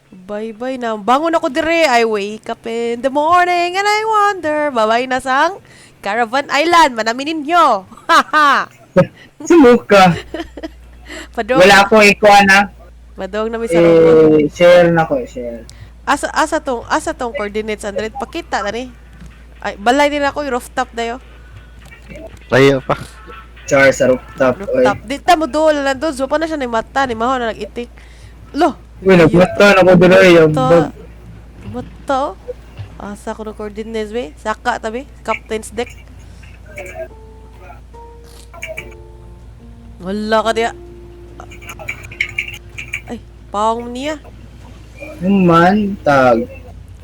Bye-bye na. Bangon ako dire. I wake up in the morning and I wonder. Bye-bye na sang Caravan Island. Manamin ninyo. Haha. Sumuka. Padong. Wala akong ikuha na. Padong na may sa robot. Eh, share na ko, share. Asa tong coordinates, Andred? Pakita na ni. Ay, balay din ako yung rooftop dayo. Layo pa. Char sa rooftop. Oy. Rooftop. Di ta mo dool na doon. So pa na siya ni mata ni maho na nag-itik. Lo. Uy, nagmata na ko dire. Yung Mata. Mata oh. Asa ko ng coordinates be? Saka tabi. Captain's deck. Wala ka diya. Ay, pawang mo niya. Man, tag.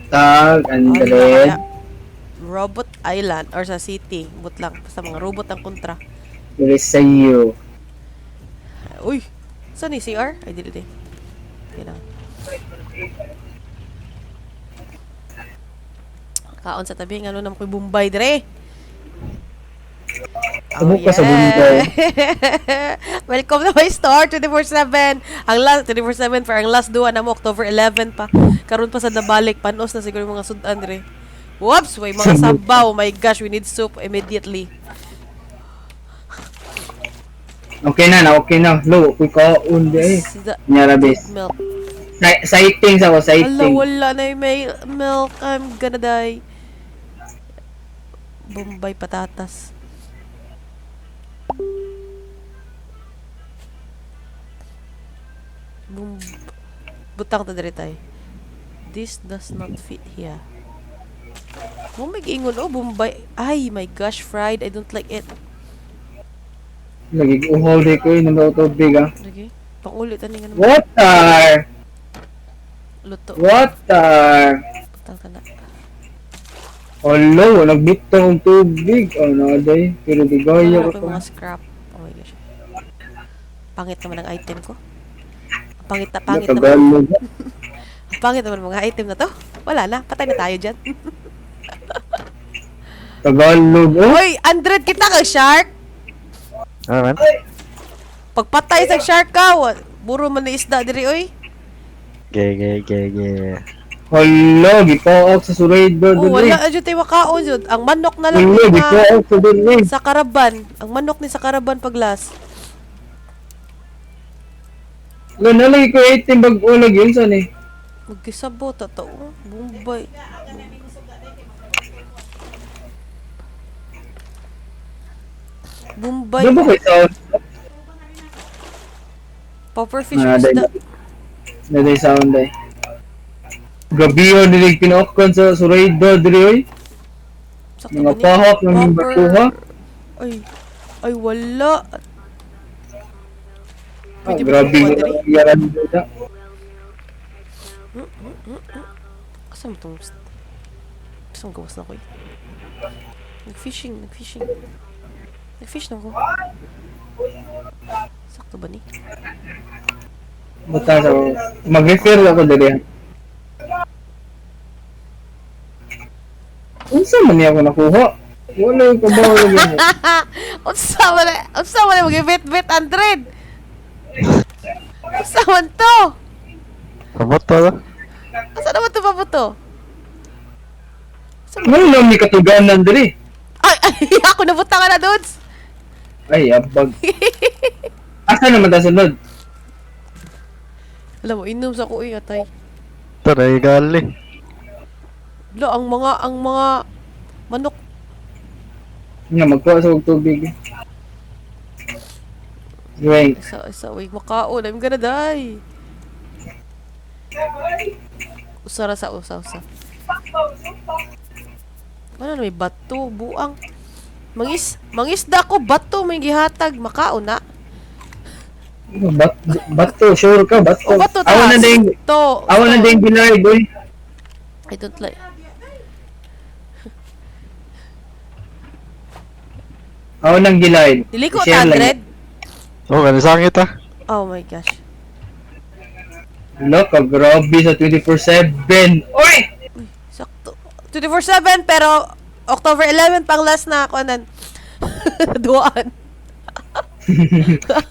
Tag, Wala ka Andred. diya. Robot Island or sa city. But lang. Basta mga robot ang kontra. Dili sa iyo. Uy! Saan ni CR? Ay, dili di. Yan lang. Kaon sa tabi, ngano naman ko'y Bombay dire. Tubok ka sa Bombay. Welcome to my store, 24/7. Ang last 24/7 for ang last duwa na mo October 11 pa. Karon pa sa nabalik panos na siguro yung mga sudan dire. Whoops, way mga sabaw. Oh my gosh, we need soup immediately. Okay na na, okay na. Lo, kuy kaon di eh. Nyara bes. Milk. Sightings ako, Ala, sighting. wala na yung may milk. I'm gonna die. Bombay patatas. Bum Butang ta diri tay. This does not fit here. Mo may giingon oh, Bombay. Ay, my gosh, fried. I don't like it. Lagi uhaw di ko yun, ng tubig ah. Lagi. Pangulit ani nga naman. Water! Luto. Water! Butang ta na. Alo, nagbitang og tubig. Oh, na day. Pero gigaya Wala ko ko yung pa. mga scrap. Oh my gosh. Pangit naman ang item ko. Ang pangit na pangit naman. Tagalog. Ang pangit naman mga item na to. Wala na. Patay na tayo dyan. Tagalog. Oh, Hoy, Andred, kita kang shark! Ano man? Pagpatay sa shark ka, buro man na isda diri, oy. Ge, ge, ge, ge. Hala, gipaok sa Suraido Oh, dili. wala jud tayo makaon jud. Ang manok na lang Hala, ni mga gipaok sa dili. sa karaban. Ang manok ni sa karaban paglas. Wala na lagi ko 18 bag-o lagi yun saan eh. Magisabo totoo. Bombay. Bombay. Doon ba ko sound? Pufferfish Ah, isda. Na day sound day. Gabi yun, dili pinaokon sa Suraido dili oy. Sakto Mga ba ni? pahok ng Popper. batuha. Ay. Ay, wala. Ah, Pwede ba grabe kukuha nga diri? yaran dito. Asa mo itong... Saan gawas na ko eh? Nag-fishing, nag-fishing. Nag-fish na ko. Sakto ba ni? Buta sa mag-refer ako dili. Unsa man niya ako nakuha? Wala yung kabaw lagi. Unsa man na, unsa man na mag-bit-bit, Andred? Unsa man to? Sabot to. Asa naman to pabuto? Wala lang ni katuganan dili. Ay, ay, ako nabuta ka na, dudes! Ay, abag. Asa naman ta sunod? Alam mo, inom sa ko eh, atay. Taray gali. Lo, ang mga manok. Nga magkuha sa og tubig. Drink. Isa, isa, wait, makaon. I'm gonna die. Usa ra sa usa, usa. Ano na may bato, buang. Mangisda ko, bato, may gihatag, makaon na. Bato, sure ka, bato. O bato Awa na taas. ding, To. awa na ding bilay, boy. I don't like. Awa nang gilay. Dili ko Share lang. Andred. Oh, kanisangit ah. Oh my gosh. Look, ah, grabe sa 24/7. Oy! Sakto. 24/7 pero October 11 pang last na ako anan. Duaan.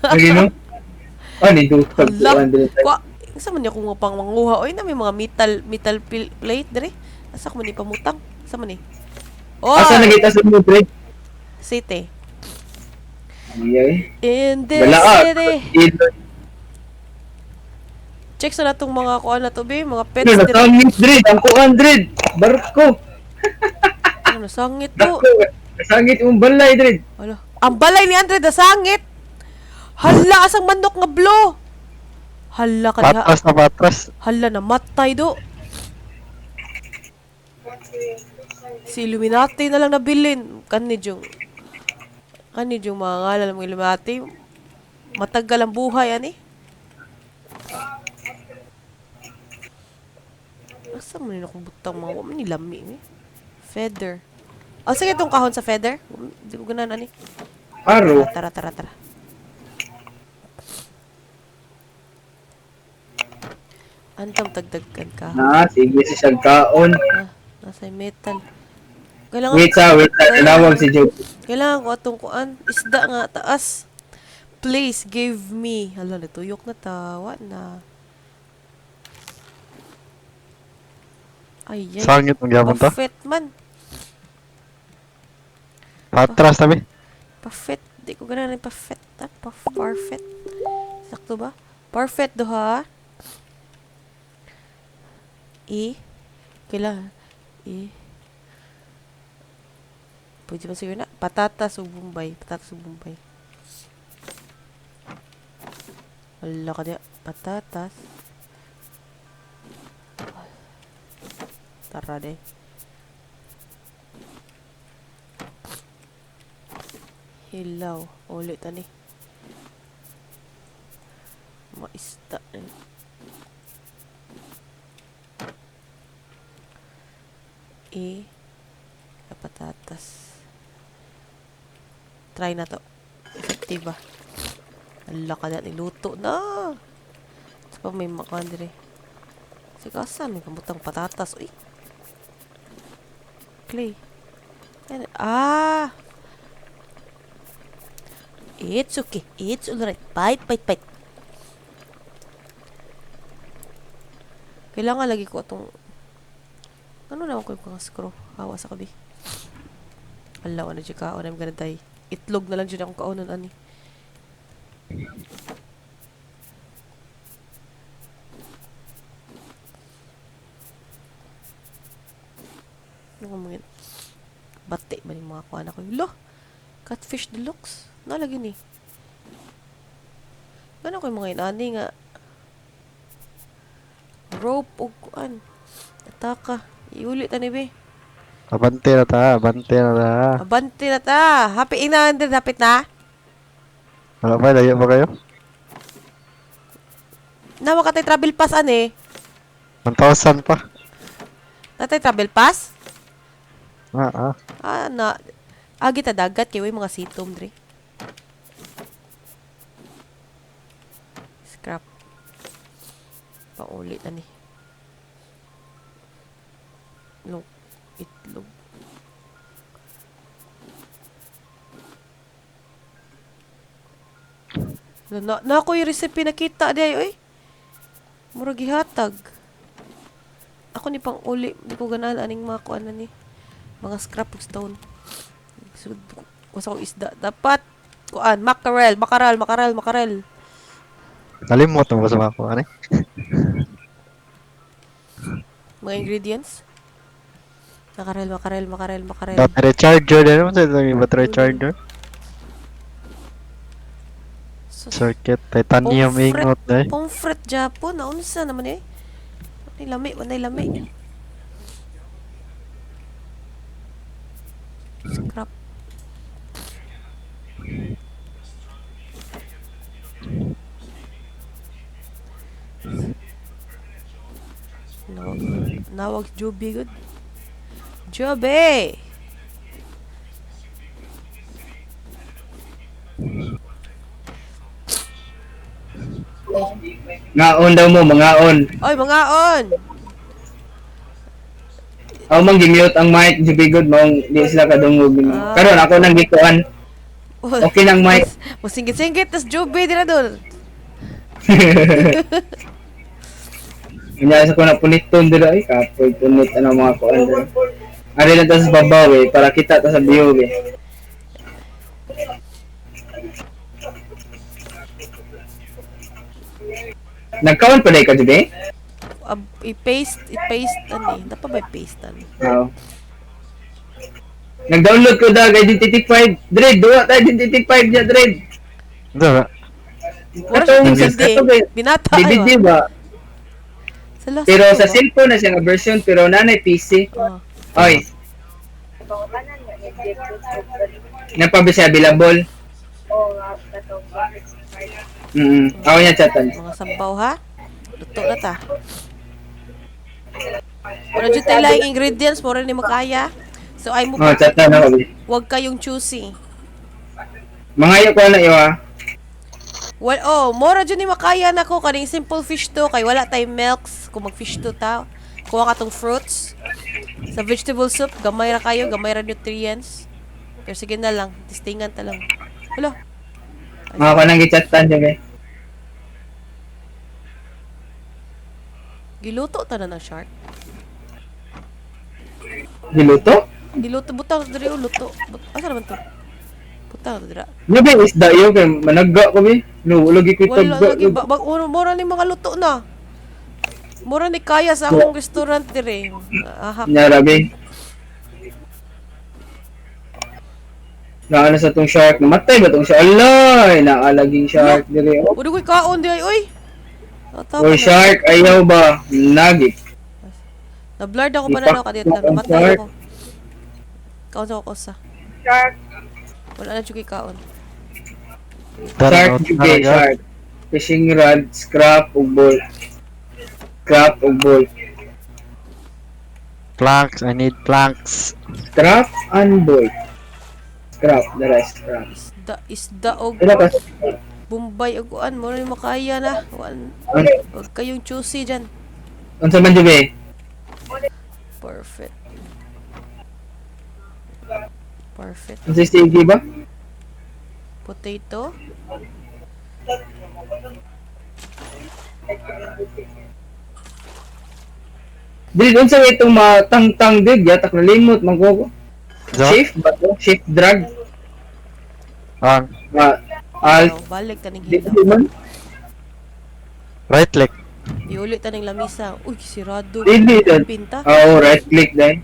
Lagi no? Ah, ni dutag Hala. 200. Kwa, Asa man niya kung pang manguha? Oy, na may mga metal plate dire. Asa ko man ni pamutang? Asa man ni? Oh, Asa nagita sa mo, Dred? City. Ay, In this Bala city. Ilo. Check sa natong mga kuan na to, be. Mga pets Ano, dire. nasangit, Dred. Ang kuan, Dred. Barko. Ano, nasangit to. Dako. Nasangit yung balay, Dred. Hala. Ang balay ni Andre dasangit. Hala, asang manok nga blo. Hala ka diha. Patras na patras. Hala, namatay do. Si Illuminati na lang nabilin. Kani yung mga ngalan ng mga Illuminati. Matagal ang buhay, ani. Asa man nila akong butang mga wala ni lami ni. Feather. Oh, sige itong kahon sa feather. Di ko ganan ani. Aro. Tara, tara, tara. Antam tagdagkan ka. Na, sige si Sagkaon. Ah, nasa metal. Kailangan, Wait sa, wait sa. Tinawag si Joe. kailangan ko atong kuan. Isda nga, taas. Please give me. Hala, natuyok na tawa na. Ay, ay. Sangit ang gyapon ta. Buffet man. Patras na, be. Buffet. Di ko ganun yung buffet. Ah, parfait. Sakto ba? Parfait do ha? E. Kailangan. E. Pwede ba siguro na? Patatas o Bombay. Patatas o Bombay. Wala ka diya. Patatas. Tara de. Hilaw. Ulit ani. Maista. Eh. Patatas. Try na to. Effective ba? Ala ka na. Niluto na. Sa pa may makuha dire. Sige, asan? May kamutang patatas. Uy. Clay. Ayan. Ah! It's okay. It's alright. Bite, bite, bite. Kailangan lagi ko atong... Ano naman ko yung mga screw? Hawa sa kabi. Ala, ano dyan kaon. I'm gonna die. Itlog na lang dyan akong kaonan, ani. Ano mga bate ba yung mga kuha na ko? Lo! Catfish deluxe. Nalagi ni. Gano ko yung mga inani nga. Rope o kuan. Ataka. Iuli ta ni be. Abante na ta, abante na ta. Abante na ta. Happy 800. Hapit na. Wala pa, layo pa kayo? Nawa ka tay travel pass ane. 1,000 pa. Natay travel pass? Ah, ah. Ah, na. Agi ta dagat kay way mga sitom dre. Scrap. Paulit na ni. Look, itlog. Na, na ako yung recipe nakita di ay, oy. Murag gihatag. Ako ni pang uli, di ko ganahan aning mga kuan na ni. Mga scrap ug stone. Sud ko sa akong isda. Dapat kuan mackerel, mackerel, mackerel, mackerel. Nalimot na ba sa mga kuha, eh? Mga ingredients. Mackerel, mackerel, mackerel, mackerel. Battery charger din naman sa itong battery charger. Sus, Circuit, titanium Pomfret. ingot na eh. Pomfret Japon, naunsa naman eh. Wanay lami, wanay lami. Scrap. Nawag, nawag Joby good. Joby! Ngaon daw mo, mangaon. Oy, mga on! Ako man gimute ang mic, Jubigod, maong di sila kadungog. Ah. Karon ako nang gikuan. Okay lang, mic. Musingit-singit, tas Joby din na doon. Unya sa ko na puniton dira ay kapoy punit ano mga kuan dira. Ari lang ta sa babaw eh, para kita ta sa view eh. Nagkaon pa ka Juby? I-paste, i-paste ani. Dapat ba i-paste ani? Oo. Nag-download ko dag Identity 5. Dread, duwa ta Identity 5 niya, Dread. Ano ba? Wala siya Katong sa CD. kato kay Binata ay DVD ba? ba? Sala, Pero sa sa cellphone na siya nga version pero nanay PC. Oh. Oy. Napa ba siya available? Ako niya chatan. Mga sabaw ha. Luto na ta. Wala dyan tayo laing ingredients, mura ni makaya. So ay mo Oh, chatan ako. wag kayong choosy. Mangayo ko na iyo ah. Well, oh, mura dyan ni makaya nako kaning simple fish to kay wala tay milks kung mag fish to ta. Kuha ka tong fruits. Sa vegetable soup, gamay ra kayo, gamay ra nutrients. Pero sige na lang, testingan ta lang. Hala, Mga ko nang gichatan siya be. Giluto ta na ng shark. Giluto? Giluto butang diri oh, luto. Asa naman to? Butang dira. Nya be isda iyo kay managga ko be. No, lagi ko Wala tagga. lagi ba, mura ni mga luto na. Mura ni kaya sa akong restaurant dire. Aha. Nya ra be. Naano sa tong shark? Namatay ba tong shark? Alay, naalaging shark diri. Oh. Uri ko'y kaon di ay oy. Natawa Oy, na. shark, ayaw ba? Nagi. Na-blurred ako pa na kadiyot lang. Namatay Shark. ako. Kaon sa ako sa. Shark. Wala na jud ko'y kaon. Shark, juge, shark. Fishing rod, scrap, ug ball. Scrap ug ball. Planks, I need planks. Scrap and bolt. Scrap, the rest scrap. Isda isda og Pila ka? Bombay og kuan mo ni makaya na. Kuan. Wag kayong choosy dyan. Unsa man juge? Perfect. Perfect. Unsa sige ba? Potato. Dili unsa may itong matangtang dig yatak nalimot man ko. So, Shift ba to? Shift drag. ang Ah, alt Oh, balik taning di hilaw. di man. Right click. Iuli taning lamisa. Uy, sirado. Dili dun. Pinta. Oh, right click dai.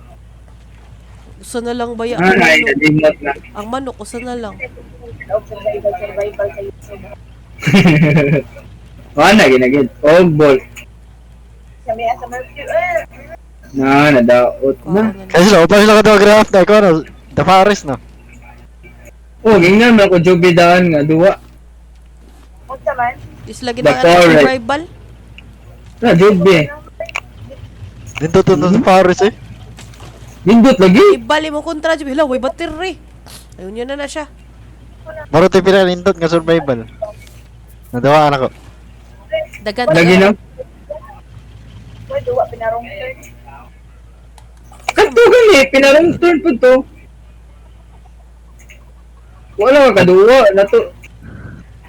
Usa na lang baya Ah, ang ay manok. nalimot na. Ang manok usa na lang. Survival, survival sa YouTube. Wala ginagid. Og ball. Sa may sa Mercury. Eh, Na nadaot na. Kaon na. Kasi sila, upa sila ka graph na ikaw no. The Forest no. Oh, gingnan man ko jubi daan nga duwa. Unsa man? Is lagi na The ang forest. survival. Na jubi. Dito to the Forest eh. Nindot lagi. Ibali mo kontra jud. Hala, way battery. Ayun yun na na siya. Maro tayo pinalindot nga survival. Nadawaan ako. Dagan Lagi na. Uy, duwa pinarong turn. Kadto gani pinarong turn pud to. Wala ka kaduwa na to.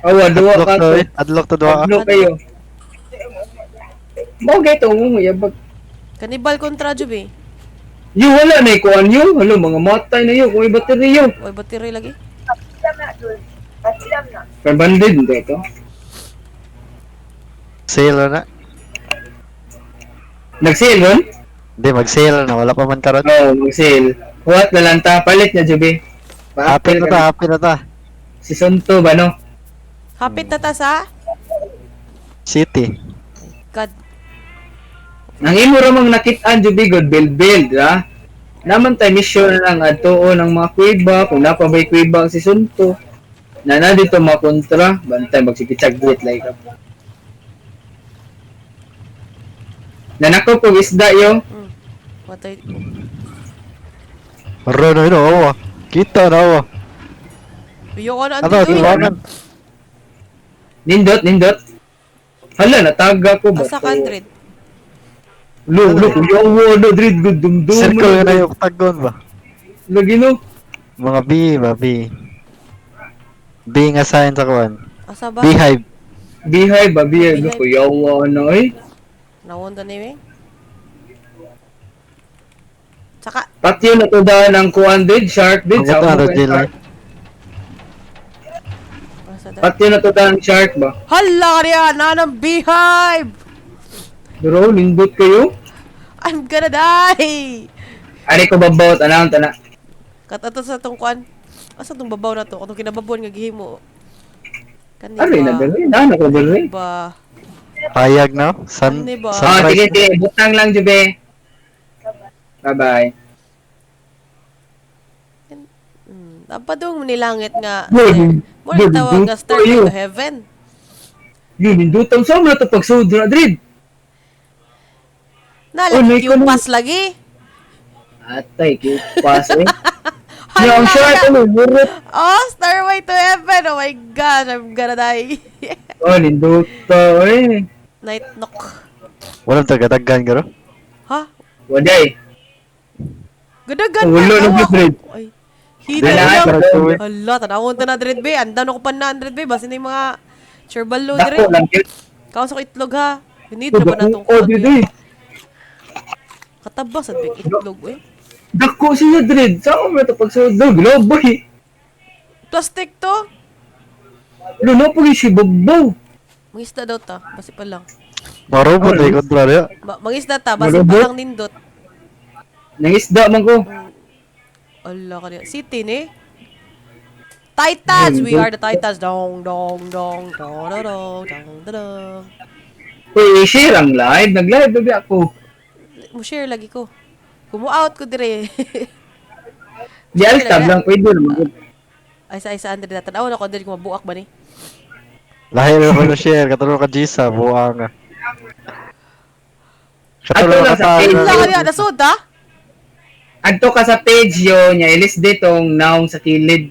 Awa duwa Adlock ka to to. eh. Adlock to duwa. Adlock kayo. Mao gay to mo yabag. Kanibal kontra jud eh. Yo wala na ikuan yo. Halo mga matay na yo kung may battery yo. Way battery lagi. Pasilam na, Dul. Pasilam na. Pero bandit hindi to. Sail na. Nag-sale ron? Hindi, mag-sail na. Wala pa man karon. Oo, mag-sale. Huwat na lang ta. Palit na, Juby. Hapit na ta, hapit na ta. Season 2 ba, no? Hapit na ta sa City. God. Nang imo ra mang nakitaan, Juby, good build, build, ha? Naman tayo mission na lang adtuon ang mga kuweba, kung napabay kuweba ang season 2. Na na dito mga kontra, bantay magsikichagbit like up. Nanako kog isda yo. Matay. Aro na yun, oh. Kita na, oh. Iyo na Ano, andito eh. tuwangan. Nindot, nindot. Hala, nataga ko ba? Asa country. Lo, lo, kuya, no, drid, good, dum, dum. Circle na yung octagon ba? Lagi no. Mga B ba, B. B nga sign sa kuwan. Asa ba? Beehive. Beehive ba, beehive. Beehive. Kuya, no, eh. Nawon ta ni eh. Saka Patyo na to daan ang kuan did, shark did. Ang Sa na akong jail. shark. Asa da? Patyo na to daan ang shark ba? Hala kaya na ng beehive. Bro, lindot kayo. I'm gonna die. Ari ko babaw, tanawon tana. Katato sa tong kuan. Asa tong babaw na to? Katong kinababon nga gihimo. Kani Ari na dali, na na ko dali. ba? Payag na. Sun, Ano ba? Ah, sunrise. sige, sige, butang lang jube. Bye-bye. Apadong nilangit nga. Boy, Mo ni tawag nga stairway to heaven. Yun, nindutang sa na to pagsud na drid. Na Oh, lagi may yung pass lagi. Atay, cute pass eh. Hala, Yo, ang shark hala. ano, murot. Oh, stairway to heaven. Oh my gosh, I'm gonna die. Oh, ninduto eh. Night knock. Walang tagadaggan garo. Ha? Waday. Gadagan Oh, wala na. na, Dread. Ay. Hina Wala, lang. Wala. Hala, tanawon ta na dread be. Andan ako pa na dread be. Basin na yung mga cherbalo dire. Dako lang yun. Kaon sa ko itlog ha. Need na ba na tong Oh, did eh. Katabas at big itlog eh. Dako siya drid. Sa na to pagsud do, globoy. Plastic to. Luno po si babaw. Mangisda daw ta. Basi pa lang. Marobot ay kontra niya. Mangisda ta. Basi pa Marobot? lang nindot. Nangisda man ko. Ala ka niya. City ni? Titans! We are the Titans. Dong, dong, dong, dong, dong, dong, dong, dong. Uy, share ang live. Nag-live na ba ako? Mo share lagi ko. Kumu-out ko dire. Di alt tab lang pwede naman. Ay sa Andre na tanaw na ko Andre kung mabuak ba ni. Lahi na ko na share katulong ka Gisa buang. Katulong Ato ka lang sa page. Ala ka niya nasud ha? Adto ka sa page yo nya ilis ditong naong sa kilid.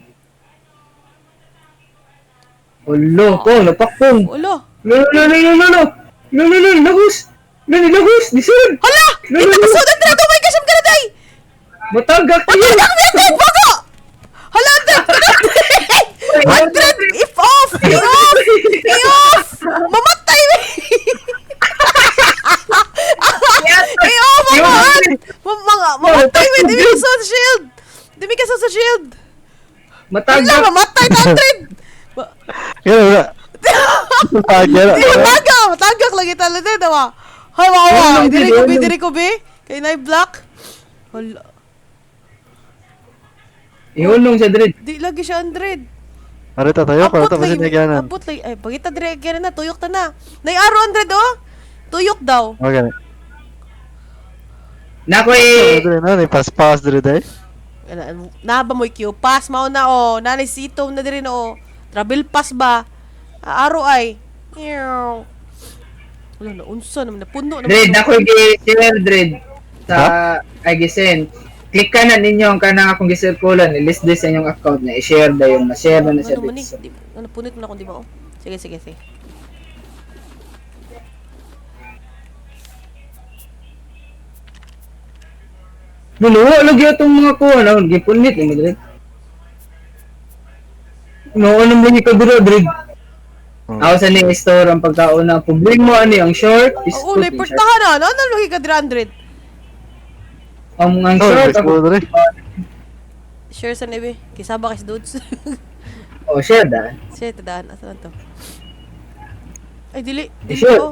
Ulo ko, napakpong. Ulo. Lo lo lo lo lo lo. Lo lo lo lahos. Lo lo lahos, lisod. Hala! Lo, lo, lo. Nasud Andre! Oh my gosh, I'm gonna die! Matagak kayo. Matagak mi Andre! Bago! Hala Andre! Andre! If off! If off! If off! Mamatay mi! I off ako! Mga mamatay mi! Di mi ka sa shield! Di mi ka sa shield! Hala, Matagak. mamatay ta Andre! Garo wala. Pagya. Di matagak! Matagak lagi talaga diba? Hay, wawa! Diri ko bi, diri ko bi! Kay na black. Hala. Ihulong siya dred. Di lagi siya Andre. Arita tayo ko Abot ito lagi, basin nagyanan. abot lagi. Ay, pagita dire kaya na, tuyok ta na. Nay aro Andre do. Tuyok daw. Okay. Nako eh. Dire na ni paspas dire day. Na ba mo Q pass mao na oh. Nanay sitom na dire no oh. Travel pass ba? Ah, aro ay. Meow. Wala na unsa naman napuno naman. Dred, to. ako gi-share dred sa ay gi-send. Click ka na ninyo ang kanang akong gi-circulan, i-list this sa inyong account na i-share da yung ma-share na na siya Ano man ni? dito. Di, ano punit mo na kung di ba oh. Sige sige sige. Luluwa lagi atong mga kuha na gipunit ni dred. No, ano mo ni kadro dred. Ako sa ni store ang pagkaon na problema ani ang short is Oo, oh, good, yung short. portahan na. Ano lagi ka dire Andre? Ang Oh, short ako. dire. Share sa nebe. Kisaba kay dudes. Oh, share da. Share tadaan asa lang to. Ay dili, dili Sure. ko.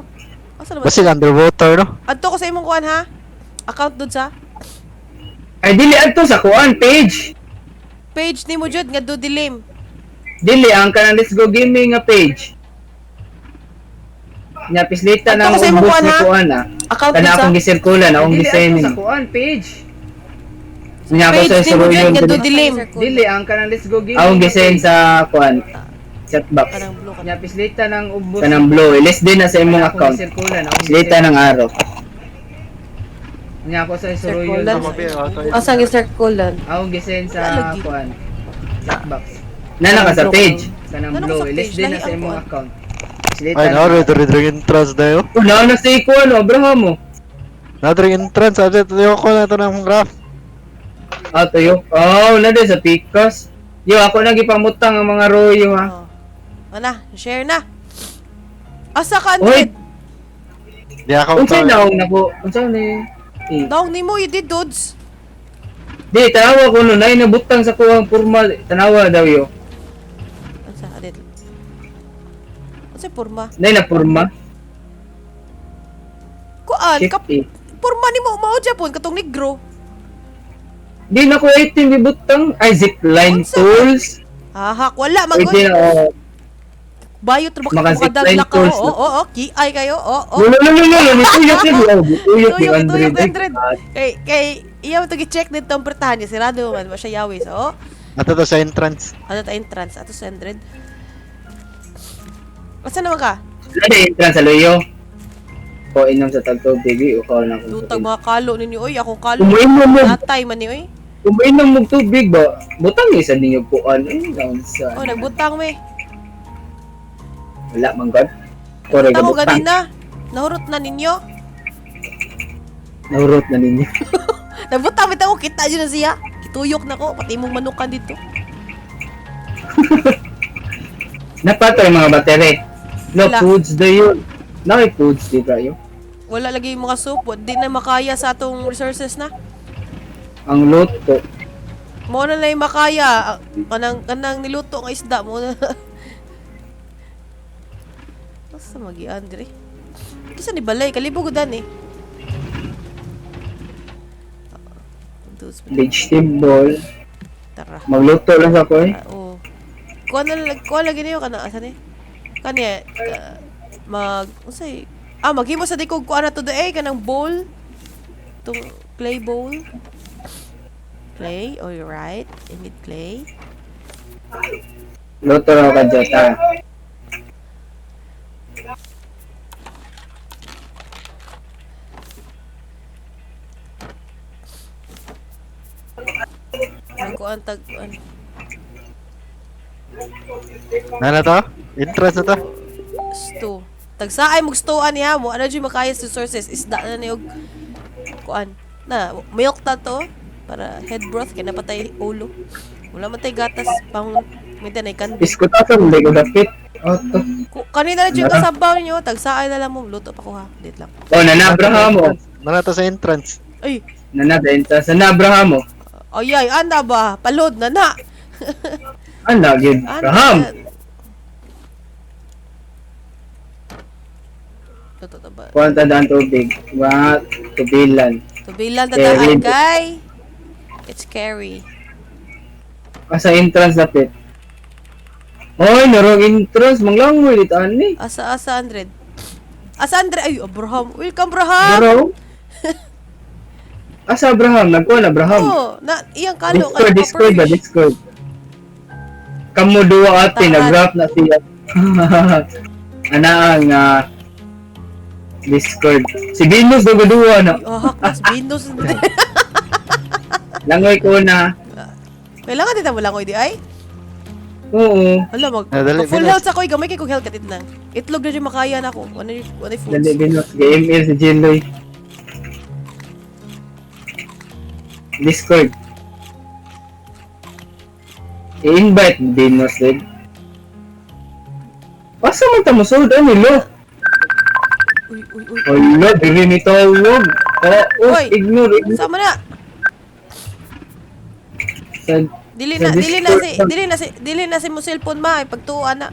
Asa naman? Basin underwater no. Adto ko sa imong kuan ha. Account dun sa Ay dili adto sa kuan page. page ni mo jud nga do dilim. Dili ang kanang Let's Go Gaming nga page. Nya pislita Adto na ang ko sa imong ubos kuan, ni ha? kuan ah. Account Kana dun sa akong gisirkulan, akong gisend. Sa kuan page. Nya ako page sa ni mo jud suroyon. nga do dilim. Dili ang kanang Let's Go Gaming. Akong gisend sa kuan chat box. Kanang blue Nya pislita ng ubos. Kanang blue, ilis din na sa imong account. Pislita ng araw. Nya ako sa suroyon. Circulan. Asa ang circulan? Akong gisend sa Lagi. kuan chat box. Nana ka sa page. Kanang Nana ko blue, sa ilis page. din Lahi na sa ang imong kuan. account. Pislita Ay ng na dire dire entrance dayo. Wala na sa iko ano, Abraham mo. Na dire entrance ate tayo ko na ito ng graph. Ah, tuyo. Oh, na din sa Picos. Yo, ako nang gipamutang ang mga royo ha. Oh. Ana, share na. Asa ka Oy. Andre? Di ako Unsay naong nako? Unsa ni? Eh. Daong nimo yun di dudes. Di tanawa ko no nay nabutang sa kuwang formal tanawa daw yo. Unsa adit? Unsa porma? Nay na forma. Kuan Shift kap A. porma nimo mao japon katong negro. Di na ko item ibutang ay zipline Unsa? tools. Ahak wala man Pwede na oh. Bayot ra ba Maka kayo zipline makadagla ka? tools Oo, na. oo, oo, kiay kayo. Oo, oo. No, no, no, no, no, no, nituyok na oh, nituyok ni Tuyok, Andre. tuyok, Andred. Kay kay iya mo to gi-check dito ang pertahan niya sirado man ba siya yawi so. Ato to sa entrance. Ato ta entrance ato sa Andred. Asa naman ka? Wala na entrance sa luyo. Ko inom sa tagtubig, eh, ukaw na akong Dutag tubig. mga kalo ninyo oy, akong kalo. Umuinom mo. Natay man ni oy. Umiinom mo tubig ba? Butang isa ninyo kuan. Eh, naunsa. Oh, nagbutang me. Wala man god. Kore Tamo gabutang. ganina. Nahurot na ninyo. Nahurot na ninyo. Nagbutang bitaw ko kita jud na siya. Kituyok na ko pati imong manukan dito. Napatoy mga battery. No Wala. foods do yun. No foods di ba yun? Wala lagi yung mga soup, di na makaya sa atong resources na. Ang luto. Mo na lang yung makaya. Ah, Kanang kanang niluto nga isda mo na. Asa magi Andre? Kisa ni balay kalibog dan eh. Dudes, Vegetable. tara. Magluto lang sa ko eh. Ah, oo. Kuha na lang, kuha lagi niyo kana asa ni? Kani mag unsay maghimo sa dikog kuha na to do eh kanang bowl. Tung clay bowl. Clay, all right. I need clay. Luto raw ka Jota. Magkuan tag kuan. Ano to? Entrance na to? Stew. Tagsaay mog stewan niya mo ano jud makaya sa resources isda na ni og kuan. Na milk ta to para head broth kay napatay ulo. Wala man tay gatas pang minta na ikan. Iskutasan, hindi ko dapit. Oh, to. Kanina na jud kasabaw ninyo tagsaay na lang mo luto pa ko ha. Dito lang. Oh, nanabraha mo. Ano to sa entrance? Ay, Nanabenta. Sa nabraha mo. ay ay anda ba? Palod na na. Ano, yun. Anda. Abraham. Luto ta ba? Kuan tandaan tubig. Wa tubilan. Tubilan tadaan Carry. kay. It's scary. Asa entrance dapit. Oy, narong entrance manglangoy dito ani. Asa asa Andred. Asa Andre ay Abraham. Welcome Abraham. Bro. Asa Abraham, nagkuan Abraham. Oh, na iyang kalo Discord, Discord ba Discord. Kamo duwa ate, Taat. nag-rap na siya. Ana ang Discord. Si Venus daw duwa na. Ay, ahak mas Windows. Langoy ko na. Kailangan dito mo lang di ay. Oo. Hala mag, Ah, dali, mag full bilis. health ako gamay kay kog health katit nang. Itlog na jud makaya na ako. Wala wala foods. Dali Venus, GML si Jiloy. Discord. I-invite Venus din. Asa man ta mosulod ani lo? Uy uy uy. Hala, dili ni tawag. Oo, Oy. ignore, ignore. Sama na. Sa, Dili Sa na dili na Discord si lang. dili na si dili na si mo cellphone ma pagtuo na.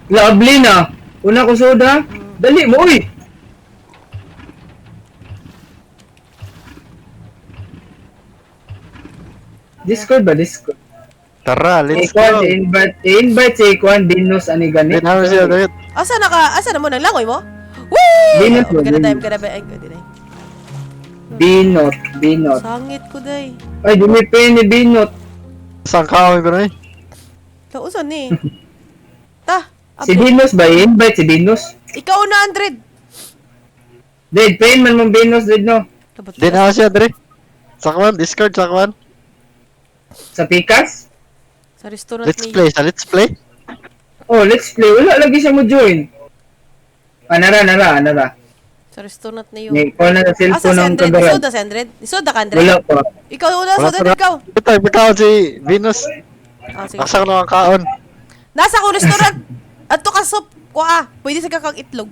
Lovely na. Una ko soda. Dali mo, uy. Discord ba? Discord. Tara, let's Ikuan, go. invite, invite si Ikuan, Venus, ani gani. Din namin siya, David. Asa na ka? Asa na mo nang langoy mo? Wee! Venus Oh, mo, gana Venus. time gana ba ay di day. Binot, Binot. Sangit ko day. Ay, dumipin ni Binot. Saan ka kami eh? Ta usa ni. Ta. Si upload. Venus ba? I-invite si Venus. Ikaw na Andred. Dead, pain man mong Venus, dead no. Dapat- Din namin siya, Dre. Sakwan, Discord, sakwan. Sa Pikas? Sa restaurant Let's ni. play, sa let's play. Oh, let's play. Wala lagi siya mo join. Ah, nara, nara, nara. Sa restaurant ni yun. Ni, call na sa Asa cellphone si ng Andred? kagaran. Isoda si Andred? Isoda ka Andred? Wala pa. Ikaw una, Wala soda pa. ikaw. Ito, ipagkaon si Venus. Ah, sige. Asa ko na ang kaon. Nasa ko restaurant. Adto ka soup. Kuha. Pwede sa kakang itlog.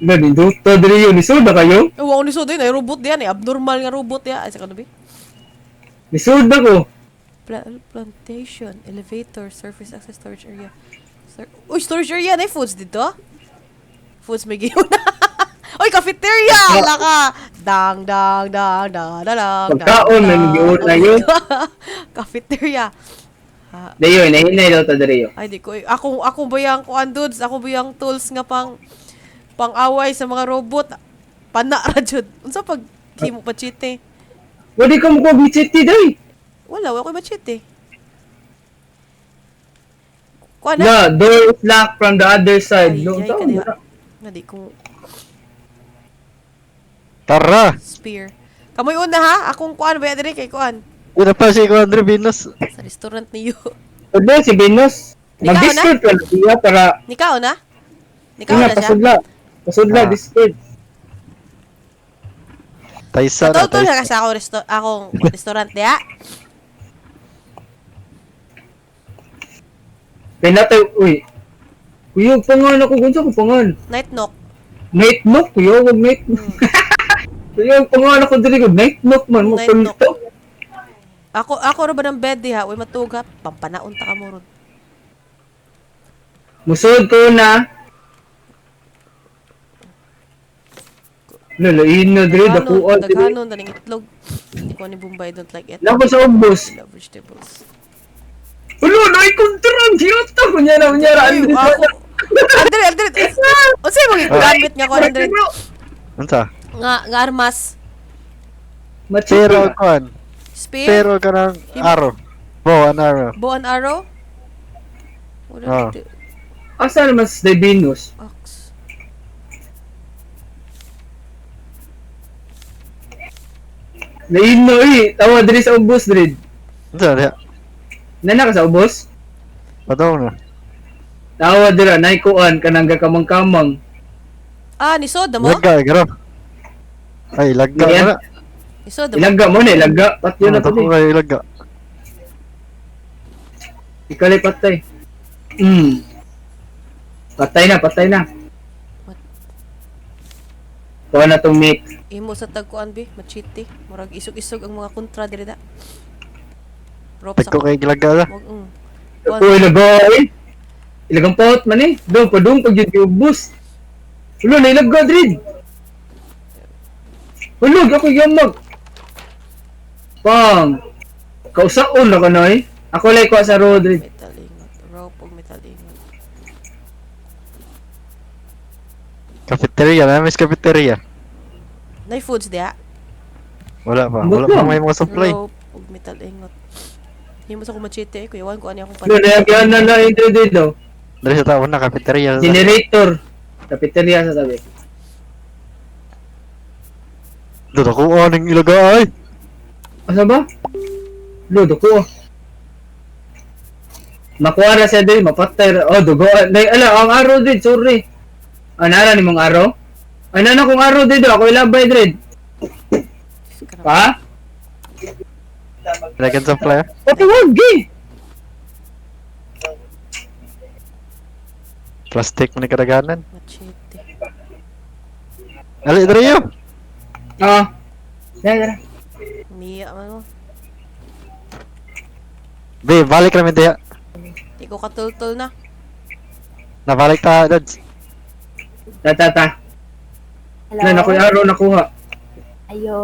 Na ninduta diri yun. Nisod na kayo? Eh, wa ko ni Soda yun. Ay, robot diyan eh. Abnormal nga robot diyan. Ay, sa kano ba? Nisod na ko. Plantation, elevator, surface access, storage area. Uy, storage area! Nay, foods dito? Foods may giyon na. Uy, cafeteria! Ala ka! Dang, dang, dang, dang, dang, dang, Pagkaon, may dang. magiyon na yun. Cafeteria. Ha, Dayo, nahinay daw ta diri ay, di ko. Ako ba yung kuan, dudes? Ako ba yung tools nga pang away sa mga robot? Pana ra jud. Unsa pag himo pa chite? Wadi ka mo ko bichiti day. Wala, wala ko machete. Kuan na? Na, door is locked from the other side. Ay, No, ay, tao, kadiha. wala. Nga di ko Tara! spear. Kamoy una ha, akong kuan ba diri kay kuan Una pa si Andre Venus. sa restaurant niyo. Sudla si Venus. Ikaw na? Mag-Discord ka na siya para Nikaw na? Nikaw nga na siya? pasudla. Pasudla Ah. Discord. Taysa na, Patultol na taysa. ka sa akong restaurant diha. Kay natay uy. Kuya, pangan ako gunsa ko pangan. Night knock. Night knock, kuya, wag night knock. Kuya, pangan ako diri ko night knock man mo Night knock. kulto. Ako ra ba ng bed diha, uy matug ha. Pampanaon ta ka mo ron. Musod ko na. Lalain na diri dakuan diri. Daghanon daning itlog. Hindi ko ni Bombay, don't like it. Lako sa ubos. I love vegetables. Ulo, naay kontra giyota kunya na kunya ra. Ay, ako. Andre, Andre. Unsa mo gigamit nga ko Andre? Unsa? Nga armas. Pero Machete. kuan. Spear? Pero kanang arrow. Bow and arrow. Bow and arrow? Wala Ah. dito. Asa naman sa Venus? Ox. Lain na eh. Tawa diri sa ubos diri. Unsa diha? Nana ka sa ubos? Padong na. Tawa dira nay kuan kanang gakamang-kamang. Ah, ni Soda mo? Lagga garo. Ay, lagga Yan. na. Ni Soda mo? Ilagga mo na ilagga. Patyo na Ano to. ko kay ilagga. Ikalay patay. Patay na, patay na. What? Kuha na tong mic. Imo sa tagkuan bi, machete. Murag isog-isog ang mga kontra diri da. Rope sa Tagko kay ilagga na. Wag. Ako ilagga eh. Ilagang pot man eh. Doon pa doon pag yun ubos. Ulo na ilagga drid. Hulog ako yamag. Pang. Kausaon na ka na eh. Ako lang kuha sa road drid. Metal ingot. Rope ug metal ingot. Cafeteria, na miss cafeteria. Nay foods diha. Wala pa. Ambot Wala pa lang. may mga supply. Rope ug metal ingot. Himo sa ko machete eh. Kuyawan ko ani akong Ulo na yan na na yung drid daw. Dali sa taon na cafeteria. Sa Generator. Cafeteria sa tabi. Doon ako aning ilaga ay. Asa ba? Lo, dugo. Makuha na siya din, mapatay ra. Oh, dugo. Ay, ala, ang araw din, sorry. Ah, nara ni mong araw? Ay, nana kong araw din, ako ilabay din. Pa? Ilagan supply. Pati wag eh. Plastic man ni kadaganan. Machete. Ali diri yo. Ah. Dara, dara. Miya man mo. Be, balik namin diha. Di ko katultol na. Nabalik ta, dads. Ta, ta, ta. Hello? Na, naku, araw nakuha. Ayo.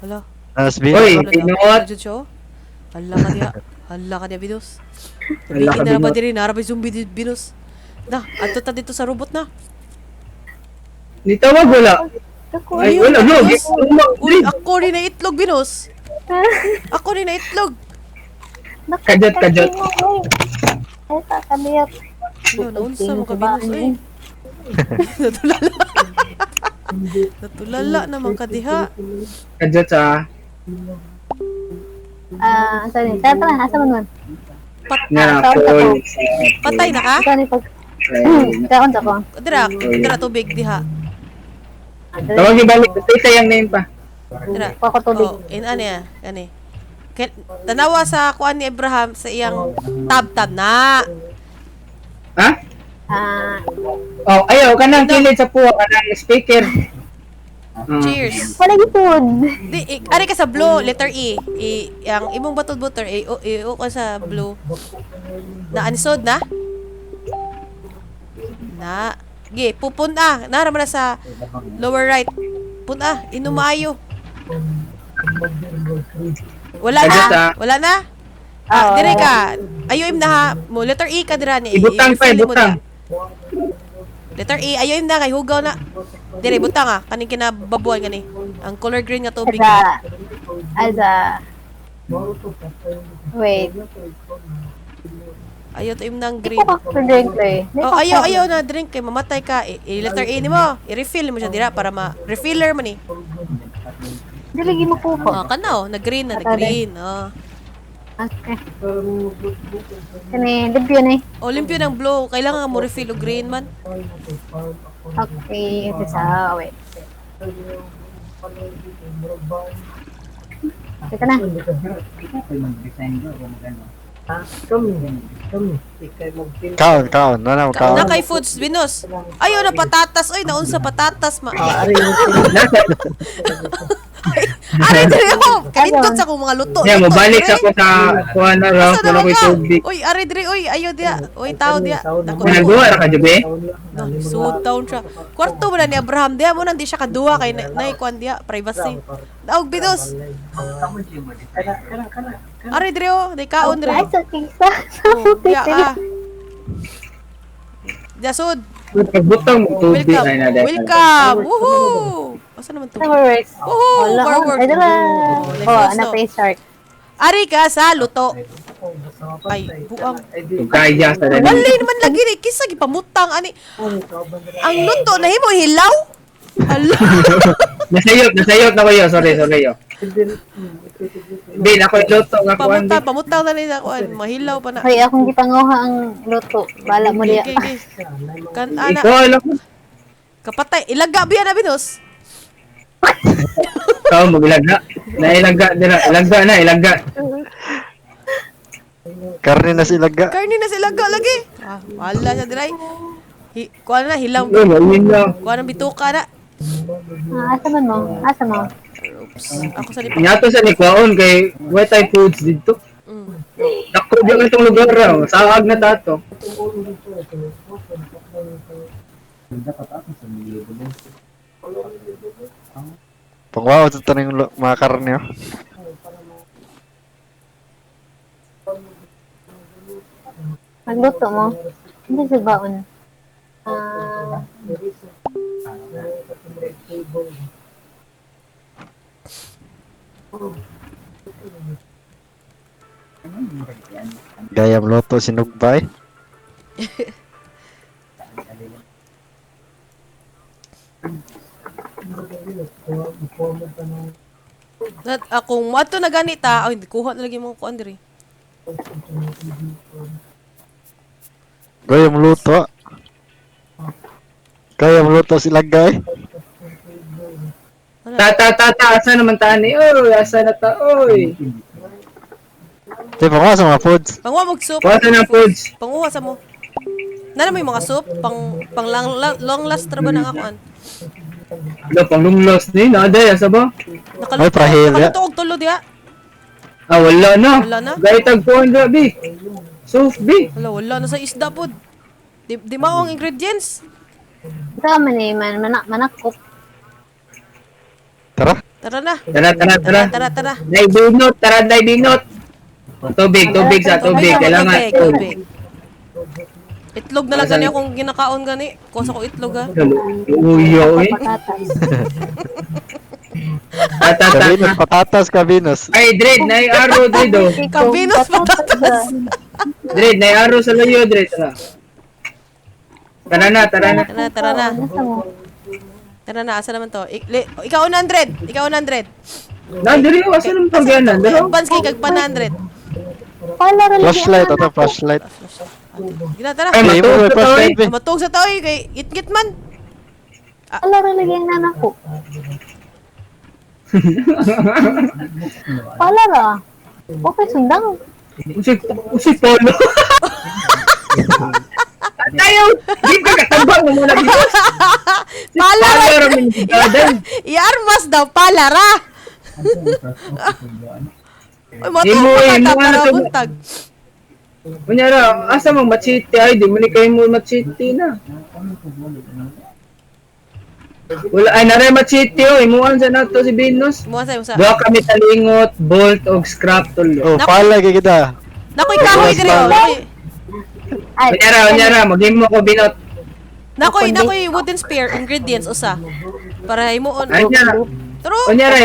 Hala. Nas B. Oy. Hala, Pinot. hala, jud siya, oh. Hala ka diha. Hala ka diha, Binus. Hala ka, Hala na ba Binus. diri? Nara ba yung zombie di Binus? Na, adto ta dito sa robot na. Ni tawag wala. Ako. Ay, wala, lo. Binus. Umang, Uy, ako rin na itlog, Binus. Ako rin na itlog. Kajot, kajot. Ay, kakaliyat. Ano, naunsa mo ka, Binus, eh. Natulala. Natulala naman ka diha. Kajot sa, Ah, asa ni? Tara, tara, asa man man? na, Ah, call. Patay na ka? Ikaw ni pag... Kaon sa ko. Dira, dira tubig diha. Tawag ibalik. Tita yung name pa. Dira. Kuha ko tubig. Oh, in ano ya? Ani. Tanawa sa kuan ni Abraham sa iyang tab-tab na. Ha? Ah, Oh, ayaw kanang kilid sa puwa kanang speaker. Cheers. wala yung food. Di, ari ka sa blue, letter E. I, ang imong batod butter, I, o, I, o ka sa blue. Na anisod na? Na. Gi, pupun ah. Nara man na sa lower right. Pun ah, inumayo. Wala na. Sagot, ah. Wala na. Ah, dire ka. Ayo im na ha. Mo letter E ka dira ni. Ibutang pa, I-refill mo ibutang. dira. Letter E, ayo im na kay hugaw na. Dire butang ah, kaning kinababuan kani. Ang color green nga tubig. Aza. Aza. Wait. Ayo to im nang Di green. ko ka drink eh. Di Oh, ko ayo ka- ayo na drink kay mamatay ka. I letter A nimo. I-refill mo siya dira para ma refiller man ni. Di lagi mo po Oh, kana oh, nag-green na, nag-green. Oh. Okay. Kani, limpyo na eh. Oh, limpyo ng blue. Kailangan mo refill og green man. Okay, ito sa, wait. Ito na. Kaon, kaon. Wala mo Ka kaon. na kay foods Venus. Ayo na patatas oy, naunsa patatas ma. Ari diri oh, kanindot sa akong mga luto. Yeah, luto, mobalik diri. sa ko sa kuha na raw Asa kuno naman ko'y ka? tubig. Uy, ari diri oy, ayo diya. Uy, tao diya. Dako. Nagduwa ra ka jubi? No, so down siya. Kwarto mo na ni Abraham diya mo nang di siya kaduwa kay na nay kuan diya privacy. Daog bidos. Ari diri oh, di kaon diri. Ay, sa kisa. Oh, diya ah. Jasod, Pagbutang mo tubig welcome. ay na dahil. Welcome. Woohoo! Asa naman to? Fireworks. Woohoo! Wala. Fireworks. Ay, dala. Oh, Oh, anak pa shark. Ari ka sa luto. Ay, buang. Kaya sa dali. Wala naman lagi ni kisa gipamutang ani. Ang luto na himo hilaw. Ala. Nasayop, nasayop na kayo. Sorry, sorry yo. Bin, ako luto nga kuan. Pamutang, pamutang na nila kuan, mahilaw pa na. Hoy, akong gipanguha ang luto. Bala mo diya. Okay, okay. Kan ana Ikaw alam ko. kapatay ilaga biya na binos. Ikaw magilaga. Nailaga dira, ilaga na, ilaga. Karne na silaga. Karni na sila ilaga lagi. Ah, wala siya diray. Hi, kuan na hilaw. Yun, yun lang. Kuan ang bituka na. Ah, asa man mo? Asa mo? Oops. Ako sa lipa. Ingato sa ni kuan kay wet type foods dito. Dako gyud itong lugar ra. Saag na tato. Pangwaw sa tanang mga karne oh. Magluto mo? Hindi sa baon. Ah, Gayam loto sinugbay. Nat akong moadto na ganita, ay hindi kuha na lagi mga kuan diri. Gayam luto. Gayam luto silaga eh. Ta ta ta ta asa naman ta ni? Oy, asa na ta oy. Di pangwaw sa mga foods. Panguha mo og soup. Kuha sa ng foods. Panguha sa mo. Nana mo yung mga soup pang pang lang, long last ra ba na akuan. Lo pang lunglos ni na day asa ba? Nakaluto. Ay, prahil, ya. Nakaluto og tulo diha. Ah, wala na. Wala na? Gaitag kuan ra bi. Soup bi. Wala wala na sa isda pod. Di, di mao ang ingredients. sa man eh, man, manak, manakop. Tara. Tara na. Tara tara tara. Tara tara tara. Day binot, tara day binot. Tubig, tubig sa tubig. Tubig, Kailangan. tubig, tubig. Itlog na lang gani akong ginakaon gani. Kuha sa ko itlog ha. Uyo eh. Patatas. Ta ta ta. Kabinos, patatas kabinos. Ay, Dred, nay arrow, Dred, oh. Kabinos, patatas. Dred, nay arrow sa layo, Dred. Tara. Tara na, tara na. Tara tara na. Asa mo? Tara na, asa naman to? Ikaw 100. Ikaw 100. Na, diri, oh, asa naman pagyanan? Dara. Advance kay kag pa 100. Pala ra lagi ang Flashlight, ato anak ko. flashlight. Gina tara. Ay, Di mo matuog may sa tao, eh. flashlight eh. Matug sa tao eh, kay itgit man. Pala ra lagi ang nanak ko. Pala ra. Okay, sundang. Usi, usi polo. Tayo! Di ka katambang mo muna dito. Pala Pala ra. ra man garden. Iarmas daw pala ra. Uy, mo Imo, pa imo ka na para to. buntag. Kunya ra, asa mang machete ay di mo ni kayo mo machete na. Wala ay naray machete oh, imuan sa nato si Venus. Mo sa sa. Duha kami talingot, bolt og scrap tulo. Oh, pala kay kita. Nakoy kahoy diri oh. Ay, Kunya ra, maghimo ko binot. Nakoy nakoy wooden spear ingredients usa. Para himuon. Ay nya ra. True. Kunya ra,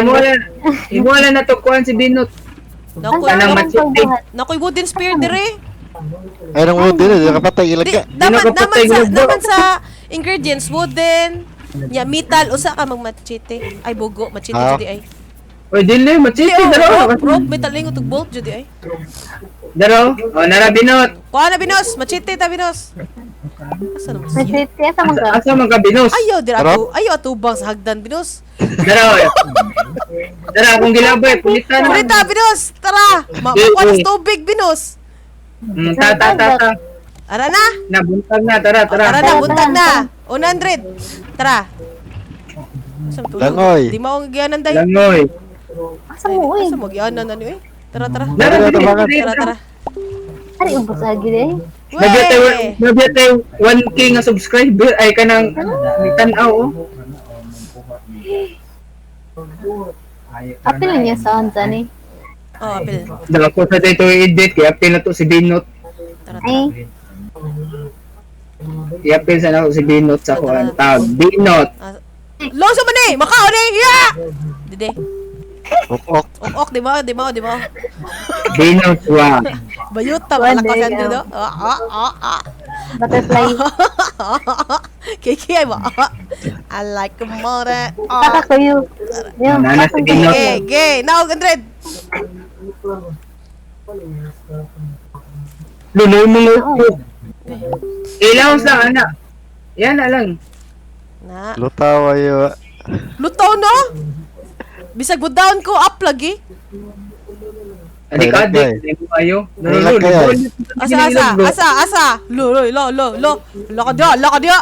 imuan na nato kuan si Binot. Nakoy Kanang Ang machete. pagbuhat. nakoy wooden spear diri. Ay nang wood din, di ka patay Di, ilaga. dapat Di na naman sa kapatay grubo. naman sa ingredients wooden ya metal usa ka magmachete. Ay bugo machete Ah. jud ay. Oy, dili Di machete oh, daro. rope, rope metal lingot ug bolt jud ay. Daro. Oh, nara Binot. Kuha na Binos, machete ta Binos. Asa naman siya? Machete, asa man ka? Asa man ka Binos? Ayaw dira Rope? ato, ayaw atubang sa hagdan Binos. Daro. Dara akong gilabay, pulitan. Purita Binos, tara. Di, Makuha na eh. sa tubig Binos. Ta ta ta ta. Ara na. Nabuntag na, tara, O, tara. tara na, buntag na. 100. Tara. Asa mo tulog? Langoy. Di mao ang giyanan day. Langoy. Asa mo, uy? Asa mo giyanan ano eh? Tara tara. Dara, Tara, dili, tabangan. dili, Tara tara. Ari, ubos agi eh. Nabiyat Wey! nabiyat 1K nga subscriber ay kanang tanaw oh. Apil niya sa onsa ni. Oh, apil. Dala ko sa dito i-edit kaya apil na to si Binot. Tara tara. Ay, I-apil sa na to si Binot sa kuan tag. Binot. Ah, Lo sa man eh! Makaon eh! Yeah! Dide. Ok ok. Ok ok, di mo, di mo, di mo. Binot wa. Bayot ta One malakasan day, dito. Ah ah ah ah. butterfly. Kiki ay ba? I like more. Ah. Kaka kayo. Yung, Nana si Binot. Gay, gay. Now, 100. Lunoy mo mo. Ilaw sa ana. Yan na lang. Na. Lutaw ayo. Lutaw no? Bisag down ko up lagi. Adik Ay, adik, mo ayo. Ay, lagay, ay. Asa asa asa asa. Lo lo lo lo lo. Lo ka dia, lo ka dia.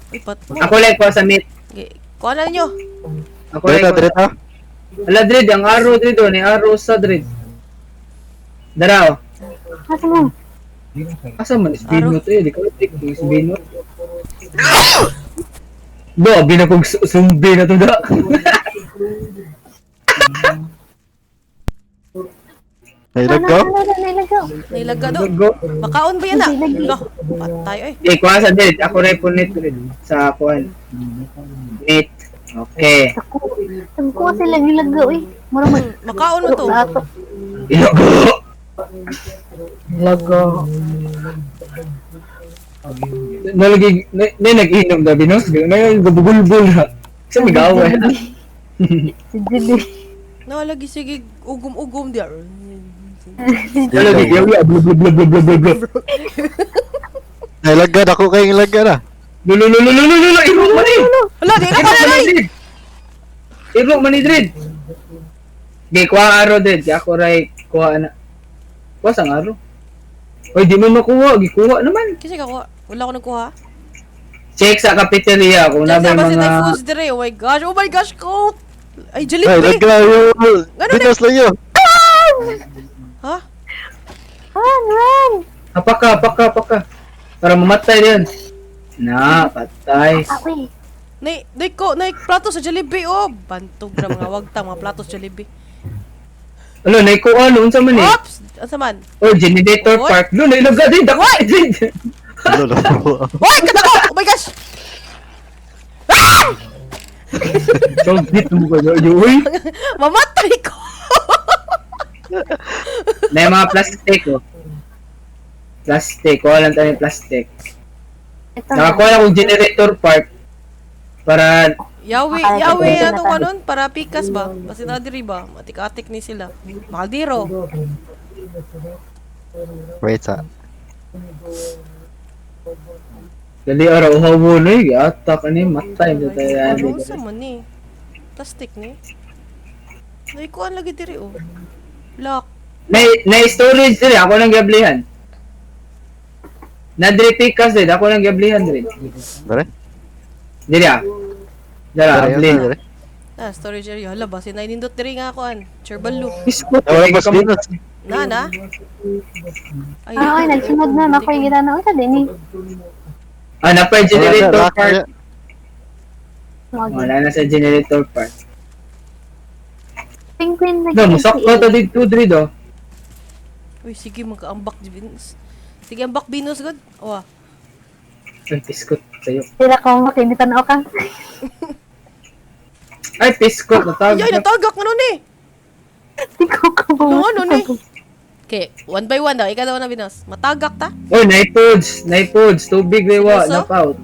Uy, pat. Ako lang ko sa meat. Okay. Kuha na ninyo. Ako lang. Dito dito. Ala dred ang arrow dred oh, ni arrow sa dred. Dara oh. Asa mo? Asa man is Binot eh, di ko tik is Binot. Do, binakog sumbi na to da. Ay lagaw. Ano, ano, nilagaw? Nilaga do. Go. Makaon ba yan na? Lo, patay oy. Eh, kuha sa dred. Ako rin punit dred sa kuan. Meat. Okay. Ako. Sabi ko sila nilagaw eh. Mura mag... Makaon mo to. Ato. Ilago. Lago. Nalagi na, na nag-inom na binos. Na gubulbul na. Sa migawa. Si Julie. No, lagi sige ugom-ugom dia. Nalagi yawi blu blu blu blu blu blu blu. Ay lagad ako kay lagad ah. Lu lu lu lu lu lu lu iro man ni. Hala, di na Iro ka man na. ni dred. Iro man ni dred. Gay kuha aro dred. Di ako ray kuha na. Kuha sang aro. Oy, di mo makuha. Gikuha naman. Kasi ako, wala ko nagkuha. Check sa cafeteria kung Diyan na sa ba basta mga tayo foods dire. Oh my gosh. Oh my gosh, Coke. Ay, Ay Jollibee. lagaw yo. Ganun Binos lang yo. Ha? Run, run! Apaka, apaka, apaka. Para mamatay din. Na, patay. Ako eh. Nay, nay ko, nay plato sa Jollibee oh. Bantog ra mga wagtang mga plato sa Jollibee. Ano, naikuha, ano, unsa man eh. Oops! Asa man? Oh, generator Oy. park. Lo, nailaga din. Dako, din. Lo lo. Hoy, katako! Oh my gosh! Sobit mo ko. Uy. Mamatay ko. Na yung mga plastic, oh. Plastic. Kuha lang tayo ng plastic. Ito. Nakakuha lang kong generator part. Para, Yawi, Akala ko yawi pwede na atong tayo. anon para pikas ba? Basta na diri ba? Matik-atik ni sila. Makaldiro. Wait sa. dali ara uhaw no, eh. Atak, ano yung matay. Ano tayo. Ano sa man ni? Plastic ni. Naikuan lagi diri oh. Lock. Na, na storage dili ako lang gablihan. Nadre pikas din. Ako nang gablihan dre. Dere? Dili ah. Dara, Dere, ablin. dere. Ah, storage area. Hala ba? Sinay nindot diri nga ako an. Cherbalo. Isko. Wala pa Venus. Na na. Ay, Ah, okay, nagsunod na. Ako yung gitana. Unsa din eh. Ah, napa generator Wala, part. Wag. Wala na sa generator part. Penguin na No, musok ko to dito dre do. Uy, sige magkaambak di Venus. Sige ambak Venus god. Owa. Ay, piskot sa'yo. Sila ko makinitan ka. Ay, piskot. Natawag. Ay, natagak nga nun eh. Di ko ko Ano ano ni? Okay, one by one daw. Ikaw daw na Venus. Matagak ta. Oh, naipods. Naipods. Tubig rewa. Seryoso? Napaut.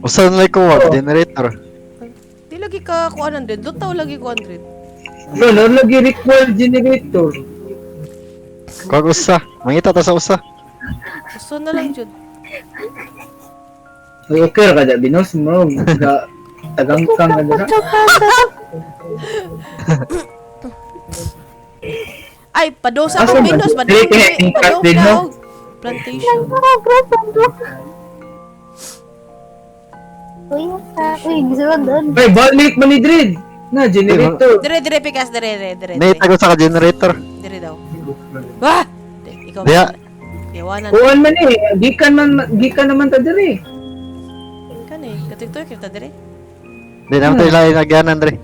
Usa na ko wag generator. Di lagi ka kuan 100. Lutaw lagi ko 100. No, no, lagi required generator. Kag usa. Mangita ta sa usa. Gusto na lang jud. Ay, okay ra ka da, Binos mo. Ga, tagangkang ka dira. Ay, padosa Asa ko ba? Venus. Dili, Padong kaya padong din, no? na og plantation. Uy, sa uy, gisulod doon. Ay, balik man ni Dred. Na, generator. Dire dire pikas dire dire dire. Nay Dire, tago sa ka generator. dire daw. Wah! Di, Ikaw. Diya. Iwanan. Kuan man eh. Gikan man, gikan naman ta dire. Kan eh, katigtoy kita dire. Di naman tayo lain agyanan dre.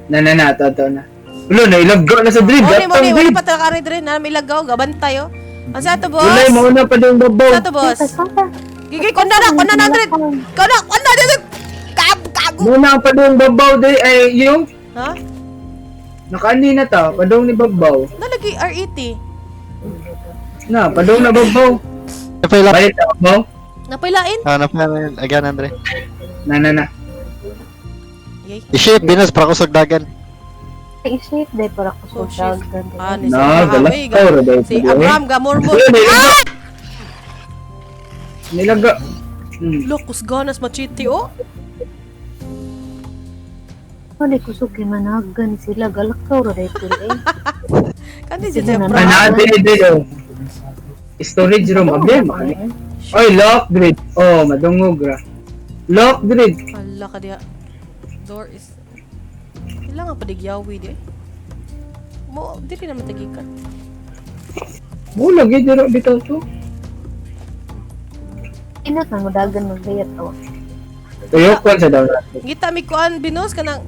Na, na, na. To, to, na. Ulo, nailaggo na sa Dred. Mo ni mo Gatang ni wala Dred. pa ta kare dire na milagaw gabantay oh. Ang sa to boss? Wala, mauna pa doon babaw. Sa to boss? Gigi kon na na kon na na dire. Kon na kon na dire. Kab kago. Muna pa doon babaw dire. Ay, yung Ha? nakaani na ta. Padong ni babaw. Nalagi RET. Na, padong na babaw. Napay la. Balik ta babaw. Napailain. Ah, napay agyanan dre. Na, na, na. Yay. I-shape Venus para kusog dagan. I-shape day para ko Oh, sa shit. Ah, ni si Na, Abraham. galak eh, ka, ro, dahil Si pwede, eh. Abraham gamormon. Ulo, nailaga. Nilaga. Locus ganas machiti oh. Wala ko sug managan sila galakaw ra day pud eh. Kandi si Sige na, Abraham. Ah, na, dire, dire, oh. Storage room, abli, makani. Oy, lock grid. Oh, madungog ra. Lock grid. Hala ka diha. Door is Kailangan padigyawi di. eh. Mo dili na matagikan. Mo lagi dira bitaw to. Inot na mudagan magbayat oh. Tuyok kon sa daw nato. Ngita mi kuan Binus kanang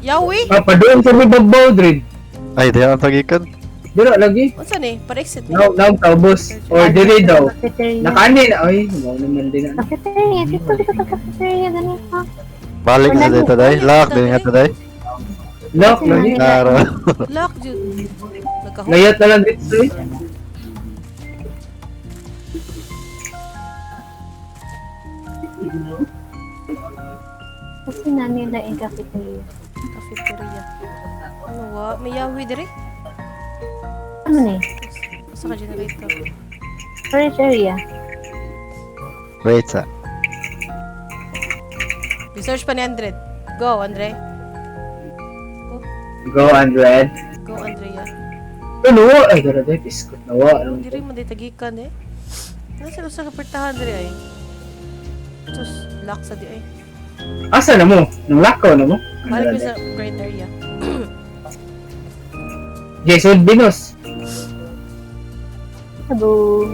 yawi. Ah, padung sa may babaw grid. Ay, di ang tagikan. Dira lagi. Unsa ni? Para exit ni. Now, now kaubos. Or dire daw. Cafeteria. Nakaani na oy, mao naman din na. Cafeteria dito dito sa cafeteria gani ha. Balik sa dito day. Lock din nga to day. Lock lagi. Klaro. Lock jud. Nagkaho. Layat na lang dito eh. Kasi na nila yung cafeteria. Cafeteria. Ano wa? May yawi dire? Ano ni? Sa ka generator. Storage area. Wait sa. Research pa ni Andre. Go, Andre. Go Andred. Go, Andrea. Ano? Ay, dira day biskot na wa. Ano diri man di tagikan eh. Nasa usa ka pertahan diri ay. Sus, lock sa di ay. Asa na mo? Nang lakaw na mo? Balik mi sa great area. Jason Binos. Abo.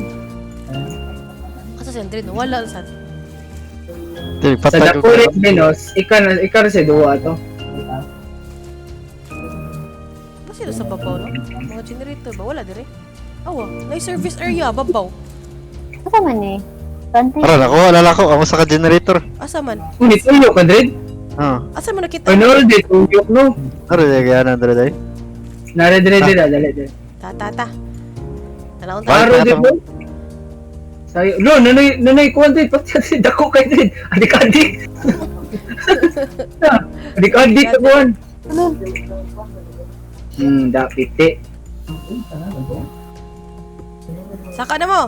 Asa si Andre no? Wala sa. Dili Sa patay ko. Dakurit Binos, ika na ika ra sa duwa to. Ba sila sa babaw no? Mga generator ba wala dire? Awa, na service area babaw. Asa man eh? Pantay. Ara nako, alala ko amo sa ka generator. Asa man? Unit ulo ka Dred. Ah. Asa man nakita? Ano di tuyok no? Ara di agyanan dre day. Nare dire dire dali dali. Ta ta ta. Tanawon ta. Balik Aro na di to. mo. Sayo, no, nanay, nanay kuan din, pati si dako kay din. Adik-adik. Adik-adik ka kuan. Da piti. Saka na mo.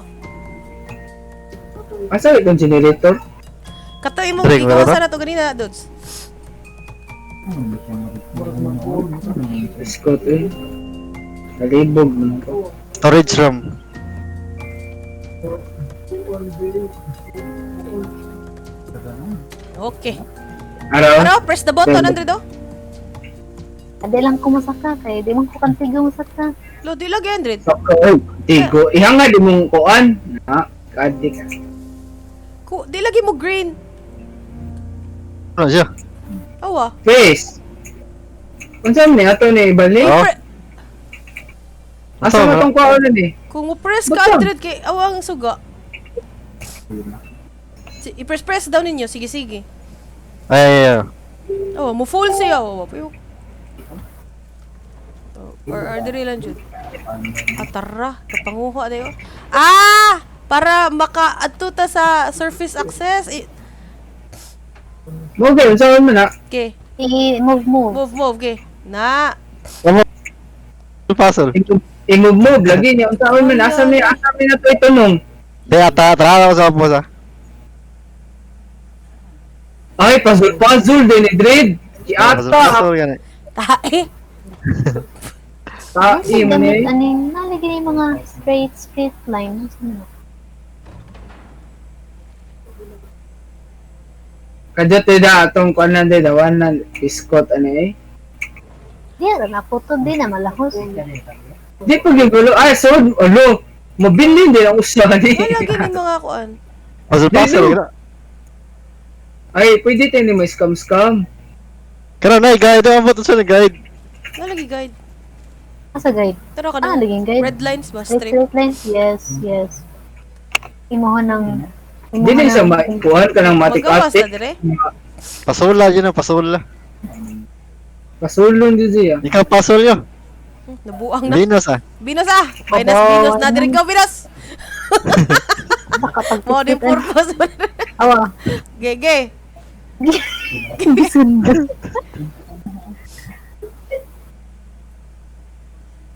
Asa itong generator? Kato imong Drink, ikaw wala ba? sa na to ganina, dudes. Scott eh. Nalibog man ko. Storage room. Okay. Araw. Ano? Press the button, Andre do. Ade lang ko masaka kay di man ko kantigo masaka. Lo, di lagi, Andre. Saka, oy, tigo. Ihanga di mong kuan. Na, kadi ka. Ku, di lagi mo green. Ano siya? Awa. Face. Unsa man ni ato ni ibalik? Oh. Asa man tong kuan ni? Kung mo press ka, Button. Andre, kay awa ang suga. I-press press daw ninyo. Sige, sige. Ay, ay, ay. Awa, mo full siya. Awa, puyo. Or diri lang jud. Atara, kapanguha dayo. Ah! Para maka-adto ta sa surface access. Mo gay unsa man na? Okay. I-move move. Move, move, okay. Na. Puzzle. I-move lagi niya unsa man asa mi na to itunong. Di, ata, tara ako sa boss ah. Ay, puzzle puzzle din ni Dread. Puzzle, Kiata. puzzle yan eh. Tae. Ta, Ang man gamit eh. aning nalagi ni mga straight straight line. Ano na? Kadyo te da atong kuan lang de dawan na biskot ani eh. Di ra na po to di na malahos. Di pa gigulo. Ay, so ulo. Mabilin din ang usa ni. Wala gini mga kuan. Puzzle, puzzle. Dili. Kana. Ay, pwede tayo ni mo scam scam. Kana na, guide. Ang button sa guide. Wala lagi guide. Asa guide? Tara ka Ah, na. laging guide. Red lines ba? Straight, Straight. straight lines? Yes, yes. Imuha ng... Di na sa maikuhan ka ng Magawas matik-atik. na dire. Pasula yun ang pasula. Pasulon din siya. Ikaw puzzle yun. Nabuang na. Venus ah. Binos ah! Binos, binos na dire ko, binos! Mo din purpose. Awa. Gege. Gisundan.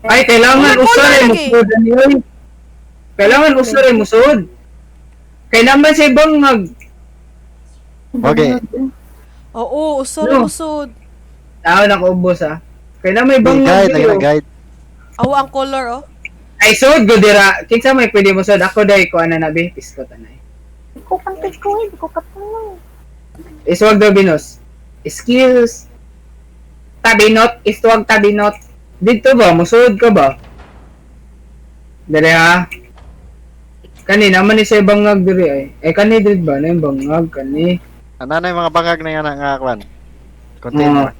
Ay, kailangan Wala, usaray wala mo lagi. sud ani oy. Kailangan usaray mo sud. Kay naman sa ibang nag Okay. Oo, usod, No. usod. tao na kaubos ah. Kay na may Guide, bangag. lagi na guide. Awa ang color oh. Ay sud go dira. Kinsa may pwede mo sud? Ako dai ko ana na be piskot anay. Di ko kantig ko eh. Di ko katulong. Iswag daw binos. Skills. Tabinot, iswag tabinot. Dito ba musud ka ba? Dali ha. Kani naman ni sa bangag diri ay. Eh kani diri ba na yung bangag kani? Ano na yung mga bangag na yan nga kwan? Container. Ah,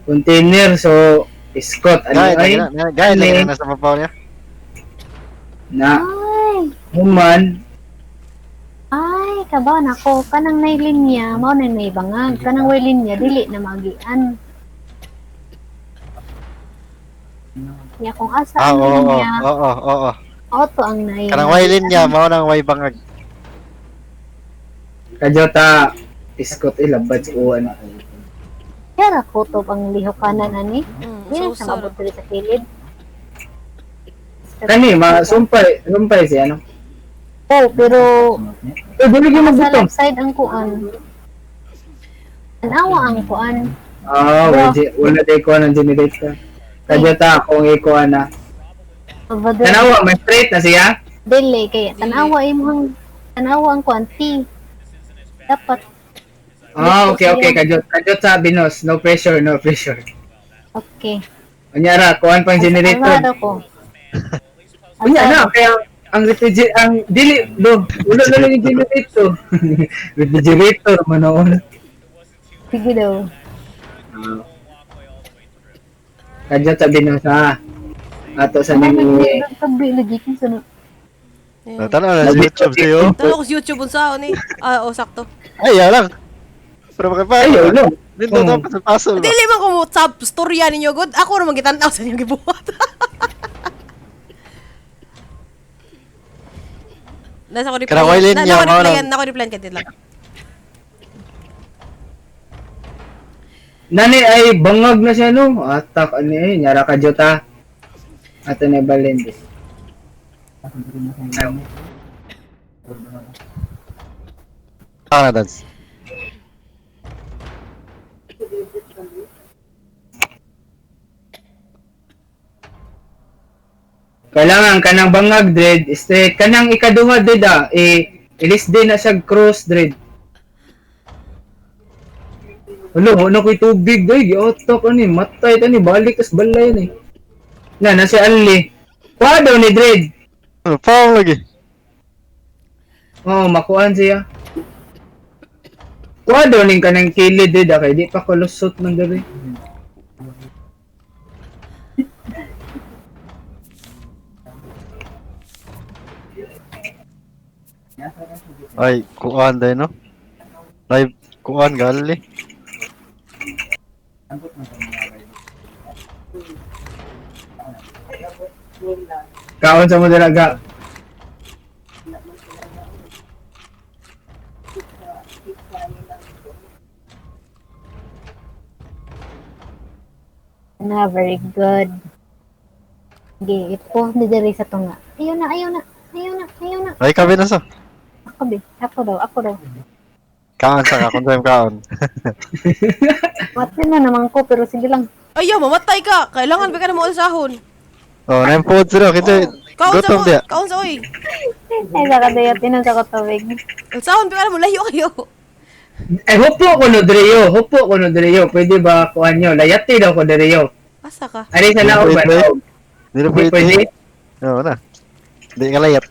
container so iskot ano Guide, ay lagi na, guide, lagi na nasa papaw niya. na Ay! human Ay, kabaw na ko. Kanang nay linya, mao na may bangag. Kanang way linya, dili na magian. Nya kung asa Ah, ang oo, oo, linya, oo, oo. auto ang nay. Kanang way linya, mao nang way bangag. Kajota iskot ilabad sa uwan. Kaya kutob ang lihokanan ani. Di na So, siya usod. mabot diri sa kilid. Kani ma sumpay sumpay siya no. Oh, pero Eh dili gyud sa magbutong. left side ang kuan. Tanawa ang kuan. Ah, wala wala day ko ng generator. Kajota akong ikuan na. Over there. Tanawa may straight na siya. Dili kaya tanawa imong tanawa ang kuan T. Dapat Ah, okay okay kajot kajot sa binos, no pressure, no pressure. okay. Unya ra kuan pang generator. Alvaro ko. Unya na kaya ang refrigerator ang dili do ulo na lang yung generator. Refrigerator man noon. Sige daw. Kajot sa binos ha. Ato sa nini. Tabi lagi kin sa Tanaw na sa YouTube sa'yo. Tanaw ko sa YouTube unsa ni. Ah, oh, sakto. Ay, yaw lang. Pero makapag. Ay, ulo. Nindot ang puzzle puzzle ba? Dili man ko mo sab storya ninyo good. Ako ra man gitan-aw sa inyong gibuhat. Nasa ko reply. Kanang way linya, Na, nako mao replyan, nang- nako replyan kay lang. Nani ay bangag na siya no. Atak ani ay nyara ka jota. Ato na balin. Ah, na dance. Kailangan kanang bangag dread straight kanang ikaduha dread ah eh LSD na siya cross dread. Ano, ano ko'y tubig day, giotok ani, matay tani, balik tas balay ni. Na, nasa Ali. Kuha daw ni Dread. Ano, paong lagi. Oo, makuan siya. Kuha daw ning kanang kilid Dread, ah, kay di pa kulusot man diri. Ay, kuan day no. Live kuan gali. Kaon sa mo dalaga. Na, very good. Sige, ipo ni diri sa tunga. Ayaw na, ayaw na. Ayaw na, ayaw na. Ay, kabi na sa. Ako be, ako daw, ako daw. Kaon sa ka, kung sa'yo kaon. Matsin na naman ko, pero sige lang. Ayaw, mamatay ka. Kailangan ba ka na mo ulsahon? Oh, nine food sila, kasi Kaon sa gutom mo, dia. kaon sa oy. Ay, saka dayo, tinan sa katubig. Ulsahon ba ka na mo layo kayo. Eh, hupo ko no Dreo, hupo ko no Dreo. Pwede ba kuan nyo? Layati daw ko Dreo. Asa ka? Ari sa laog ba? Pwede. Di na Hindi pwede. pwede. Oo na. Di ka layat.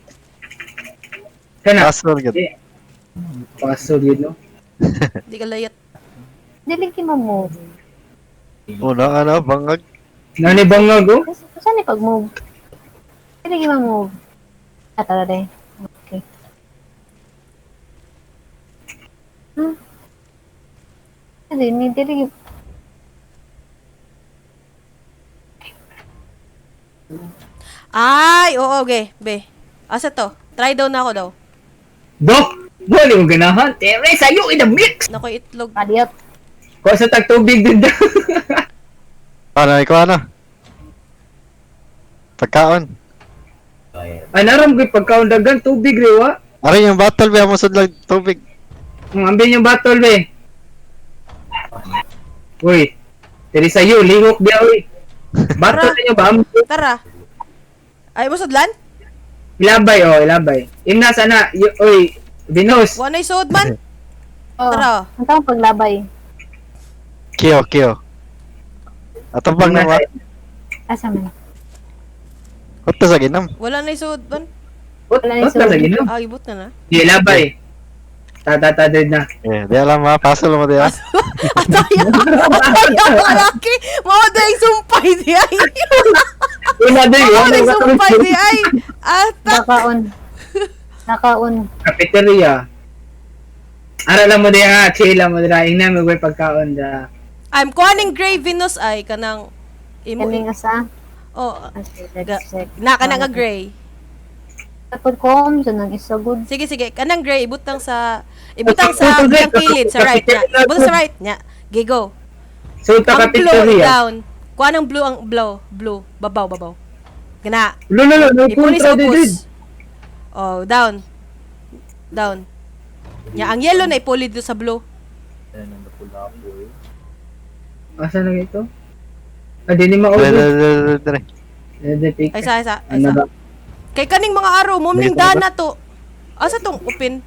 Kana. Pasol gud. Paso yun, no? Di ka layat. Dili ki ma-move. Una ano, bangag. Nani bangag, oh? Saan ni pag-move? Dili ki ma-move. Ah, tara day. Okay. Dili, ni dili ki- Ay, oo, okay. Be. Asa to? Try daw na ako daw. Dok! Wala mo ganahan. Teresa, you in the mix! Nakoy itlog. Adiot. Kuha sa tagtubig din daw. Ano, ikaw ano? Pagkaon. Anaram ko'y pagkaundagan, tubig rewa. Aray, yung battle ba mo sudlag tubig. Ang ambin yung battle, be. Uy, Teresa, you, lihok biya, uy. Battle ninyo ba? Tara. Ay, mo sudlan? Ilabay, oh, ilabay. Imna sana, uy, Venus. Wa na'y suod man. Oh, Tara. Ang taong paglabay. Kiyo, kiyo. Atong bang naman. Asa man? Huwag sa ginam. Wala na'y suod man. What? Wala na What yung sa ginoo? Ah, ibot na na. Di, ilabay. Ta, ta, ta, dead na. Eh, di alam ha, pasol mo di ha. Ataya! Ataya, malaki! Mao na yung sumpay di ay! Una din, Mao na yung sumpay di ay! Ata! Nakaon. Nakaon. Cafeteria. Ara lang mo di ha, chill lang mo di ha. Ingnan mo ko'y pagkaon da. I'm kuhaning gray Venus ay kanang imo. Kaning asa? Oh, Okay, ga, let's check. na kanang nga gray. Tapos ko, sa nang isa good. Sige sige, kanang gray ibutang sa ibutang kilid sa right nya. Ibutang sa right nya. Gigo. So, ta Ang blue cafeteria. down. Kuha ng blue ang blue, blue, babaw babaw. Gana. Lo, lo, lo, no Ipuli kontra sa di upos. din. Oh, down. Down. Nya ang yellow na ipuli dito sa blue. Asa na ito? Ah, di ni Dre, ma-order. dre, dre, dre. Dre, pick. Ay sa isa, ay Ano isa. ba? Kay kaning mga araw mo ning Dito ba? dana to. Asa tong open?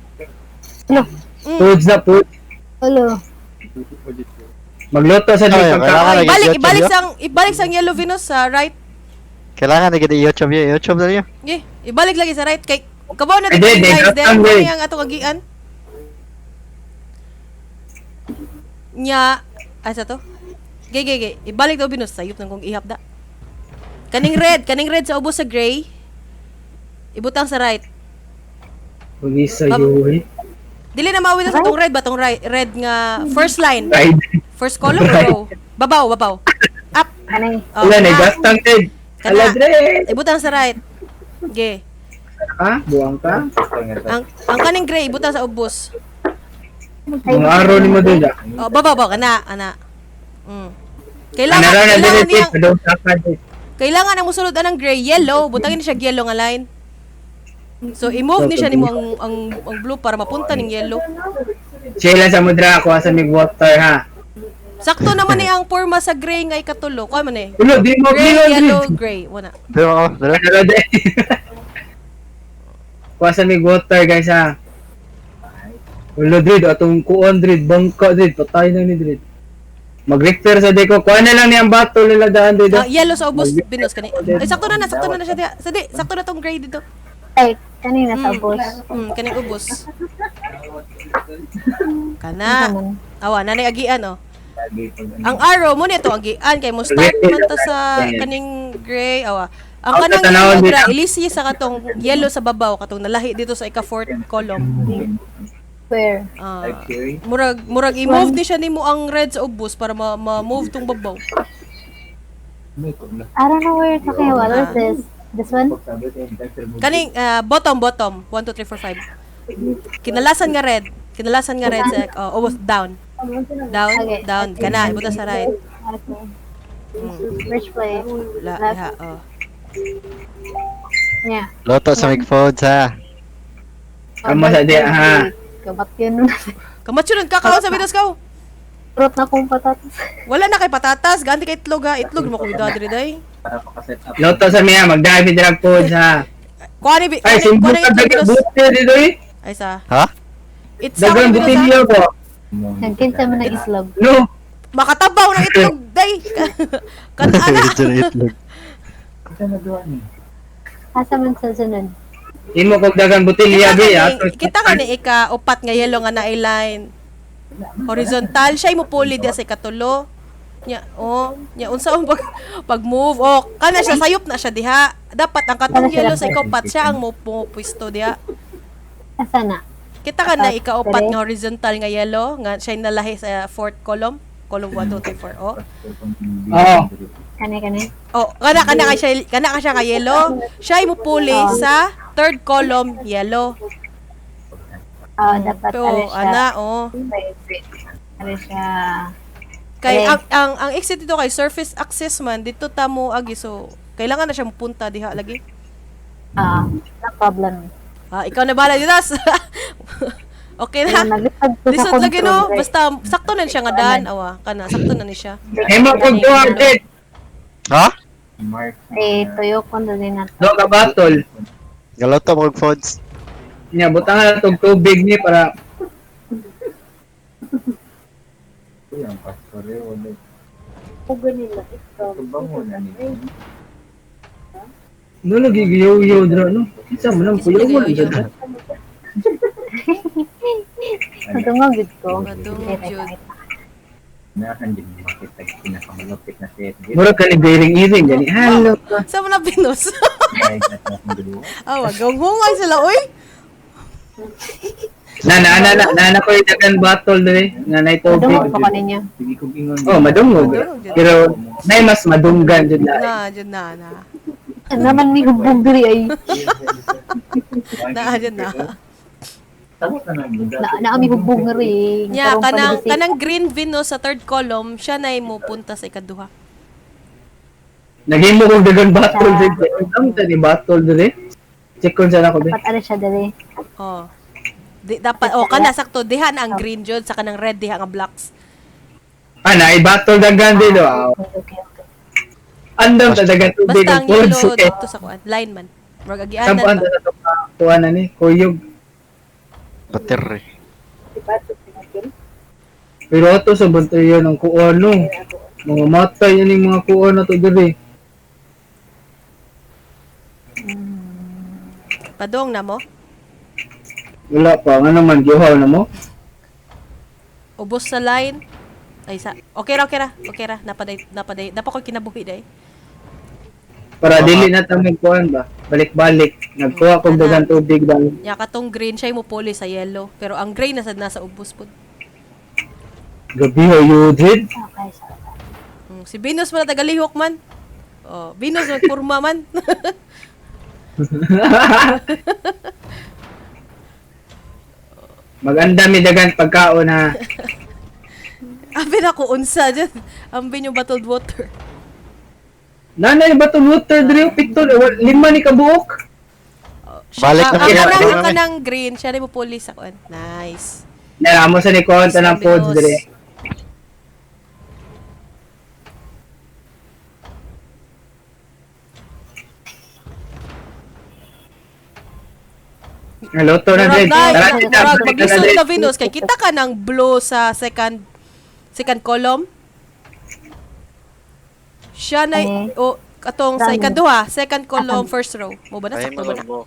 Ano? Foods na food. Hello. Magluto sa di Ay, pagkaon. kailangan Ay, lagi ibalik YouTube ibalik yun. sang ibalik sang yellow Venus sa right. Kailangan na gid i-YouTube yun. YouTube na yun. Ye, ibalik lagi sa right kay kabaw na Ay, dito di, di, guys, ang then way. kani ang atong agian. Nya, asa to? Gay gay gay, ibalik daw Venus sayop nang kong ihap da. Kaning red sa ubos sa gray. Ibutang sa right. Pag-isa yun. Dili na mawid sa tong red ba tong right, red nga first line, Right. first column or row? Babaw, babaw. Up. Anay. Oh, Wala na, na. gas tank dead. Kana. Ala, dre. Ibutang sa right. Ge. Ka? Buwang ka? Ang kaning gray ibutang sa ubos. Mga araw ni mo dun, ah. Oh, babaw ba kana ana. Mm. Kailangan Anara na kailangan dire, niyang padong sa ka, dre. kailangan ang musulod anang gray yellow, butangin siya yellow nga line. So i-move ni siya nimo ang blue para mapunta ning yellow. Chill lang sa mudra, kuha sa mig water, ha. Sakto naman ni ang forma sa gray nga ikatulo. Kuha man eh. Ulo, di mo Gray, di mo yellow, gray. Wala. Dre ako, dre. Anara, dre. Kuha sa mig water, guys, ha. Wala, Dred. Atong kuan, Dred. Bangka, Dred. Patay na ni Dred. Mag-refer sa deko. Kuan na lang niyang battle nila daan, Dred. Ah, yellow sa ubos, Binos kani. Ay, sakto na siya diha. Sadi, sakto na tong gray dito. Ay, kanina sa ubos. Kaning ubos. Kana. Awa, nanay agian oh. Ang arrow mo nito agian kay mo start man ta sa kaning gray awa. Ang kanang yellow dra ilisi sa katong yellow sa babaw katong nalahi dito sa ika fourth column. Where? Murag i-move ni siya nimo ang red sa ubos para ma-move tong babaw. I don't know where you're talking about. What is this? This one? Kaning bottom 1 2 3 4 5. Kinalasan nga red. Kinalasan nga red sa ubos down. Down, Okay. down. Kana ibuta sa right. Okay. Which way? La, Left. diha, oh. Yeah. Loto sa microphones ha. Amo sa di, ha. Kabat yun nun. Kamatyo nun kakaon sa Binos kaw. Prot na kong patatas. Wala na kay patatas, ganti kay itlog ha. Itlog mo kuya diri day. Loto sa miya. Magdami drag foods, ha. Kuha ni Ay, kuha simbol ni ka itlog dagang Binos. buti dito eh. Ay sa. Ha? It's sa Dagang Binos ha. butilyo po. Nagkinsa man ng islog. No. Makatabaw ng itlog day. Kana ana. Diyan itlog. Asa man sa sunod? Imo kog dagang butilya, Kita be, ha. kani, kita kani ika upat nga yellow nga naay line. Horizontal siya mo puli diya sa ikatulo. Nya, oh, nya unsa ang pag move oh, kana siya sayop na siya diha. Dapat ang katong yellow sa ikaupat siya ang mo pwesto diha. Asa na? Kita ka na ikaupat nga horizontal nga yellow nga siya nalahi sa fourth column, column 1 2 3 4 oh. Oo. Kani. Oh, kana kana ka siya kana ka siya nga yellow. Siya mo puli sa third column yellow. Ah, dapat Pero ano siya. ana oh. Wait, wait. Ano siya? Kay ang exit dito kay surface access man dito ta mo agi so kailangan na siya mupunta diha lagi. Ah, no problem. Ah, ikaw na bahala Dinas. Okay na. Naglisod ko sa Lisod lagi control, no, right? basta sakto na siya nga daan awa kana sakto na ni siya. Imo kog duha, Dred. Ha? Eh, tuyo ko na din nato. Do ka battle. Galoto mo og phones. Nya butangan na tog tubig ni para no nagigiyoyo dra no. Kinsa man ang puyo mo Kinsa dra. Madungog gid ko. Madungog jud. Mura ka ni iring-iring gani. Hello. Sa mga Pinos. Awa, gonghungay sila oy. Na na na na na na ko yung dagan battle dre nga nay tubig. Madungog ko kaninyo. Oh, madungog. Madungog jud. Pero nay mas madunggan jud na. Na, jud na na. Ano naman ni hubog diri ay. Na, jud na. Na naami hubog diri. Nya kanang kanang green Venus sa third column, siya na mo punta sa ikaduha. Naghimo kog dagan battle dre. Ang ta ni battle dre. Check kon sa nako be. Dapat ano siya diri. Oh. Di, dapat oh kana sakto diha na ang green jud sa kanang red diha nga blocks. Ah, na battle dagan dito. Ah. Okay, okay. Andam ta dagan tubig Basta ang ang yellow food. dito sa kuan, line man. Murag agianan Sampuan ba. ta sa kuan na ni kuyog. Bater. Pero ato sa bantayan ang kuan no. Mga matay yan yung mga kuan na to diri. Padong na mo. Wala pa nga naman gihaw na mo. Ubos sa line. Ay sa okay ra, okay ra. Okay ra. Napaday napaday. Napa ko'y kinabuhi day. Para dili na ta magkuan ba. Balik-balik. Nagkuha kog dagan tubig dahil. Nya katong green siya mo puli sa yellow, pero ang gray na sad nasa ubos pud. Gabi ho you did. Okay, so. Si Venus man na tagalihok man. Oh, Venus magpurma man. Maganda mi dagan pagkaon ha. Abi na ko unsa dyan. Ambin yung bottled water. Nanay ba to water diri pito lima ni kabuok. Oh, Balik na ang, kaya- kanang, balik ang na. kanang green, siya rin mo puli sa kuan. Nice. Na mo sa ni kuan tanang Venus. foods diri. Loto na Murag din. na, Tara, murag tara, maglisod tara, na Venus kay kita ka ng blue sa second second column. Siya na Eh. o katong sa Dami. ikaduha, second column, first row. Mo ba na Ay, sakto ba na? malabo.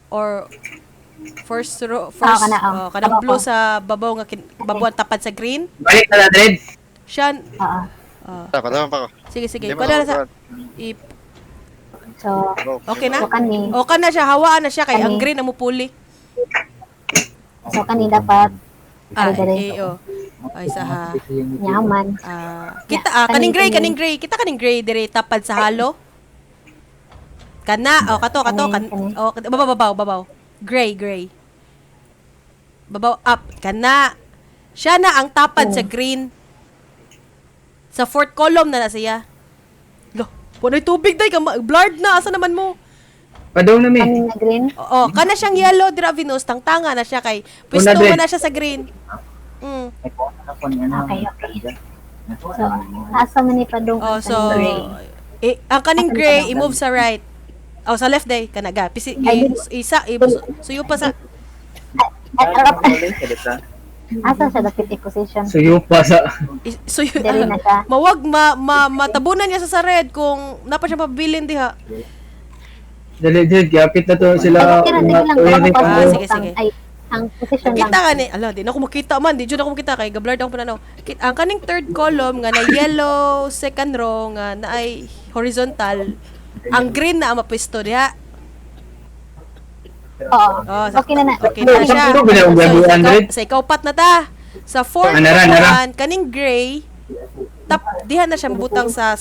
Or first row, first kana, oh. oh, kanang Babaw blue ko. sa babaw nga babaw ang tapad sa green. Balik na na, Dred. Siya Oo. oh, Tama, tama pa ko. sige sige. Hindi mo Kuha na sa ako- i So, Go. okay na? so kani, O kana siya hawaan na siya kay ang Kani. green ang mupuli. so kani dapat Ah, Dali, dali. eh, oh. Ay sa ha. nyaman. Ah, kita ah, kaning gray, kaning gray. Kita kaning gray dire tapad sa halo. Kana, oh kato kato kan Kani, kani. oh babaw babaw babaw. Gray, gray. Babaw up kana. Siya na ang tapad sa green. Sa fourth column na na siya. Lo, punoy tubig day ka blurred na asa naman mo. Padong na mi. Kani na green. Oo, kana siyang yellow dira Venus, tangtanga na siya kay pwesto Una, mo Dred. na siya sa green. Mm. Okay, okay. So, asa man ni padung Oh, ang so kaning gray. eh, ang kaning gray i-move sa right. Oh, sa left day kana ga. Pisi Ay, isa i, suyo pa sa Ay, arap. Asa siya dapat i-position? Suyo pa sa... suyo. Diri na siya. Mawag ma, ma matabunan niya sa red kung napa siya pabilin diha. Dali, Dred. Kapit na to sila. Ay, okay ra, sige lang. Mga Para tuwiri. Ah, mapasok sige, sige. Ay, ang position lang. Kita ka ni, ala, di na ako makita man, di jud ako makita kay gablurred ako pananaw. Ang kaning third column nga na yellow second row nga na ay horizontal, ang green na ang mapwesto diha. Oo. Oh, Okay na na. Okay na siya. Sakto, ginawa So, gabi, Andred. sa ikaw pat na ta. Sa fourth Ah, nara, nara. one, kaning gray, tap, diha na siya butang sa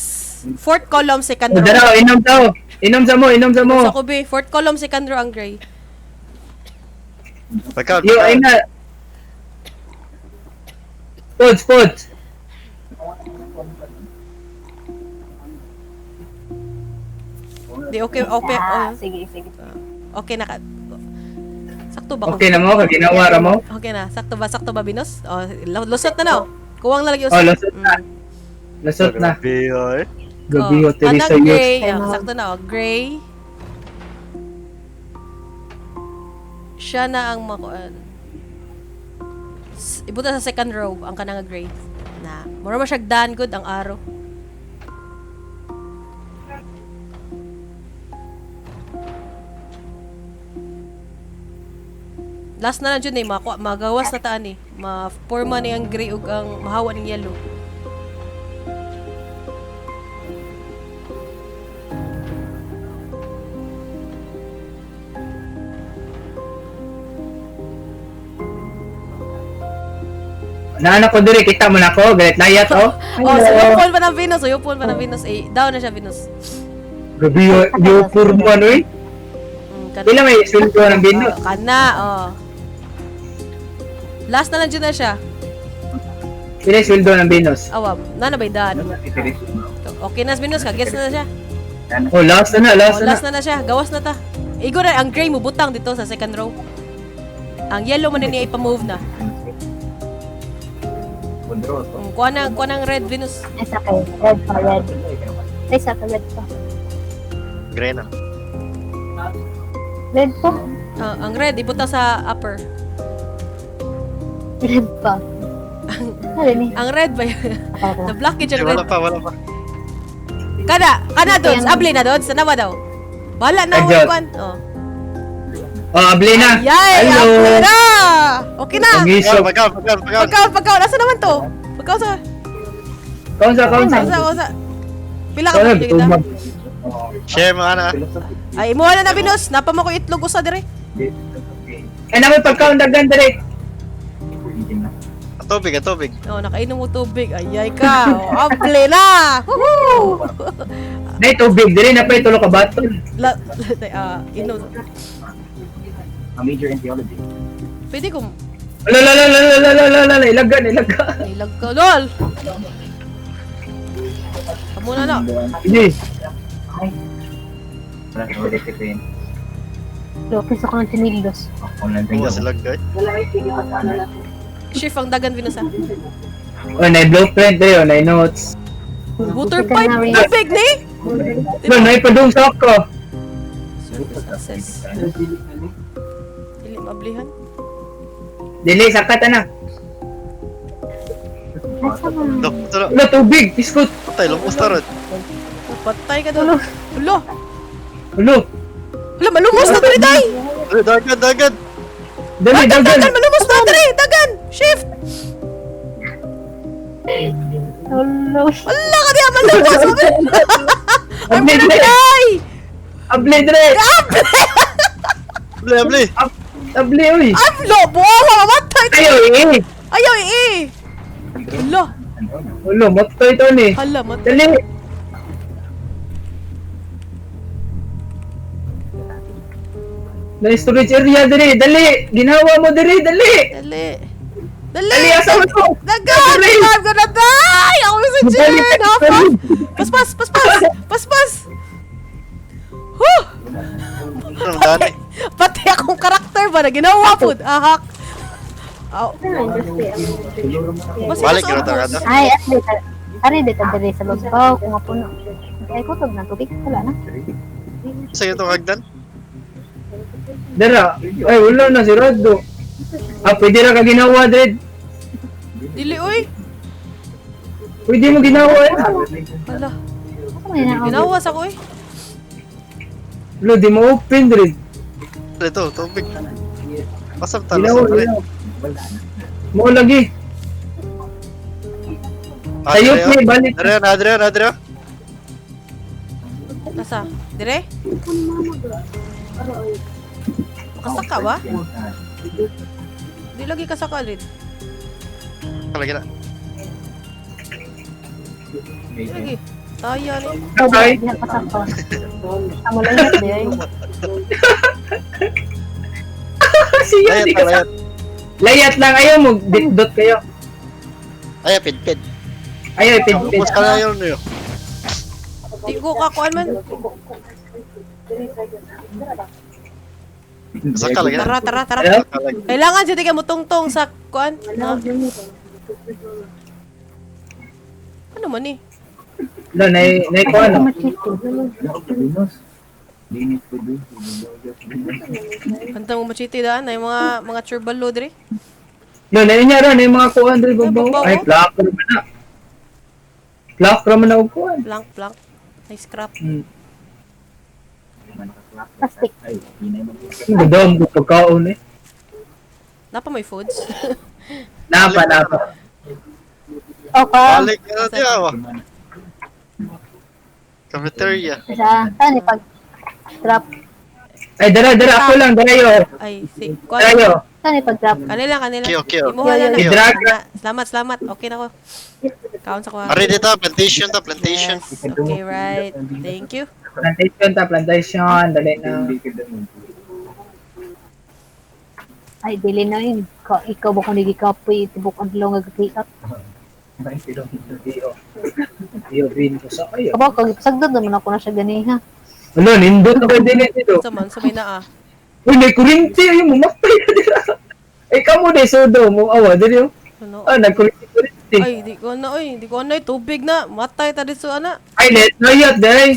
fourth column, second Oh, row. dara, inom tao. Inom sa mo, inom sa mo. Sa kubi, fourth column, second row ang gray. Pagkaon, Yo, ay pagkaon. na. Pods, pods. Di okay, okay, Ah, oh, sige, sige. okay na ka. Sakto ba? Okay na mo, kaginawa ra mo. Okay na. Sakto ba, Binos? Oh, lusot na no. Kuwang na lagi Oh, lusot na. Lusot na. Grabe, oy. Gabi, Oh, oh, Teresa kanang Yus. gray, oh, sakto na oh, gray. Siya na ang makuan. Ibuta sa second row ang kanang gray. Na, mura man siya dan good ang arrow. Last na lang jud ni makuha magawas na taan ni. Ma-forma ni ang gray ug ang mahawa ning yellow. Naanak ko dire, kita mo na ko. Galit layat, oh. Oh, suyupon pa ng Venus, suyupon pa ng Venus. Eh, down na siya Venus. Gabi, yo, yo, purmo, ano eh. Kana. Pila may sweldo ng Venus. Oh, kana, oh. Last na lang dyan na siya. Pila yung sweldo ng Venus. Awa, na na ba daan? Okay na, Venus, kagets na na siya. Oh, last na na, last Oh, na na. last na na siya. Gawas na ta. Igo na, ang gray mo butang dito sa second row. Ang yellow man niya ipa-move na. Kuha na ang red Venus. Ay, sa kay red pa, red. Ay, sa kay red pa. Gray na. Red po. Ah, ang red, ibutang sa upper. Red pa. Ano ni? Ang red ba yun? Okay, Na-blockage ang Di, red. wala pa, wala pa. Kana, Dodds. Abli na, Dodds. Tanawa daw. Bala na, Adjust. kwan. Oh. Oh, abli na. Yay! Hello. Abli na! Okay na! Ang isok. Pagkaon, pagkaon, pagkaon. Pagkaon, pagkaon. Asa naman to? Pagkaon sa... Kaunsa, kaunsa. Kaunsa, kaunsa. Pila ka Kaunsa, ba kita? tumag. Share mo, ana. Ay, imuha na na, Venus. Napa mo ko itlog usa dire. Ay, naman pagkaon daghan dire. Tubig, tubig. Oh, nakainom mo tubig. Ay, ay ka. Oh, able na! Woohoo! Nay tubig dire na pa tulo ka batol. La, inom. A major in theology. Pwede kong La la la la la la la la la ilagan ilaga. nilag ka. Lol! Amo na na. Sige. Wala sa ulit ko yun. So, piso ko ng tinildos. Online Bukas sila, guys. Shift ang dagan, Venus, ah. Oh, nay blueprint dire, oh, nay notes. Water pipe. Tubig, ni? Ba, nay padung sa ako. Request access. Dili maablihan. Dili, sakat na. Asa man? Dok, tara. Wala tubig, biskut. Patay, lumos ta ron. Oh, patay ka doon. Ulo. Ulo. Hala, malumos na diri day. Dali, Dagan, dagan. Dali, Dagan, dagan. dagan, malumos na diri. Dagan. Shift. Tulo. Hala ka diya, malumos. I'm Abli, gonna dre. die. Abli, dre. Abli, abli. Abli, uy. I'm lobo. Mamatay. Ayaw, eh. Ayaw eh. Hala. Ulo, matay to ni. Hala, matay. Dali. Na storage area diri, dali. Ginawa mo diri, dali. Dali. Dali. Dali, asa mo to? Dagan! Dali. I'm gonna die! Ako yung sa Dali, Jen! Half, dali. half! Paspas! Paspas! Paspas! Huh! Anong dani? Pati akong karakter ba na ginawa po? Ahak! Aw. Mas Balik, gano'n ta kada. Ay, at least, ari dito diri sa babaw kung mapuno. Ay, kutob na tubig. Wala na. Sa itong hagdan? Dara. Ay, wala na si Rado. Ah, pwede ra ka ginawa, dre. Dili, uy! Pwede mo ginawa eh. Hala. Asa man na? Ginawa sa ko, uy. Ulo, di mo open, dre. Ito, tubig. Pasam talo Ginawa, sa pre. ginawa. Mo lagi. Sayo, pre, balik. Adrian, Adrian, Adrian. Nasa? Dire? Makasaka ba? Di lagi kasaka, Lid. Kalagi na. Di lagi. Taya ni. Okay. Di na pasako. Amo lang yun, di ay. Siya, Layat di na, ka layat. Layat lang ayaw mo, dot kayo. Ay, pid, pid. Ayaw, pid pid. Lumos ka na yun, yun. Di ko kakuan man. Saka lagi na. Tara, tara, tara. Hello? Kalagi. Kailangan siya di ka mutungtong sa kuan. Na? Ano man eh? Lo, nay nay ko ano. Kanta mo machete daan ay mga churbalo dre. Lo, nay niya ron, nay mga kuan dre babaw. Babaw, Ay, oh. plak ra man na. Plak ra man na og kuan. Plank plank. Nice scrap. Plastic. Ang dam ko pagkaon eh. Napa may foods. Napa, napa. Okay. Balik ka na diya, wa. Cafeteria. Sa, saan pag drop? Ay, dara, dara, ako lang, dara yo. Ay, si kuan. Dara yo. Saan pag drop? Kanila kanila. Okay, okay, okay. Imuha na lang. I-drag. Na, salamat, salamat. Okay na ko. Kaon sa kuha. Ari dito, plantation ta, plantation. Yes. Okay, right. Thank you. Plantation ta, plantation, dali na. Ay, dili na yun. Ka, ikaw ba kung nagikapoy, tibok ang long nag-pick up. Iyo. Iyo, bin ko sa kayo. Kabaw, kag sagdod naman ako na siya ganiha. Wala, nindot ako din dito. Sa man sa may naa. Uy, may kurinti, ay, mumatay na dira. Ay, kamo de, sodo, mo awa, dili oh. Ano? Ah, nagkurinti-kurinti. Ay, di ko na oy, di ko na oy, tubig na. Matay ta dito ana. Ay, let layat, day.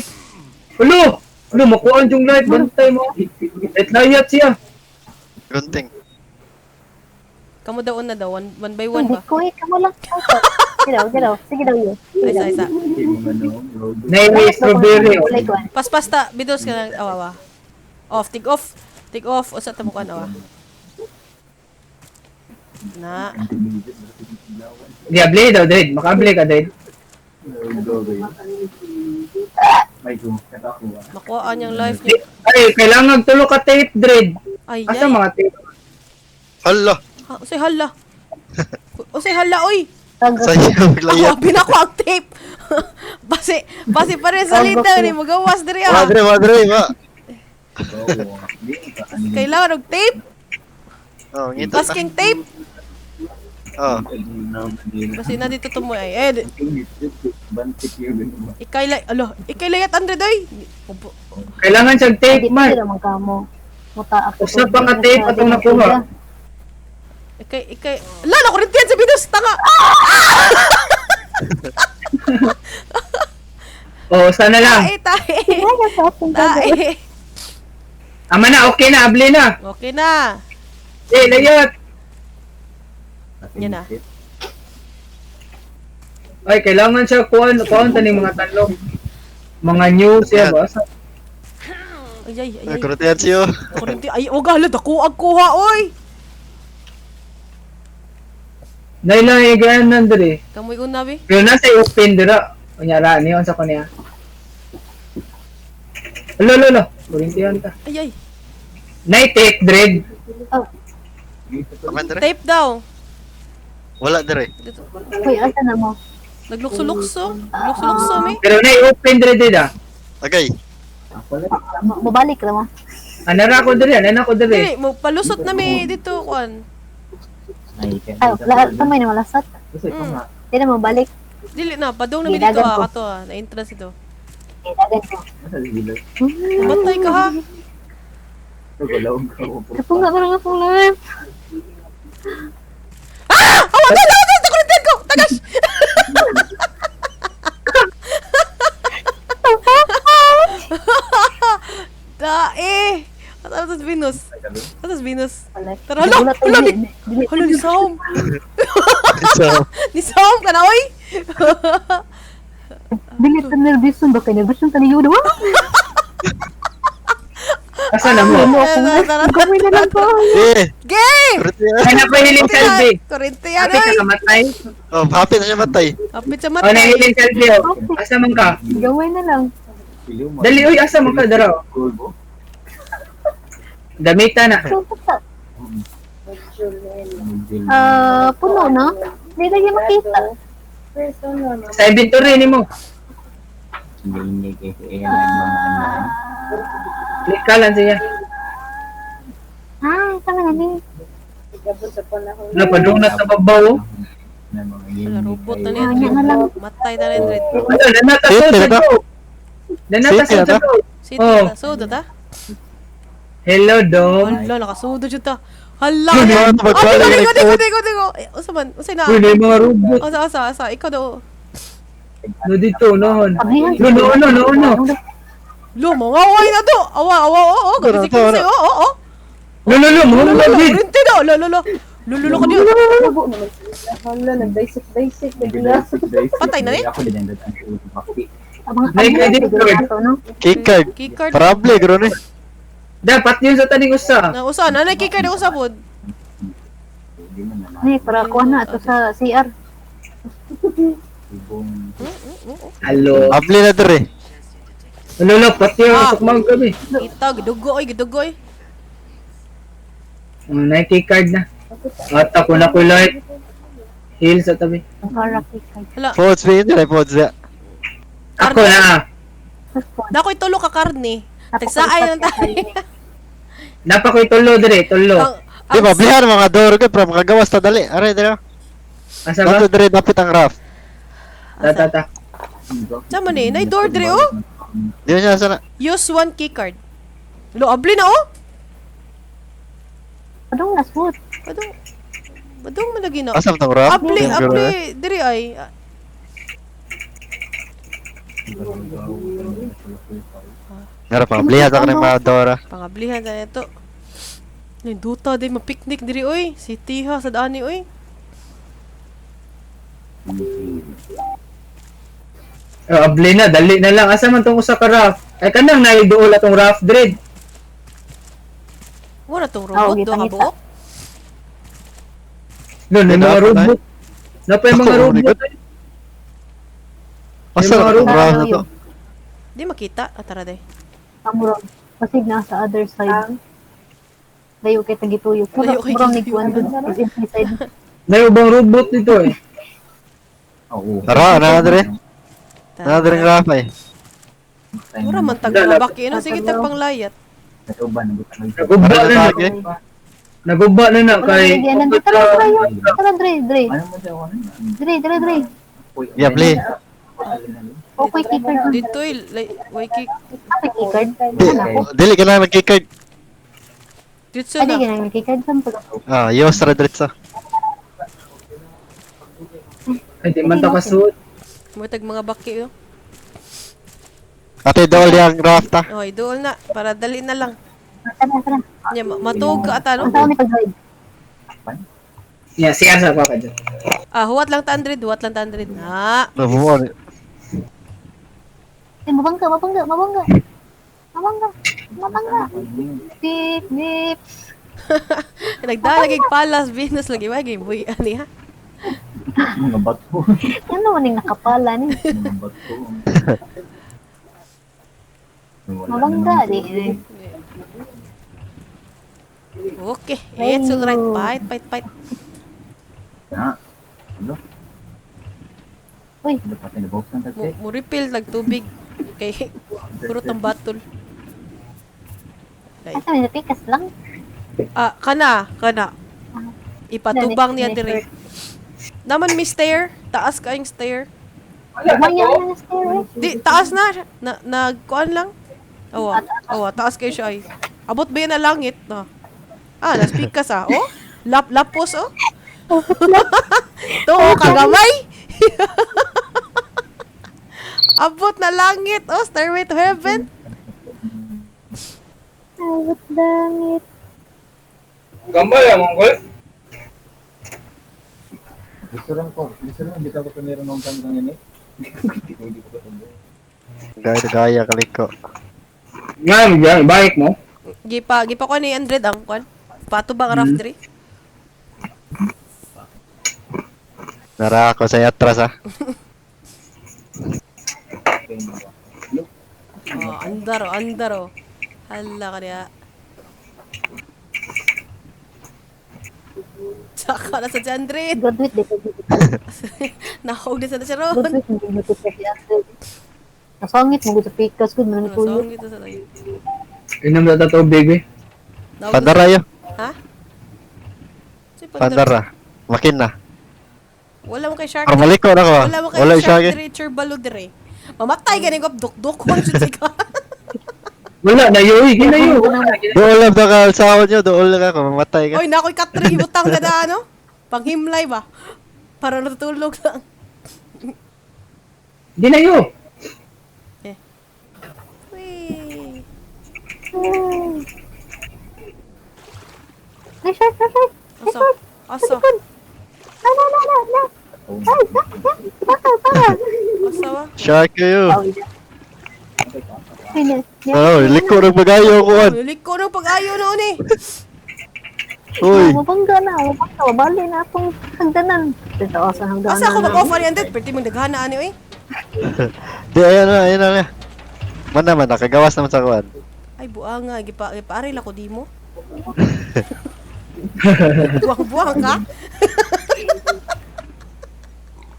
Ulo! Ulo, makuhaan yung light, bantay mo. Let layat siya. Gunting. Kamo daw na daw one, one by one Hindi ba? ko eh, kamo lang. Sige daw, sige daw, sige daw yun. Ay, isa, isa. Nay, may strawberry. oh. Like one. Paspas ta, bidos ka lang awa. Off, take off. Take off usa ta mo kuan awa. Na. Diable daw, Dred. Makable ka, Dred. Makuhaan yung life niya. Ay, kailangan tulo ka tape, Dred. Ay, Asa ay. mga tape? Hala. Ha, usay hala. Usay hala oy. Sayo, Ako, layat. binako ang tape. Basi, basi pa rin sa litaw ni magawas diri ah. Madre, madre, ba? Kailangan og tape, Oh, ngita ta. masking tape. Oh. Basi na dito tumoy ay. Eh, ikay lay, alo, ikay layat andre doy. Opo. Kailangan siyang tape, Hindi man. naman kamo. Muta ako. Usa pa nga tape atong nakuha. Ikay, ikay. Ala, nakurintiyan sa bidos, tanga. Oh, sana lang. Tae, tae. Ay, sa atong Tae. Ama na, okay na, abli na. Okay na. Eh, layot. Yan na. Ay, kailangan siya kuan, kuan taning mga tanlong. Mga news siya ba? Ay, ay, ay. Ay. Kurutihan siyo. Kurinti. Ay, wag hala. Dako ang kuha, oy. Nailay ganan diri. Kamoy una, be. Pero nasa open dira. Unya ra niyon sa kanya. Lo lo lo, kurintihan ta. Ay, ay. Nay take dread. Oh, Aman dire. Tape daw. Wala dire. Dito. uy, asa na mo? Naglukso-lukso. Lukso-lukso, mi. Pero nay open dread dida. Agay. Mabalik na mo. Anara ko diri, anara ko diri. Dili, mo palusot na mi dito, kuan. Ay, lahat kamay na malasat. Di na mabalik. Dili na, padong na mi dito Gidagan ah, ko. kato ah, na entrance ito. Eh, dagan ko. Batay ka ha. Kapunga ko lang akong live. Ah! Awa ka, awa ka, kurintihan ko. Tagas. Dae. Atas Venus. Atas Venus. Tara, hala, hala, ni, hala, ni Saum. So, Ni Saum ka na, oy. Dili ta nervous ba kay nervous ta ni Yudo. Asa na mo? Tara, tara, Gawin na lang ko. eh, Gay! kurutihan. Ay napahiling selfie. Kurintihan, Ate oy. ka kamatay. Oh, happy na siya matay. Apit sa O matay. nahiling selfie. oh. Asa man ka? Gawin na lang. Dali oy, asa man ka dara? Damita na. Ah, puno na. Hindi na niya makita. Sa inventory nimo. Click ka lang siya. Ah, tama na ni. Wala pa doon na sa babaw. oh. Wala, robot na Ah, niya na lang. Matay na rin, Red. Wala, nanata City sa na to? do. Nanata City sa na to? do. City Oh. na, sudo ta. Hello, Dom. Hala, nakasudo jud ta. Hala. Yun, Ah, yun, magbalik, Tigo, tigo, like, tigo, tigo. Eh, usa man, usa na. Uy, na yung mga robot. Usa, usa, usa. Ikaw daw. No, dito, noon. Ablihan. No, no, no, no, no. Lo, mga away na to. Awa, awa, oo, oo. Tara, Kasi, tara. kasi, oo, oo. No, no, no, mga Lo, lo, robot. kurinti daw. Lo, lo, lo. Lo, lo, lo, kanyo. Hala, nag-basic-basic. Bigla. Patay na ni? Ang mga May credit card. no? Key card. Keycard. Parable, gano'n eh. Dapat yun sa taning usa. Na usa na, na keycard na usa pod. Ay, para kuha na ato sa CR. Hello. Abli na dire. Hello, lo, pati yung Ah. sukmang gabi. Kita gidugo oy, gidugo oy. Oh, Nike card na. At ako na ko light. Heal sa tabi. Ang para key card. Hala, Pods ba yun dire, pods ya. Ako na. dakoy tulo ka karne. Tagsaay lang tayo. Napa ko'y tulo dire, tulo. Ang- Di ang- ba, blihan mga door ko, pero makagawas ta dali. Aray, dire. Asa ba? Dato dire, dapit ang raft. Ta ta ta. Sama ni, nay door dire oh. Di ba siya sana? Use one keycard. Lo, abli na oh. Adong nasmooth. Badong Badong malagi na. Asam tong raft? Abli, Ganun, abli, eh. diri ay. Ngara pa, blihan sa kanang mga door. ah. Pangablihan na ito. Ninduta din mapiknik diri oy. City ha sa dani oy. Oh, abli na, dali na lang. Asa man tong usa ka raft? Ay kanang naiduol atong raft dread. Wala tong Oo, robot do ka gitang-kita. buok. No, na mga Dapat, robot. Napa yung mga Ako, robot. likod. ay. Asa May mga na tong robot. raft na to? Di makita. Ah, tara day. Amurag. Pasig na sa other side. Layo kay tagituyok. Layo kay Murag ni tagituyok. kuan dun. Is inside. May ubang robot dito eh. Tara, na dire. Tara. Na dire ang raft eh. Mura man tag mga baki no sige tag panglayat. Naguba na na. Tara, Naguba na na Wala kay na nandito. Tara, tara, yun. Tara, dre, dre. Dre, dre, dre. Yeah, bli. Okay, key card. Dito eh, like, way kick. Ah, may key card. Di, Wala ko. dili ka lang nag-key card. Dito Ay, di na. ka na key card. Saan pag Ah, yos ra diretso. Ay, di man ta kasuot. Mura tag mga baki oh. Ate, dool yang raft ah. Okay, dool na para dali na lang. Tara, tara. Nya matuog ka ata no? Ang tao ni pag-ride. Yeah, siya sa pa dyan. Ah, huwat lang ta Andred, huwat lang ta Andred. Na. Nabuo. Ay, mabangga, mabangga, mabangga. Mabangga, mabangga. Beep, beep. Nagdala kay palas Venus lagi wa gay buhi ani ha. Mga bato. Ano man yung nakapala ni? Mga bato. Wala Mabangga, naman. di. di. Okay, it's all right. Fight, fight, fight. Na. Ano? Uy. Ano pa tinabuksan Mo, tagte? mo refill tag tubig kay puro tang batol. Ay. Asa may napikas lang. Ah, kana, kana. Ipatubang niya dire. Naman may stair, taas kayong stair. Maya na stair, eh. Di taas na na nagkuan lang. Awa, awa, taas kayo siya ay. Abot ba yan na langit no? Ah, naspikas ah. Oh, lapos oh. To kagamay. Abot na langit oh, stairway to heaven. Abot langit. Gambay ang mongol. Gusto lang ko. Gusto lang. Hindi ko meron ng kang ini. Hindi ko katubo. Gaya gaya kaliko. Nga, nga, bike mo. Gipa ko ni Andred ang kuan. Patubang raft diri. Nara ako sa atras ah. Oh, andar oh, andar oh. Hala ka niya. Tsaka na sa si Andred. Graduate, di graduate. Nahog na sa na siya ron. Graduate, hindi mo sa si Andred. Nasangit mo sa pikas, good man tuyo. Nasong ito sa tayo. Inom na tubig eh. Nahog na- Pandara yo. Ha? Si Pandara. Pandara. Makina. Wala mo kay Shark. Para maliko na ko. Wala mo kay Wala Shark siya. dire, Churballo dire. Mamatay ganing ko dukduk ko jud ka. Wala na yoy, ginayo. Dool lang baka sa nyo, dool ka kung mamatay ka. Oy, nakoy katri ibutang kada ano? Panghimlay ba? Para natutulog lang. Ginayo. Wee. Ay, shark, shark, shark. Asa? Asa? Na, na, na, na, na. Ay, ah, ah, bakal, bakal. Asa ba? Shark kayo. Ay, na, na. Oh, liko ng bagayo ko. Liko ng pag-ayo noon eh. Uy, Mabangga na, mabangga. Bali na akong hagdanan. Dito sa hagdanan. Asa ako mag-offer ni Andred? Pwede mong daghana ani oy. di ayan na, ayan na. Man naman, nakagawas naman sa kuan. Ay buanga, gipa gipaaril ako di mo. Buang-buang ka?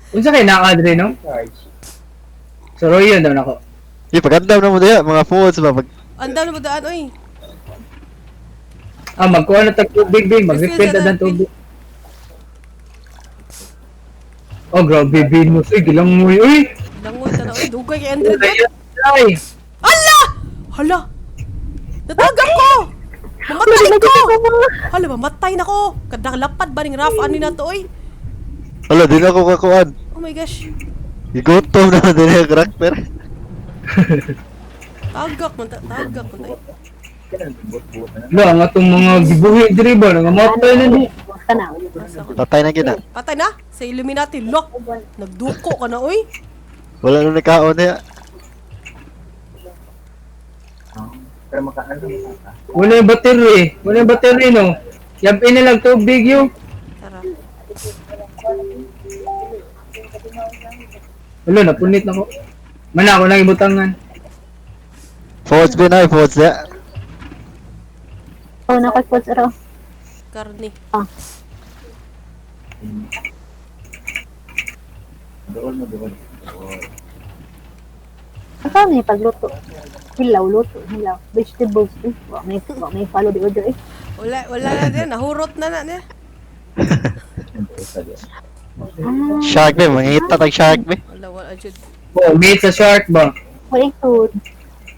Unsa kay naka-adre no? So Roy yun daw nako. Di pagandam na mo diya, mga foods ba pag Andaw na mo daan oy. Ah, magkuha na tag tubig bin, mag-refill Refill na na ng tubig. Oh, grabe bin mo. Uy, gilang mo. Uy! Langoy ta na oy, dugay kay Andred. Ay, ay. Ala! Hala! Natagap ko! Mamatay ko! Hala, mamatay na ko! Kadalapad ba ning Raf ani na to oy? Wala, di na ako kakuan. Oh my gosh. Igutom na din yung karakter. Tagak man ta, tagak man ta. Wala, ang atong mga gibuhi diri ba nangamatay na ni. Basta na. Asa ko? Patay na gina. Patay na sa Illuminati lock. Nagduko ka na oy. Wala na nakaon niya. Pero makaano ka. Wala yung battery. Wala yung battery no. Yabin na lang tubig yo. Tara. Wala, napunit na ko. Mana ako lang ibutangan. Foods bin ay, foods niya. Oh, nakoy po raw. Karni. Dool mo dool. Asa ni pagluto? Hilaw luto, hilaw. Vegetables. Eh, wa may follow di order eh. Wala wala na din, nahurot na na niya. Ah, Shark be, mangita tag shark be. Wala wala jud. Oh, mate sa shark ba? wala food.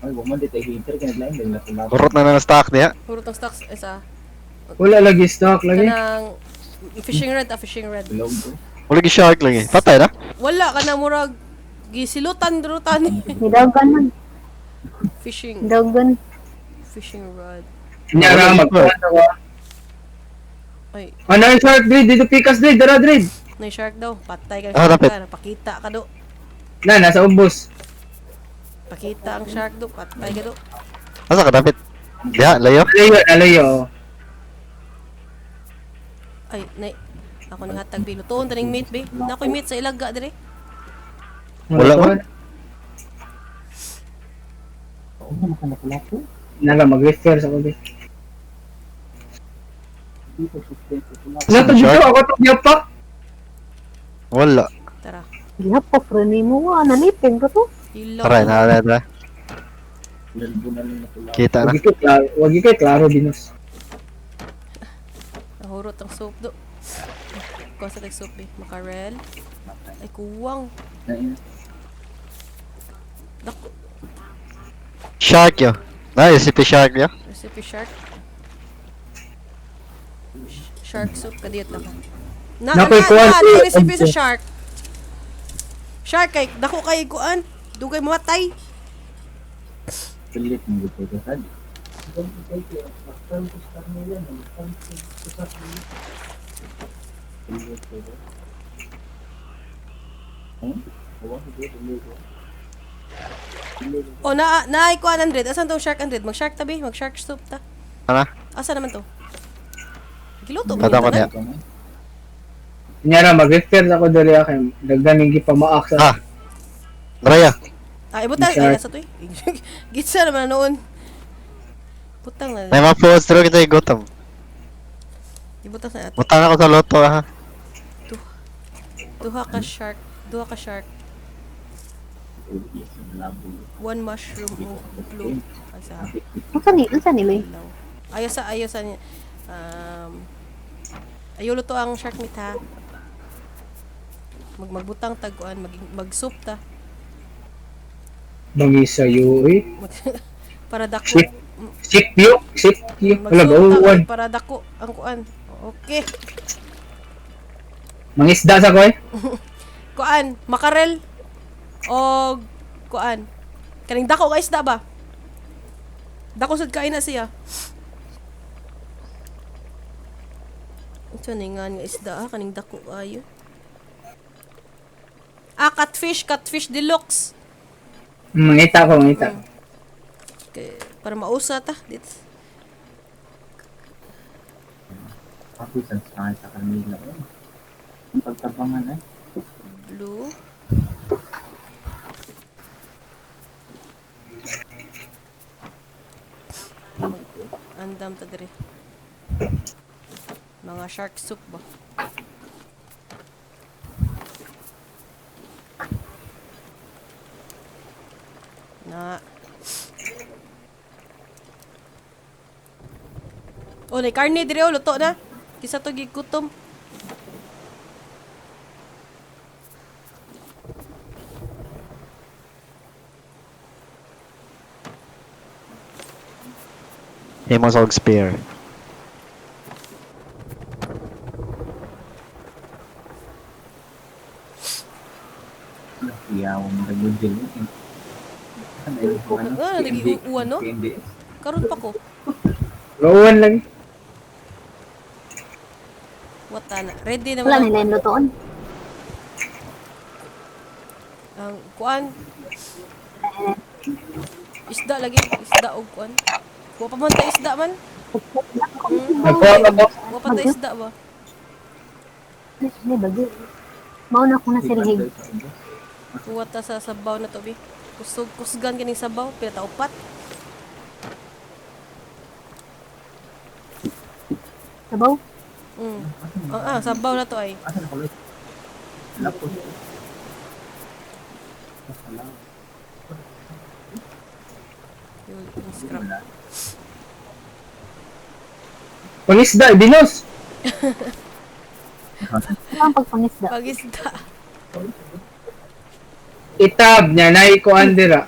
Ay, wa man di tayo hater kay naglain din na sila. Kurot na ng stock niya. Hurot ang stocks isa. Wala lagi stock lagi. Kanang fishing rod, ah, fishing rod. Tulog ko. Wala gi shark lang eh. Patay na. Wala ka na murag gisilutan rutan ni. Nidagan man. Fishing Dagan. fishing rod. Nya ra magkuan ako. Ay, Ano yung shark Dre? Dito pikas Dre, dara Dre. na shark daw. Patay ka Ah, shark dapat. ka. Napakita ka do. Na nasa ubos. Pakita ang shark do. Patay ka do. Asa ka dapat? Diha, layo. Alayo, alayo. Ay, nay. Ako ni hatag bi. Lutoon taning meat bi. Na ako'y meat sa ilaga dire. Wala man. Oo, nakanapulapo. Nala mag-refer sa kubi. Dito, suspense. Wala to dito ako to yapak. Wala. Tara. Gihapok rin mo wa nalipong ra to. Ilaw. Tara, na, na, na. Lalbo na lang napulapo. Kita na. Wagi kay klaro, wagi kay klaro dinos. Nahurot ang soup do. Kuha sa tag soup bi. Makarel. Ay, kuwang. Dako. Shark yo. Na, recipe shark yo. Recipe shark. Shark soup kadiyot na ka. Na, na, Nakoy, na, kuwan. na, recipe sa shark. Shark kay dako kay kuan. Dugay mamatay. Pilit ng gusto ko sad. O na na ay kuan 100. Asan tong shark 100? Mag shark tabi, mag shark soup ta. Ano? Asa naman to? Giluto ba Tata ko yun niya. tanan? Nya ra mag-refer ako diri kay daghan yung gipamaak sa. Ah. Raya. Ah, ibutang Shark. ay nasa to eh. Gitsa naman na noon. Butang na. May ma-post through kita yung gutom. Ibutang na ato. Butang ako sa loto ha. Duha ka shark. Duha ka shark. One mushroom o blue. Ay sa Unsa ni unsa ni Loy? ilaw. Ayaw sa ayaw sa ayaw luto ang shark meat ha. Mag magbutang taguan, mag mag soup ta. Mangisa yo eh. Para dako. Shit. Sip yo, sip yo. Wala Mag-soup ta gawon. para dako ang kuan. Okay. Mangisda sa ko eh. Kuan, makarel og kuan. Kaning dako ka isda ba? Dako sad kain na siya. Ito ni nga nga isda ah, kaning dako ayo. Ah, catfish, catfish deluxe. Mangita ko, mangita. Okay, para mausa ta dito. Ako sa sa kanila. Pagtabangan eh. Blue. Andam ta diri. Mga shark soup ba? Na. Oh, nay karne diri oh, luto na. Kisa to gigutom. Himo sa og spear. Iyaw mo nagudil. Ah, nag-iuwan, no? Karon pa ko. Gawon lagi. Wata na. Ready na Wala man nila yung lutoon. ang kuan. Isda lagi, isda og kuan. Wa pa man ta isda man. Nagkuha ka ko. Wa pa ta isda ba? Ay, bagyo. Mao na akong nasilhig. Kuha ta sa sabaw na to bi. Kusog kusgan kining sabaw, pila ta upat. Sabaw? Mm. Ah, sabaw na to ay. Yung scrap. Pangisda, dinos. Ang pagpangisda. Pagisda. Itab niya nay kuan dira.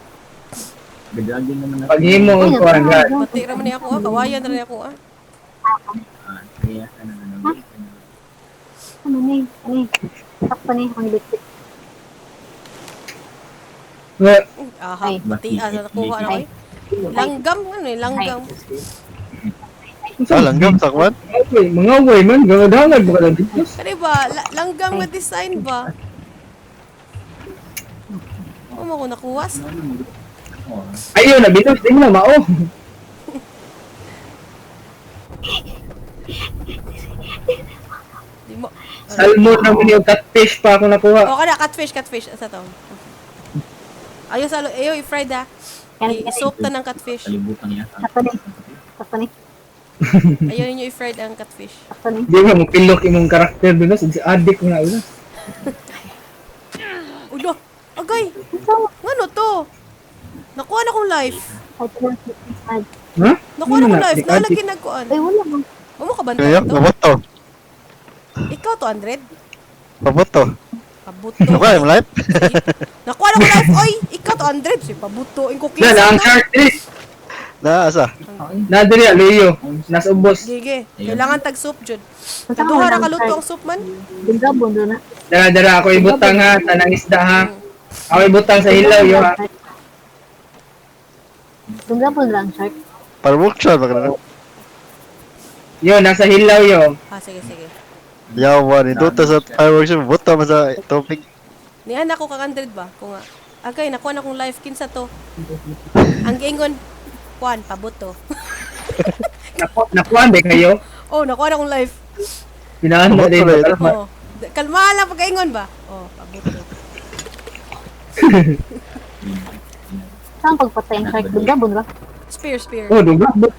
Gadagin naman ako. Paghimo og kuan ra. Pati ra man ni ako ah, kawayan ra ni ako ah. Ah, kaya ka na naman. Ano ni? Ano ni? Sakto ni ang bitbit. Wa- Aha, Ay. pati ah, nakuha na ko. Eh. Langgam ano eh, langgam. Ah, langgam sakwan. Mga way man, gangadangad mo ka lang dito. Kani ba? Langgam nga design ba? O mo ko nakuwas. Ayun, nabitos din na mao. Di mo. Salmon na mo niyo, catfish pa ako nakuha. O kana catfish, catfish asa to. Ayo sa ayo i-fried ah. I-soup ta ng catfish. Kalibutan niya. Sakto ni. Sakto ni. Ayo ninyo i-fried ang catfish. Sakto ni. Di ba mo pilok imong karakter doon si adik mo na ulo. Ulo. Agay. Ito. Ngano to? Nakuha na kong life. Ay, ito. Ha? Nakuha na kong life. Adik, adik. Nalagi nagkuan. Ay, wala mo. Mo ka bantay Kaya, to? paboto. Ikaw to, Andred? Paboto. Pabuto. Nakuha yung life? Nakuha na kong life. Oy, ikaw to, Andred. Si pabuto. Ing Na, na ang shark diri. Na, asa? Na diri Leo. Nasa ubos. Gige. Kailangan tag soup jud. Unsa Duha ra man ang kaluto shark? ang soup man. Dungabon doon na. Dara dara ako ibutang ha, tanang isda ha. Ako ibutang sa hilaw yo ha. Dungabon lang shark. Parworkshop ba ka na? Yo, nasa hilaw yo. Ah, sige, sige. Yawa, nindot sa fireworks, buto man sa topic. Nihan ako kang Andred ba? Kung nga. Agay, nakuha na kong life kinsa to. Ang giingon, kuan, pabuto. Nakuha ba kayo? Oh, nakuha na kong life. Pinahan mo din. Pabuto na Kalma. Oh. Kalma lang pagkaingon ba? Oh, pabuto. Saan pagpatay ang shark? Dungabon ba? Spear, spear. Oh, dungabot.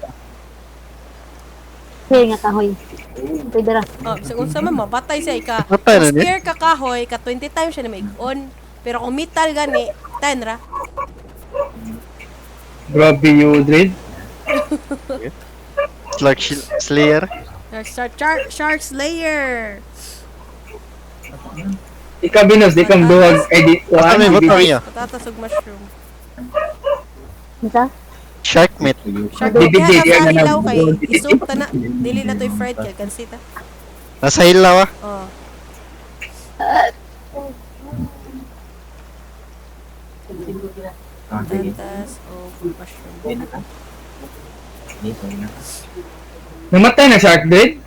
Sige nga kahoy. Pwede ra. Oh, bisag unsa man mapatay siya ika. Patay na Kung niya. spear ka kahoy, ka 20 times siya na maig-on. Pero kung metal gani, 10 ra. Grabe yo, Dred. Like Slayer. Shark, shark, shark Slayer. Ikaw binos, di kang duwag ay di Asa may butang niya? Patatas ug mushroom. Unsa? Shark meat. Shark DVD, meat yan sa na hilaw kay DVD. isup ta na. Dili na to i-fried kay kansita. Nasa hilaw ah. Oh. Ah, sige. Patatas ug mushroom. Okay na ka? Hindi, sorry na. Namatay na shark, Dred.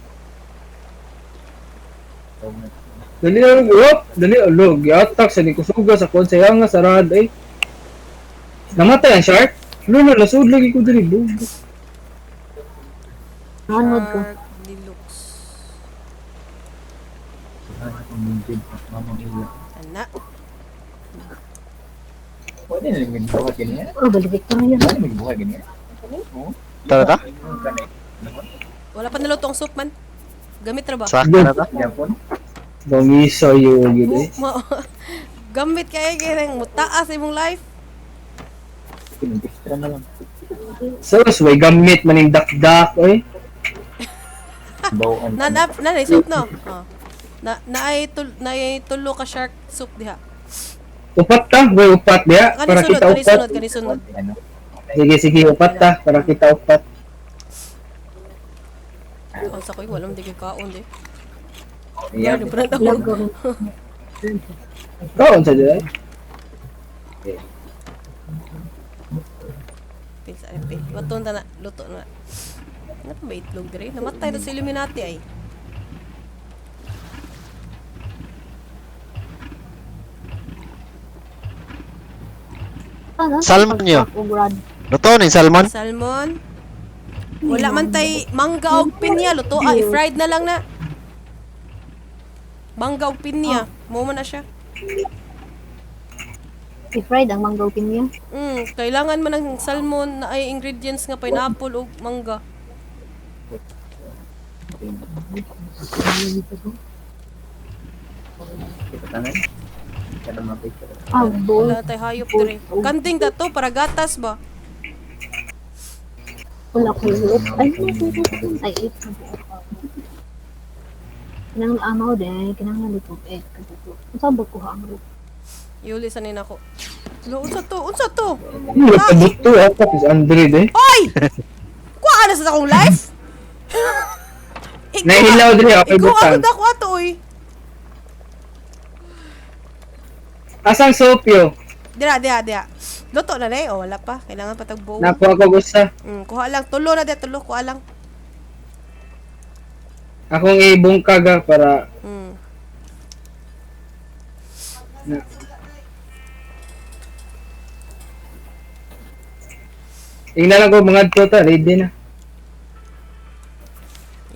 Dali na lang, dali alog. Yatak sa nikusuga sa kon sa nga sarad ay. Namatay ang shark. Lulo lasud lagi ko diri. Lug. Manod ko. Shark Deluxe. Ana. Pwede na lang magbuhat ganyan. Oh, balik ko na yan. Pwede magbuhat ganyan. Oo. Tara ta? Wala pa naluto ang soup man. Gamit ra ba? Sakto na ta? Japon. Bangisa yo gyud eh. Gamit kay kay mutaas imong life. Pinag-extra na lang. Sus, way gamit maning dakdak oy. Bawaan. Na na na, na soup no. Oh. Na naay tul naay tulo ka shark soup diha. Upat ta, way upat diha Kani para sunod, kita kani upat. sunod, kani sunod. Ano? Sige sige, upat ta para kita upat. Oh, sa ko walang di kay kaon di. Ayan. Ano pa na Love ko. Kaon sa diha. Pil sa pil. Waton ta na, luto na. Ano pa ba itlog dire? Namatay na sa Illuminati ay. Ano? Salmon yun. Ug rod. Luto ni salmon? Salmon. Wala man tay mangga og pinya luto ah, i-fried na lang na. Mangga og pinya, mo man na siya. I-fried ang mango pinya. Kailangan man ng salmon na ay ingredients nga pineapple ug mangga. Ah, bowl. Wala tay hayop dire. Kanding dato para gatas ba? Wala ko luot. Ay, ay, ay, Kinang amaw din, kinang luto eh. Unsa ba kuha ang luto? Iuli sa nina ko. Lo, unsa to? Unsa to? Buto ako is Android eh. Hoy! Kuha na sa akong life? Nahilaw diri ako Ikaw ako butang. dako ato oy. Asang sopyo? Dira, dira, dira. Luto na na eh. O, wala pa. Kailangan pa tag bowl. Nakuha ko gusa. Kuha lang. Tulo na dira, tulo. Kuha lang. Akong ibungkag ah, para na. Tingnan lang ko mga to ta, ready na.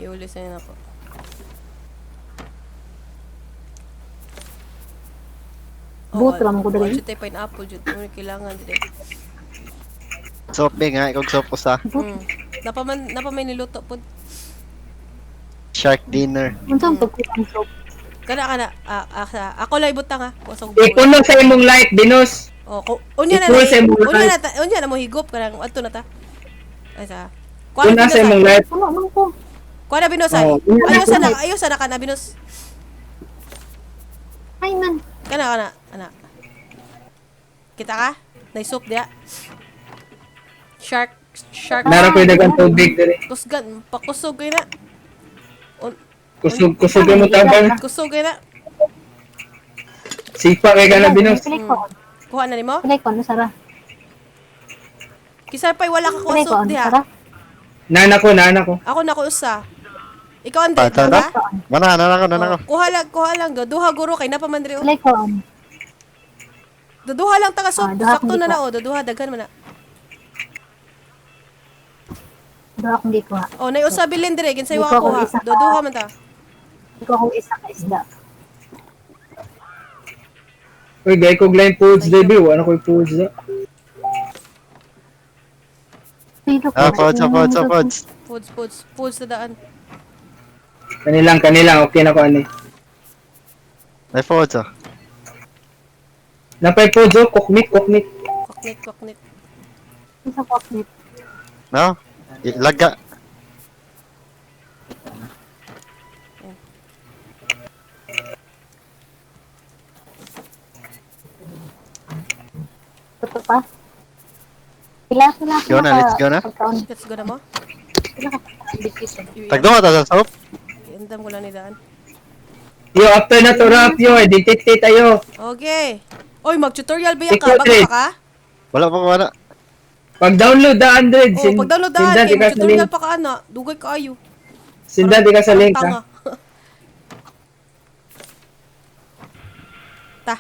Iuli sa'yo na po. Buot ra man ko diri. Jud pineapple jud. Mo kailangan diri. Soap eh nga, ikaw soap usa. Napa man napa may niluto pod. Shark dinner. Unsa ang pagkulang soap? Kana kana ako lang ibutang ha. Kusog. Ikuno sa imong light, Binus. Oh, ko, unya na Ikuno sa imong unya light. na ta, unya na mo higop kanang adto na ta. Ay sa. Kuna sa imong light. Puno man ko. Kuha na Binus ay. Oh, unya na Ayo sana, ayo sana kana Binus. Ay man. Kana kana ana. Kita ka? Nay soup diya. Shark shark. Nara ko'y dagang tubig diri. Kusgan, pakusog kay na. Kusog kusog mo tabang. Kusog kay na. Sipa kay kana Binus. Pilay ko. Kuha na nimo? Pilay ko ano sara. Kisar pa'y wala ka kuha Pilay ko soup ano diha. sara. Nana ko, nana ko. Ako na ko usa. Ikaw Andre, Ta, ta, ta. ba? Mana, nana ko, nana ko. Oh, kuha lang, kuha lang. Duha guro kay napa man diri. oh. Pilay ko ano. Duduha lang taga soup. Ah, duha Sakto akong na na gikuha. oh, duduha daghan man na. Duha akong gikuha. Oh, nay usa bilin dire kinsay wa Ikaw, kuha. isa ka. Duduha man ta. Ikaw akong isa ka isda. Uy, gay ko line foods baby. Wala ko'y foods da. Pilo ko. Ah, pods, ah, pods, ah, pods. Foods, foods, foods na daan. Kanilang, kanilang. Okay na ko ani. May pods ah. Napay foods oh, cook meat, cook meat. Koknit, koknit. Isa koknit. No? Laga. Ito pa. Pila pila Go na, let's go na. Pagkaon. Let's go na mo. Pila ka pagkaon dito. Tagduha ta sa soap. Iandam ko lang ni daan. Yo, after na to wrap yo, identity tayo. Okay. Oy, mag-tutorial ba yan ka? Ikaw, Bago Dre. pa ka? Wala pa ko wala. Pag-download da Android, Oh, pag-download daan, sindan kay di ka sa link. mag-tutorial pa ka ana. Dugay kaayo. Sindan di ka sa link Tanga. ha. Ta.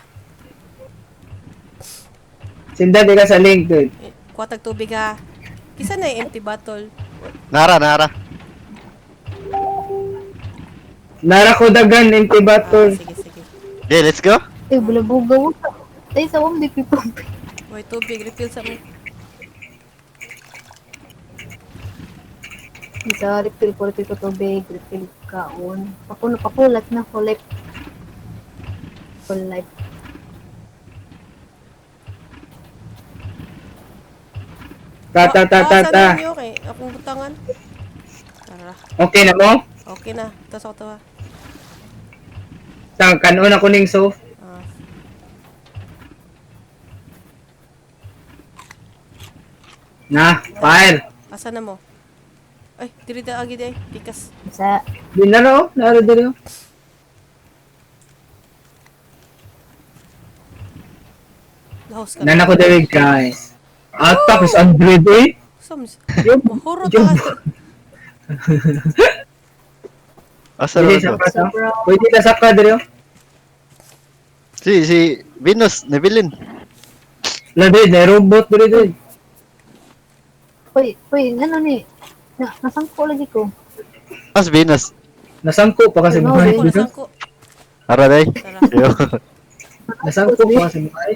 Sindan di ka sa link dude. Eh, Kuha tag tubig ha. Kisa na yung empty bottle. Nara, nara. Nara ko dagan empty Ah, bottle. sige, sige. Okay, let's go. Ay, bulabugaw ka. Ay, sa om di people. Uy, tubig. Refill sa mo. Isa, refill ko, refill ko tubig, refill kaon. Pakuno, pakulat na, full life. Full life. Ta ta ta ta Ah, ta. Saan ninyo kay akong butangan? Tara. Okay na mo? Okay na. Tapos ako tawa. Tang kanon ako ning soft. Ah. Na, fire. Asa na mo? Ay, diri da agi di ay. Pikas. Isa, Di na oh, nara diri oh. Lahos ka. Nana ko diri guys. Attack is Android eh. Sams. Yo, Mahurot yo. ka. Asa Dili na sa to? pa ta. Pwede ta sa ka diri oh. Si Venus, nabilin. La diri, na robot diri diri. uy, uy, ano ni? Na, nasangko lagi ko. As Venus. Nasangko pa kasi Ano, buhay. Ako nasangko. Ara day. Tara. Yo. Nasangko pa kasi buhay.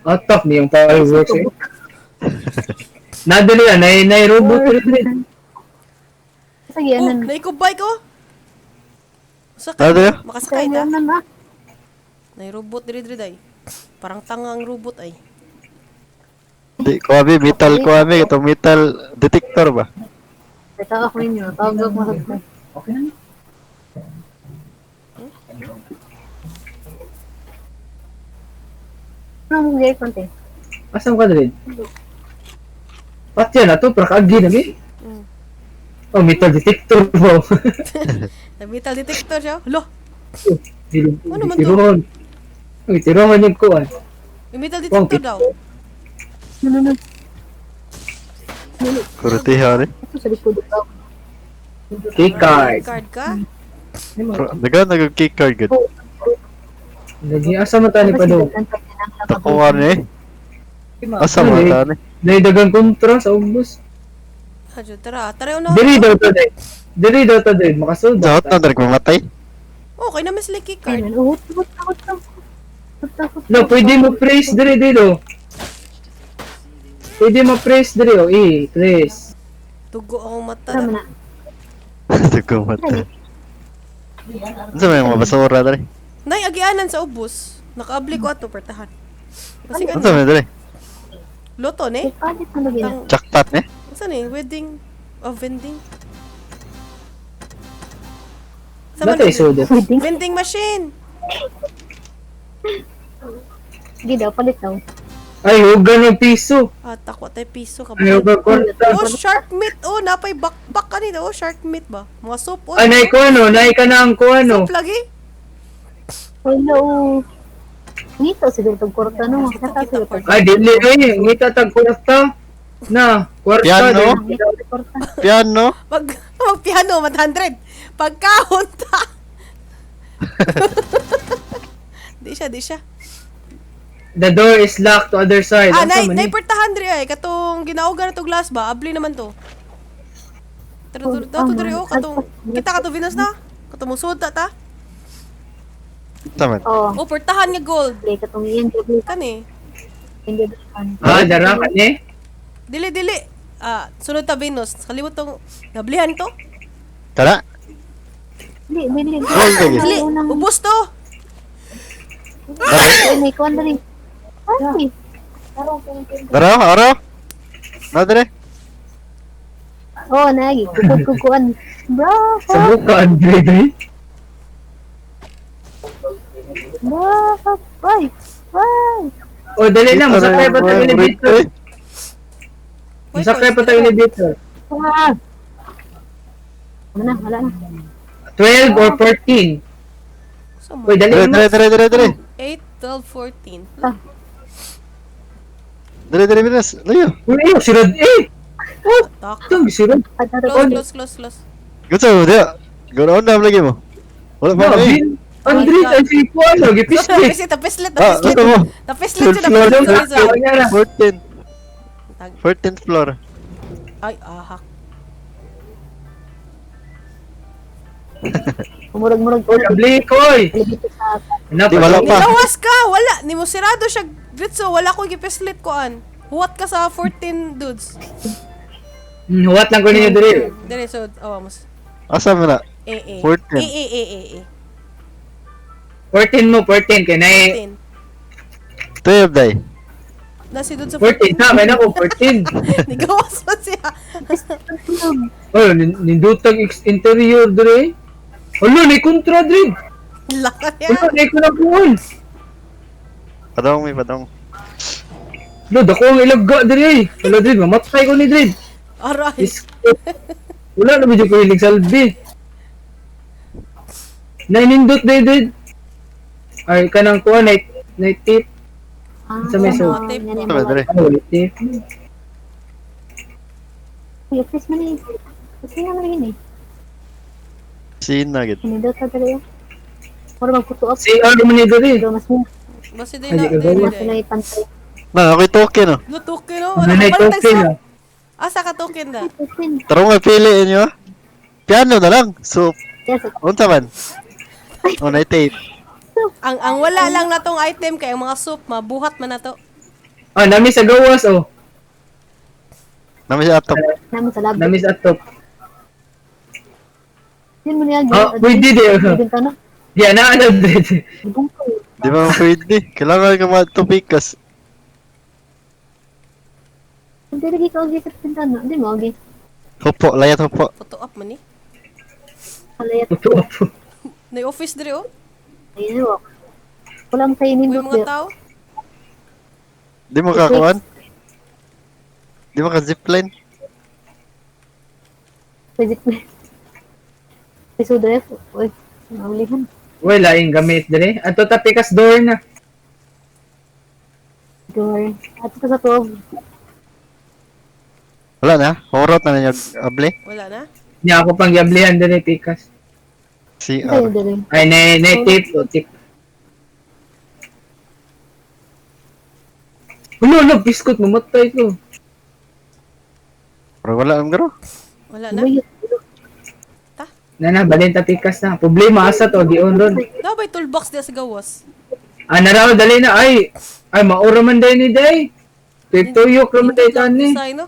Attack ni yung fireworks eh. Na diri ah, na na robot diri diri. Sa Oh, gianan. naikubay ko. Sakay. Tara, diri. Makasakay ta. Gianan ah. Nay robot diri diri day. Parang tanga ang robot ay. Di ko abi metal ko abi itong metal detector ba? Tawag ko ninyo, tawag ko masagpo. Okay na. Ano mong gay konti? Asa ka diri? Patya na to, para kaagi na mi. Oh, metal detector mo. Nag metal detector siya. Lo, Ano man to? Tirohon. Uy, tirohon yung kuwan. may metal detector daw. No, no, no. Kurtihan eh. Ito sa likod daw. Key card. Card ka? Dagan nag key card gud. Lagi asa man ta ni padong? Takuha ni. Asa man ta ni? Dahil dagang kontra sa ubos. Adyo, tara. Tara na. Dili daw to day. Dili daw to day. Makasulod. Daot na direk mamatay. Okay na mas sila key card. Ayun, uhot, uhot, uhot, uhot. Uhot, uhot. No, pwede mo press diri dito. Pwede mo press diri oh, eh, press. Dugo akong mata. Tama na. Dugo mata. Unsa may mga basura dere? Nay, agianan sa ubos. Nakaabli ko ato, pertahan. Kasi Unsa ano, may dere? loto ne? Palit na lagi na. Tang, Jackpot ni? saan eh? Wedding of vending. Sa Ba tayo sudot? Pwede. Vending machine. Sige daw, palit daw. Ay, huwag ng piso. Ah, takwa tayo piso ka Ay, huwag kwarta. Oh, shark meat. Oh, napay backpack kanina. Oh, shark meat ba? Mga soup. Oh, Ay, nay ko ano, nay ka na ang ko ano. Soup lagi. Wala, oh. Ngito siguro tong kwarta no. Makita siguro tong Ay, dili ay, ngita tag kwarta. Na, kwarta. Piano? dili. Ngito tong kwarta. Piano. Mag, magpiano, 100. Pagkahon ta. Di siya, di siya. The door is locked to other side. Ah, Asa nay, man nay eh? pertahan diri ay katong ginauga na to glass ba? Abli naman to. Tara tara tara diri oh katong kita ka to Venus na. Katong musod ta ta. Unsa man? Oh, Oh, pertahan nga gold. play katong iyan gabi. Kani. Hindi gabi. Ah, dara ka ni. Dili dili. Ah, sunod ta Venus. Kalimot tong nablihan to. Kana? Dili, dili. Gold lagi. Dili, ubos to. Ay, may kuwan dali. Ay, Dara, aro. Na dere. oh, naagi. Kukuan. Bro, Sa buka, Andre, dre. bro, ay, ay. Oh, dali na, masakay pa tayo elevator. Wait, Masakay pa tayo elevator. Ah. Wala na, wala na. 12 or 14. Sa mo? Uy, dali Dere, na. dere, dere, dere, dere. 8, 12, 14. Ah, Dere, dere, Venus. Layo. Uy, ayaw, sirad eh. Oh, Tak. itong sirad. At ato Close, close, close, close. Gusto mo dia. Ganoon na lagi mo. Wala pa No, eh. bin. Andre, ay si Kuano, gipislit. Tapislit, tapislit, Ah, tapislit. gusto mo. Tapislit siya, Third floor. tapislit. Sorry, sorry. 14. Tag- 14th floor. Ay, ahak. Murag-murag. Uy, abli ko, oy. Dito sa Ano Di, wala pa. Nilawas ka! Wala! Nimo sirado siya. Gritso, wala ko gipislit koan. Huwat ka sa 14 dudes. Huwat lang ko ninyo diri. Dire, so, oh, mas. Asa mo na? A, A. 14. A, A, A, A, A. 14 mo, 14 kay nay 14. 12 day. Na si dude sa 14 na, may nako 14. Nigawas pa siya. Oh, nindutag interior diri. Hala, nay kontra diri. Laka niya. Hala, nay ko na kuon. Padong mi padong. Hala, dako ang ilagga diri. Hala diri, mamatay ko ni diri. Aray. Is wala na medyo ko hilig salbi. Nainindot diri diri. Ay kanang kuan nay nay tip. Ah, Sa may so- Tape. Asa man dere? Ano, may tip. Uy, at least man eh. Kasi nga man yun eh. Sina gid. Hinindot sa dali. Mura magputo up. Si ano man ni diri. Pero mas mo. Basta din Ay, na. di ka gawa. Mas na ipantay. Na ako'y token oh. No token no. Ano nay Wala token ah. Asa ka token na? Token. Tarong nga pili inyo. ah. Piano na lang. So, Yes. unsa man? Oh, na tape. Ang wala lang na tong item kay ang mga soup mabuhat man na to. Ah, nami sa gawas oh. Nami siya atop. Naman sa lab. Nami sa atop. Yun mo niya. Ah, pwede di. Bintana. Di ana ana diri. Bungko. Di ba pwede? Kailangan ka matupikas. Hindi lagi ka ogi sa bintana. Hindi mo ogi. Hupo, layat hupo. Photo up man ni. Kalayat. Totoo po. Nay office dire oh. Ayun mo. Wala mo tayo Uy nindot. mga tao. Di mo kakuan? Di mo ka zipline? Pwede po. Piso dref. Uy. Naulihan. Uy, laing gamit dire. Ato ta pikas door na. Door. At ito sa 12. Wala na. Horot na ninyo, able. Wala na. Nya ako pang yablihan dire pikas. CR. Ay, dali. Ay, na tip o tip. Ulo, ulo, biskot, mamatay ko. Pero wala ang garo. Wala na. Buyot. Na na, balin ta pikas na. Problema asa to, di on ron. Daw ba'y toolbox diya sa gawas? Ah, naraw, dali na. Ay, ay, maura man day ni day. Tuyok raman day tani. Design, no?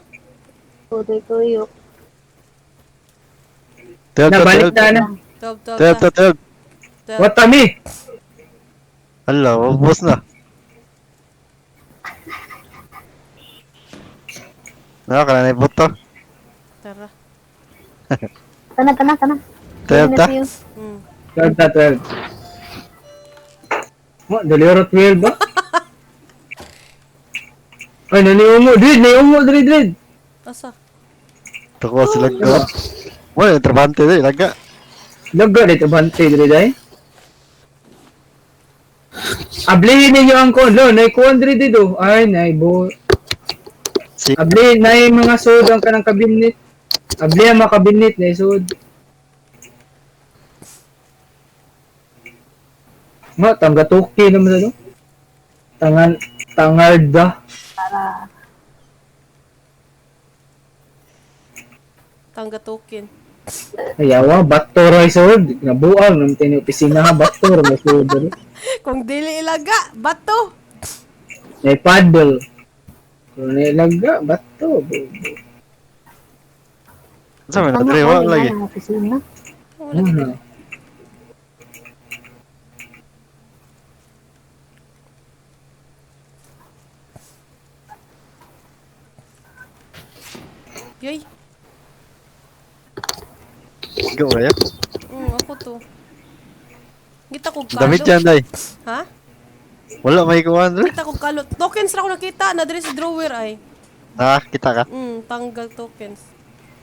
Tutoy tuyok. 12 Na, to balik 12. na na. 12, 12, 12 to 12. 12. What me? Hala, ubos na. Naka na ibuto. Tara. Tana, tana, tana. 12 ta. 12 ta, 12. Oh, dali ro 12 ba? Ay, naniungo, drid, naniungo, drid, drid. Asa? Tuko sila ko. Wala yung trabante dito, laga. Laga dito, bante, drid, ay. Ablihin ninyo ang kon, lo, naikuan drid dito. Ay, naibo. Si Abli, na mga sud ang kanang kabinet. Abli ang mga kabinet na sud. Nga, tangga toki naman ano? Tangan, tangarda. Para. Tangga token. Ayawa, bato ra sud. Nabuang, nang tini opisina ha, bato ra may sud. Ano? Kung dili ilaga, bato. May paddle. Kung nilaga, bato. Sa man na dre, wala lagi. Ang opisina. Wala Ano? dili. Yoy. Go kaya. Ako to. Kita ko kalo. Damit yan day. Ha? Wala may kuwan dre. Kita ko kalo. Tokens ra ko nakita na diri sa drawer ay. Ah, kita ka. Tanggal tokens.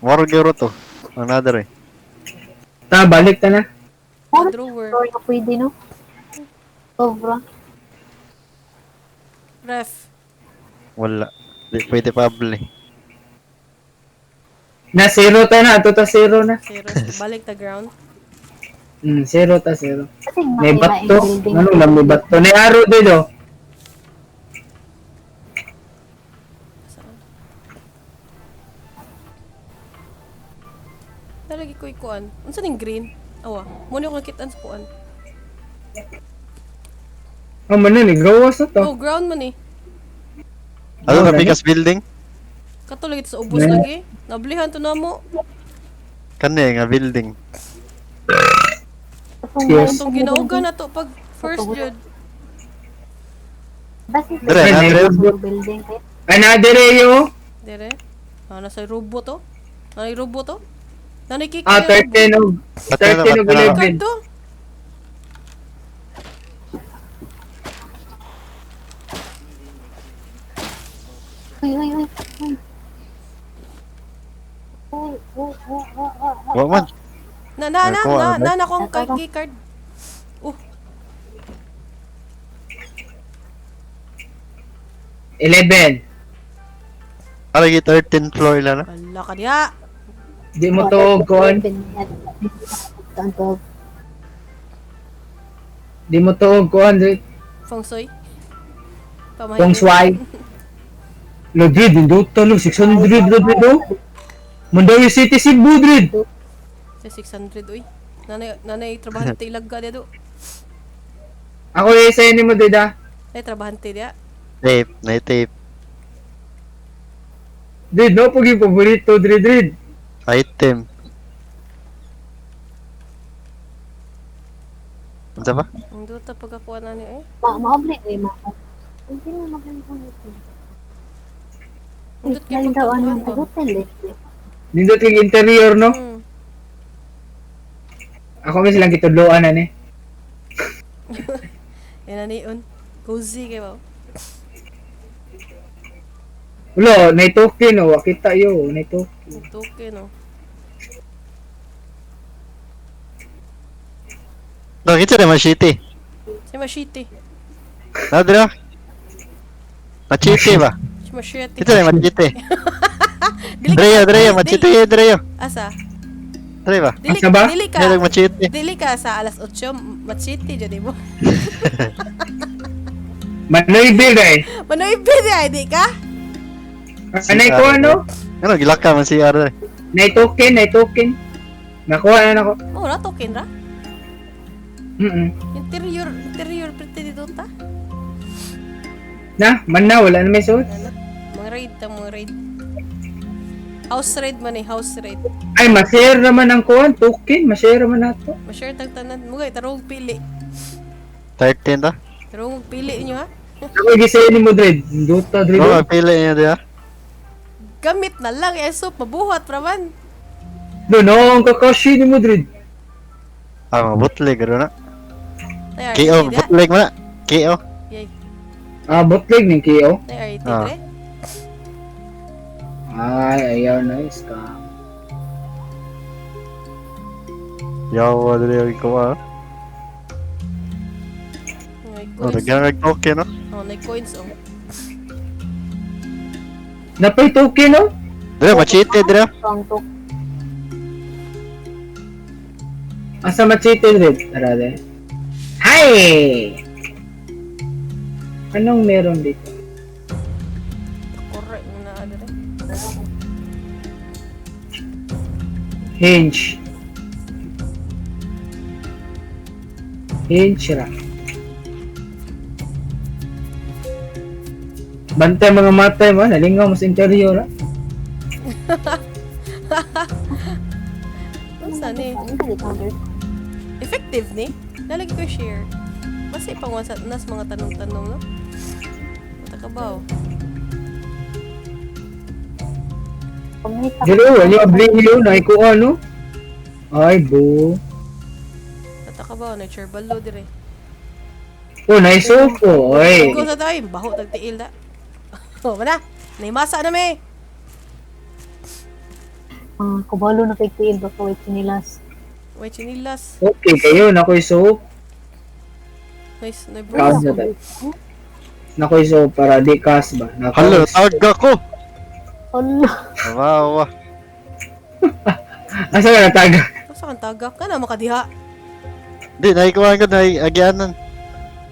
Moro gyud to. Another eh. Ta, balik ta na. Sa drawer. Sorry, pwede, no? Sobra. Ref. Wala. Di pwede pa abli. Na zero ta na, ato ta zero na. Zero. Balik ta ground. Zero ta zero. Kasi May makita bato. yung building. Ano lang may bato? May arrow dito. Saan? Talagi ko ikuan. Unsa ning green? Awa, mo ni ako nakitaan sa kuan. Oh, man ni gawas na to. Oh, ground man eh. Ano Oh, na pikas building? Kato lagi sa ubos lagi. Nablihan to namo. Kani nga building. Yes. Itong ginauga na to pag first jud. Basta Dre, Ay, na dre. building. Ay, na dire yo. Dire. Ah, nasa robot to. Nanay robot to. Nanay kik. Ah, 13 og 13 og Patay na, 11. Card to. Uy, uy, uy. Uy. Uy, uy, uy, uy, uy, uy. Wa man. Na na na Ay, kuha, na ano? na na akong card key card. Oh, 11. Aragi 13 floor ila na. wala ka diha. Di mo to kuan. Di mo to kuan. Feng shui. Pamahiin. Kung sway. Lodi, dinduta lo 600 lodi do. Mandawi City Cebu drid. Sa 600 uy. Nanay nanay trabahante ilaga dia do. Ako yung isa ni mo dida. Nay trabahante dia. Tape, na tape. Drid, no pag yung paborito drid drid. Item. Unsa ba? Ang duta pagkakuha na ni eh. Ma-maoblig eh, ma. Hindi na magandang ito. Nindot kay Lain daw ano pagkakuha ang ba? hotel eh. Nindot yung interior no. Ako may silang gitudloan na ni. Yan na niyon. Cozy kay ba? Ulo, nay token no, kita yo, nay token. Okay no. No, kita na machete. Si Machete. Na dre. Machete ba? Si Machete. Kita na machete. Dili Dreyo, ka- dreyo, dili- machete, dreyo. Asa? Dre ba? Dili, Asa ba? dili ka. Dili machete. Dili ka sa alas 8, machete jud mo. Manoy bill eh. Manoy di ay di ka? Anay ko ano? Ano gilaka man CR dre. Nay token, nay token. Nakuha na nako. Oh, ra token ra. Interior, interior pretty dito ta. Na, man na wala na may suot. Ano? Mga raid ta, mga raid. House raid man eh, house raid. Ay, ma-share naman ang kuan, token, ma-share naman nato. Ma-share tag tanan mo gay tarong pili. 13 ta. Tarong pili inyo ha. Ako gisay ni mo Dred. Dota Dred. Oh, pili niya diha. Gamit na lang eh soup mabuhat pra man. No, no, ang kakashi ni mo Dred. Ah, mga bootleg ro na. Nay KO, RT da. bootleg man na. KO. Yay. Ah, bootleg ning KO. Nay RT Ah. dre. Ay, ayaw na scam. Yawa dre ko ah. May Oh, coins. daghan kag token no. Oh, nay coins oh. Napay token no? Dre machete dre. Ang tok. Asa machete Dred? Tara de. Hi! Anong meron dito? Correct na dre. Hinge. Hinge ra. Bantay mga matay mo, nalingaw mo sa interior ah. Unsa ni? Effective ni? Nalagi ko share. Basta ipangwan sa nas mga tanong-tanong no. Mata ka ba? Oh? Dili wala obliyo na iko ano. Ay bo. Mata ka ba? Nature balo dire. Oh, nice sopo. Oy. Go sa tayo, baho tagtiil da. Oh, wala. Naimasa na me. Mga kubalo na kay tiil baka way chinilas. Way chinilas. Okay kayo na ko'y soap. Nice, na bro. Kaos na tayo. Nakoy soap para di kas ba. Nako. Halo, tawag ako. Hala. Wow. Asa ka nataga? Asa kang tagak ka na makadiha. Di naikuha ko na agyanan.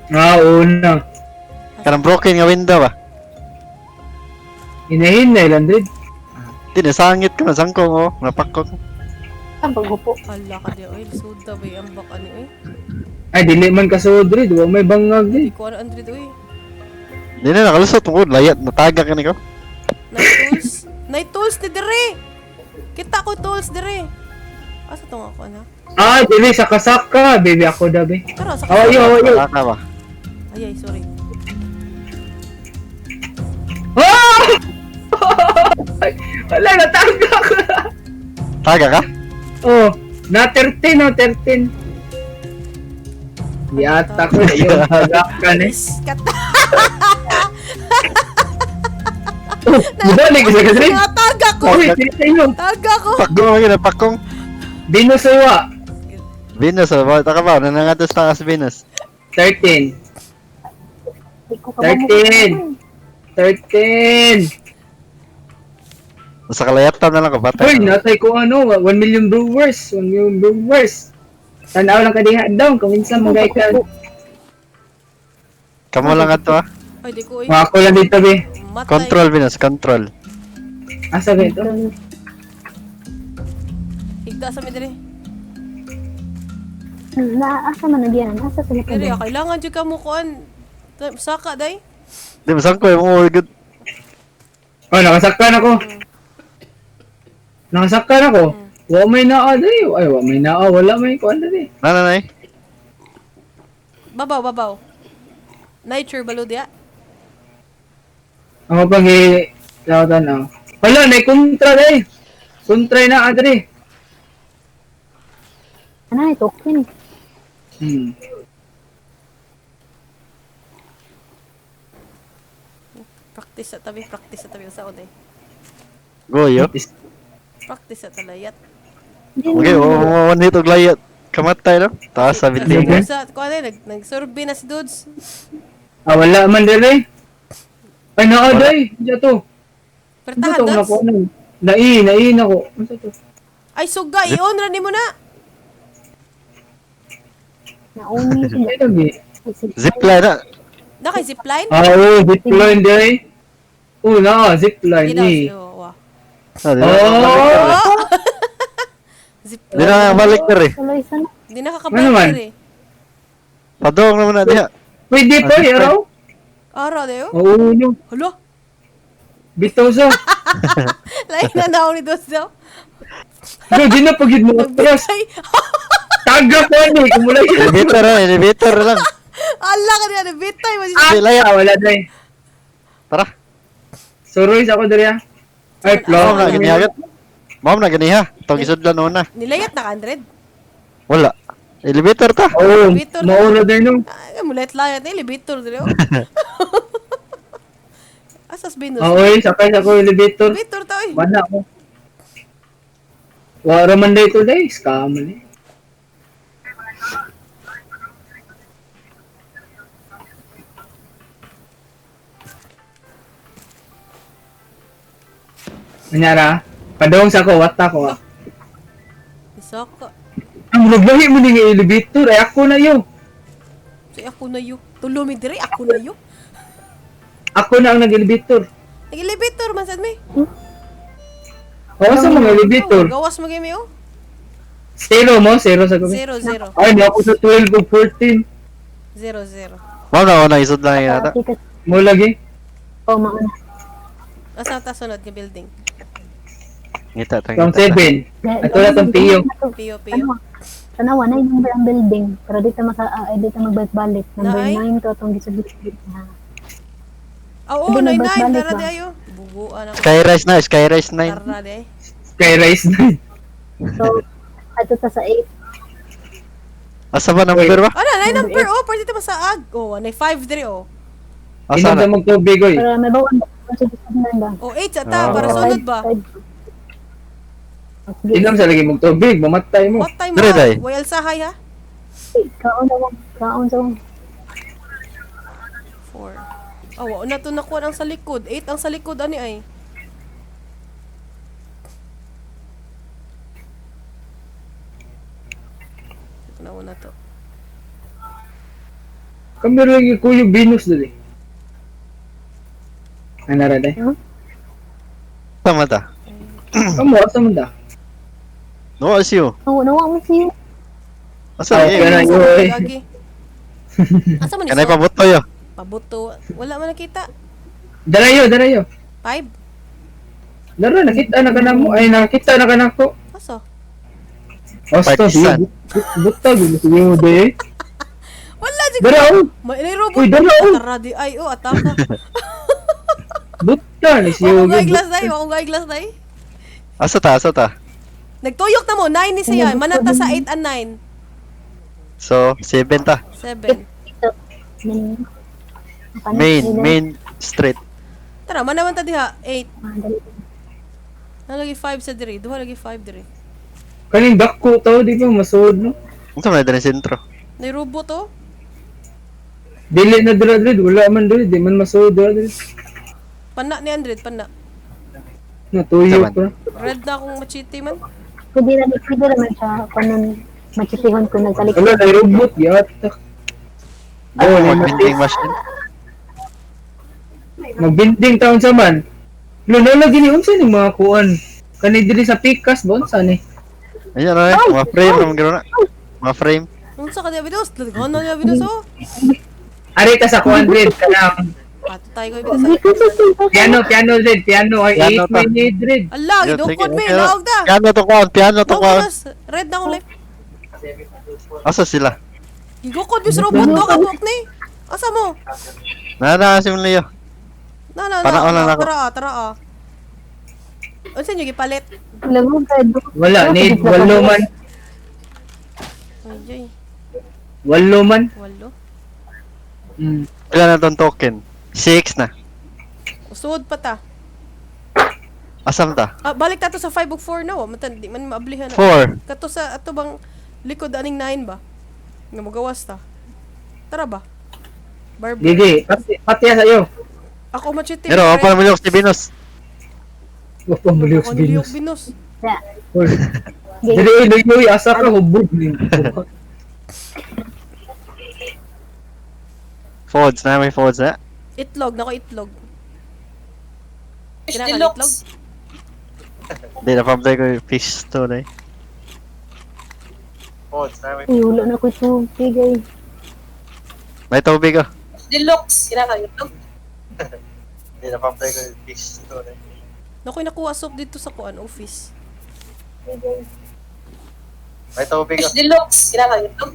Ah, una. Kanang broken nga window ba. Hinahin na ilan Dred. Di nasangit ko nasangkong oh, napakong. Ang paghupo. Hala ka di oy, suda ba ang bak ani oy. Ay dili man kasuod Dred, wa may bangag Di Dred. ko ano Andred oy. Di na nakalusot mo layat nataga ka niko. Nay tools. Nay tools ni dire. Kita ko tools dire. Asa tong ako na? Ah, dili sa kasaka, baby ako da be. Tara sa Oh, yo, yo. Wala ka ba? Ay, ay, sorry. Ah! Ay, wala nataga ko. Taga ka? Oh, na 13 oh, 13. Yata ko yung tagakan eh. Iskat. Oh, balik sa kasri. Taga ko. Uy, sino inyo? Taga ko. Pakong lagi na pakong. Binusuwa. Venus, oh, taka ba? Nanangatos taas Venus. 13. Di ko kabalo. 13. 13. Sa kalayatan na lang ko patay. Uy, natay ko ano, 1 million brewers, 1 million brewers. Tanaw lang kadiha daw, kung minsan mga ka. Kamo lang ato ah. Ay, di ko oy. Mga ako lang dito be. Matay. Control Venus, control. Asa ba ito? Higda sa mi dire. Na asa man nagyan? Asa sila ka? Dire, ah, kailangan jud ka mo kuan. Saka day. Di masangko mo good. Oh, nakasakkan ako. Nakasakkan ako. Wa may naa diri. Ay, wa may naa, wala may kuan diri. Na na nay. Babaw, babaw. Nature balo diya. Ako pang i tawag na. Wala nay kontra dai. Kontra na adri. Ano token? Practice sa tabi, practice sa tabi sa day. Go yo. Practice sa talayat. Okay, oh, one hit og layat. Kamatay no? Taas sa building. Okay. Sa kuan day nag nagsurvey na si Dudes. Ah, wala man diri. Ay naa dai, diya to. Pertahan Ito Dudes. na ko ano. Nai, nai na ko. Unsa to? Ay, suga, i-on ra nimo na. Nauni sila. Ay, lagi. Zipline na. Na kay zipline? Ah, oo, zipline di ay. Oo na, zipline Di na, eh. oh, wah. Ah, di na Oh! Di na balik na rin. Tuloy sa na. Di na Ano kakabalik naman? eh. Padong naman na diha. Pwede pa, eh, araw. Ara, dayo. Oo, no. Hala, Bitaw sa. lain na naon ni Dos daw. No, di na pag yun mo atras. Ay, Taga ko ano eh, kumulay. Elevator na, elevator na lang. ala ka niya, bitay mo siya. Di, laya. Ah, wala na eh. Tara. Suroy sa ako diri ah. Ay, Mao flow. na ganiha gud. Mao na ganiha. Tong isudlan una. Nilayat na ka, 100. Wala. Elevator ta. Oo, Elevator. maura din no. Ay, mulat layat na, elevator diri. oh. Asas Venus. Oo, eh, sakay sa ako elevator. Elevator ta, oy. Wala ako. Wala man dito day, scam man eh. Anyara, padong sa ako, wata ko ah. Isaka. Ang naglahi mo ni nga elevator, ay ako na yo. Say ako na yo. Tulo mi diri, ako na yo. Ako na ang nag-elevator. Nag-elevator man sad mi. Oo, sa mga elevator. Oh, gawas mo gyud mi oh. Zero mo, zero sa gabi. 0 0 Ay, na ako sa 12 o 14. 0 0. Mao na una isudlan yata. Tika Mo lagi. ko mauna. Asa ta sunod nga building? Ngita ta. From ngita ta. 7. Ato na tong piyo. Piyo piyo. Ano? Tanawa na yung number ang building. Pero dito masa ay dito magbalik-balik. Number Naay? 9 to atong gisugid na. Ah, oo, Hindi, 9 9 magbalik-balik tara ba? di ayo. Buguan ako. Skyrise na, Skyrise 9. Tara di ay. Skyrise 9. So ato ta sa 8. Asa ba number ba? Ana, 9 number oh, pwede ta masaag. Oh, anay 5 diri oh. Asa Inom na? sa magtubig oy. Para may bawan ba sa gisugdan ba? Oh, 8 sa ta Ah. para sunod ba? Five, five. Sige, Inom sa lagi magtubig, mamatay mo. What time Diri, ha? day. Way alsahay ha? Kaon na mo. Kaon sa mo. 4. Oh, wa na to nakuha ang sa likod. 8 ang sa likod ani ay. Ito na una to. Kami lagi kuyo Venus dali. Ano ra day? Tama ta. Kamo asa man da? No, asiyo. Nawa nawa mo siya. Asa Ah, eh? kana Asa yo man oy. lagi? Asa man Kanay iso? pabuto yo. Pabuto. Wala man nakita. Darayo, darayo. 5. Dara nakita na kana mo. Ay nakita na kana ko. Asa? Osto Partisan. Buta gyud siya mo day. Wala jud. Dara oh. May may robot. Uy, dara oh. Tara di ay oh ataka. Buta ni siya. Ako ga glass day, ako ga glass day. Asa ta, asa ta. Nagtuyok na mo, 9 ni siya. Manata sa 8 and 9. So, 7 ta. 7. Ito. Main. Main, main street. Tara, manaman ta diha 8. Ah, dali. Nalagi 5 sa diri, duha lagi 5 diri. Kaning dako to di ba masuod no? Unsa man diri sentro? Nay robot oh. Dili na dira diri, wala man diri, di man masuod dira diri. Pana ni Andred, pana. Natuyo Saman. pa. Red na akong machete man. Pwede ra man siya kanon machitihon ko nagtalikod. Wala na robot yata. Oh, Oh, mag-vending machine. Magbinding taon sa man. Lolo lagi ni unsa ni mga kuan. Kani diri sa Pikas ba unsa ni? Ayan na, eh. Mga frame naman gano'n na. Mga frame. Unsa ka di Abidos? Lagano ni Abidos oh. Ari ta sa kuan red kanang Ato tayo ko Abidos. Hindi ko sa piano piano red piano ay Piano 8 ta. may need red. Ala, Yun, gidukod sige, mi, okay na. naog ta. Piano to kuan, piano to Naog kuan. Abidos. Red na akong life. Asa sila? Gigukod bis robot do ka buok ni. Asa mo? Na na si Leo. Na na na. Tara, na, na ako. Tara, ah, tara. ah. Unsa nyo gipalit? Lamang ka Wala need walo man. Ay, ay, Walo man. walo. Mm. Pila na tong token? 6 na. Usod pa ta. Asam ta? Ah, balik ta to sa 5 ug 4 na. Wa man ta- di man maablihan na. 4. Kato sa ato bang likod aning 9 ba? Nga mogawas ta. Tara ba? Barbie. Gigi, pati pati sa iyo. Ako machete. Pero open mo yung si Venus. Wa pa mo Ako niliyok Venus. Venus. Yeah. Four. Dili oy luyoy asa ka hubog ni. Folds na, may folds na. Itlog, nako itlog. Fish Kailangan itlog? deluxe. Di, napamtay ko yung fish to na eh. Folds na, may... Uy, wala na ko tubig ay. May tubig oh. Fish deluxe. Kailangan itlog. Di, napamtay ko yung fish to na eh. Naku, nakuha soap dito sa kuan office. May tubig Fish deluxe. Kailangan itlog.